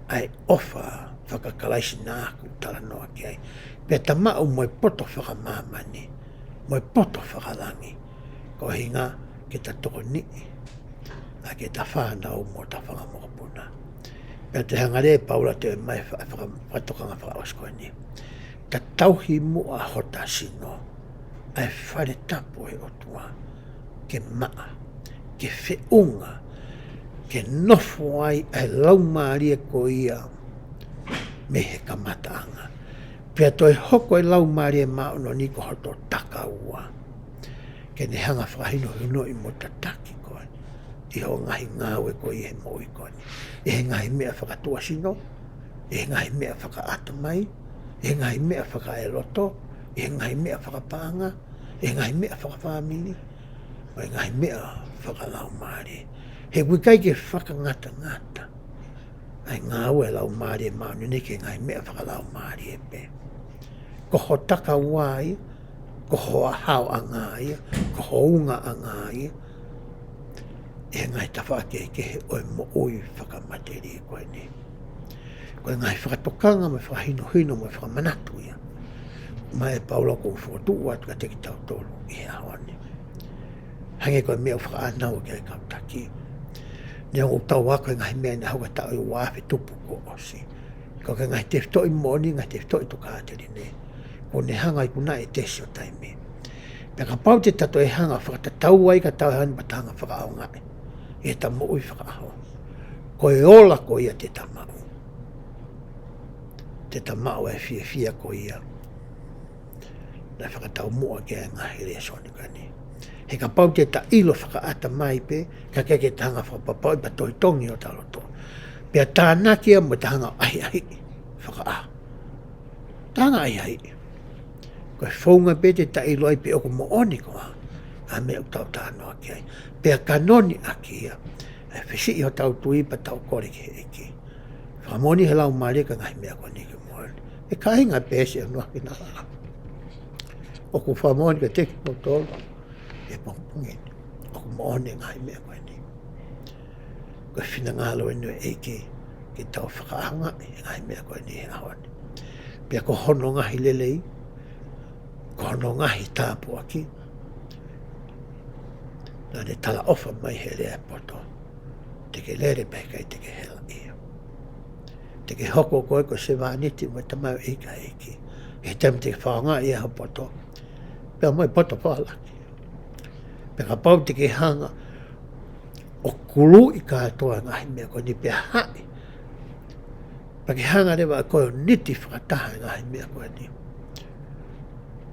ʻa e ʻofa fakakalaisi naʻa ku talanoa ki ai, pea ta maʻu mo e poto fakamāmani mo e poto fakalangi, ko e ʻuhinga ke ta tokoniʻi ʻaki ʻeta fānau mo ʻeta fanga mokopuna. Pea toe hanga leva ʻe Paula ʻo toe ʻomai e fa-, faka-, fakatokanga fakaʻosi ko eni. Ta tauhi muʻa hota sino, ʻa e fale tapu ʻo e ʻOtua, ke maʻa, ke feʻunga, ke nofo ai ʻa e Laumālie ko ia mei he kamataʻanga. Pea toe hoko e Laumālie Māʻoniʻoni ko hoto takaua, ke ne hanga ʻo fakahinohinoʻi mo tataki koe ʻi hoʻo ngaahi ngāue ko ia he moʻui ko eni, ʻi he ngaahi meʻa fakatuʻasino, ʻi he ngaahi meʻa fakaʻatamai, ʻi he ngaahi meʻa fakaeloto, ʻi he ngaahi meʻa fakapaʻanga, ʻi he ngaahi meʻa fakafāmili, mo e ngaahi meʻa fakalaumālie. He ʻoku ʻikai ke fakangatangata ʻa e ngāue ʻa e Laumālie Māʻoniʻoni ki he ngaahi meʻa fakalaumālie pē. Ko ho takaua ia, ko ho haoʻanga ia, ko ho ungaʻanga ia ʻi he ngaahi tafaʻaki kehekehe ʻo e moʻui fakamatelie ko eni. Ko e ngaahi fakatokanga mo e fakahinohino mo e fakamanatu ia mai ʻe Paula ʻoku ou fokotuʻu atu kiate kitautolu ʻi he ʻaho ni. Hangē ko e meʻa ʻoku fakaʻānaua ki ai e kau taki. Neongo ʻoku tau ako e ngaahi meʻa naʻe hoko he taʻu ʻe ua afe tupu kuo ʻosi, ka ko e ngaahi tefitoʻi moʻoni, ngaahi tefitoʻi tokāteline, kuo ne hanga ʻo ikunaʻi e tesi ʻo taimi. Pea kapau te ta toe hanga ʻo fakatatau ai ka tau hanga ʻo pea ta hanga ʻo fakaʻaongaʻi ʻi heʻeta moʻui fakaʻaho, ko e ola ko ia te ta maʻu, te ta maʻu e fiefia ko ia naʻe fakataumuʻa ki ai e ngaahi lēsoni ko eni. He kapau te ta ʻilo fakaʻatamai pē, ka ʻikai ke ta hanga ʻo fakapapauʻi pea tohitongi hota loto, pea tānaki ia mo ta hanga ʻo ʻahiʻahiʻi fakaʻaho, ta hanga ʻo ʻahiʻahiʻi. Ko e founga pē te ta ʻilo ai pe ʻoku moʻoni koā ʻa e meʻa ʻoku tau talanoa ki ai, pea kanoni ʻaki ia ʻa e fesiʻi hotau tui pea tau kole ki he ʻEiki. Fakamoʻoni he Laumālie ko e ngaahi meʻa ko eni ʻoku moʻoni. ʻE kāinga, pehē ʻe he ʻOtua ki he ʻOtua, ʻoku fakamoʻoni kiate kimoutolu he pongipongi ni, ʻoku moʻoni e ngaahi meʻa ko eni. Ko e finangalo eni ʻo e ʻEiki ke tau fakaʻaongaʻi e ngaahi meʻa ko eni he ʻaho ni. Pea ko hono ngaahi lelei, ko hono ngaahi tāpuaki, naʻa ne talaʻofa mai he lea ʻo e poto, Te ke lele pē, ʻikai te ke hela ia. Te ke hoko koe ko e sevāniti mo e tamaioʻeiki ʻa e ʻEiki. ʻI he taimi te ke fakaʻaongaʻi ai ho poto, pea mo e poto fālaki. Pea kapau te ke hanga ʻo kuluʻi kātoa e ngaahi meʻa ko eni pea haʻi, pea ke hanga leva ʻe koe ʻo niti fakataha e ngaahi meʻa ko eni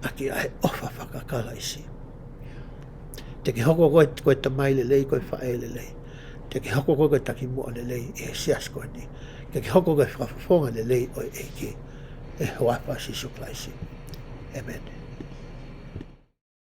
ʻaki ʻa e ʻofa faka-Kalaisi, te ke hoko koe ko e tamai lelei, ko e faʻē lelei. Te ke hoko koe ko e takimuʻa lelei ʻi he siasi ko eni. Te ke hoko koe ko e fakafofonga lelei ʻo e ʻEiki, ʻi he huafa ʻo Sīsū Kalaisi. ʻĒmeni.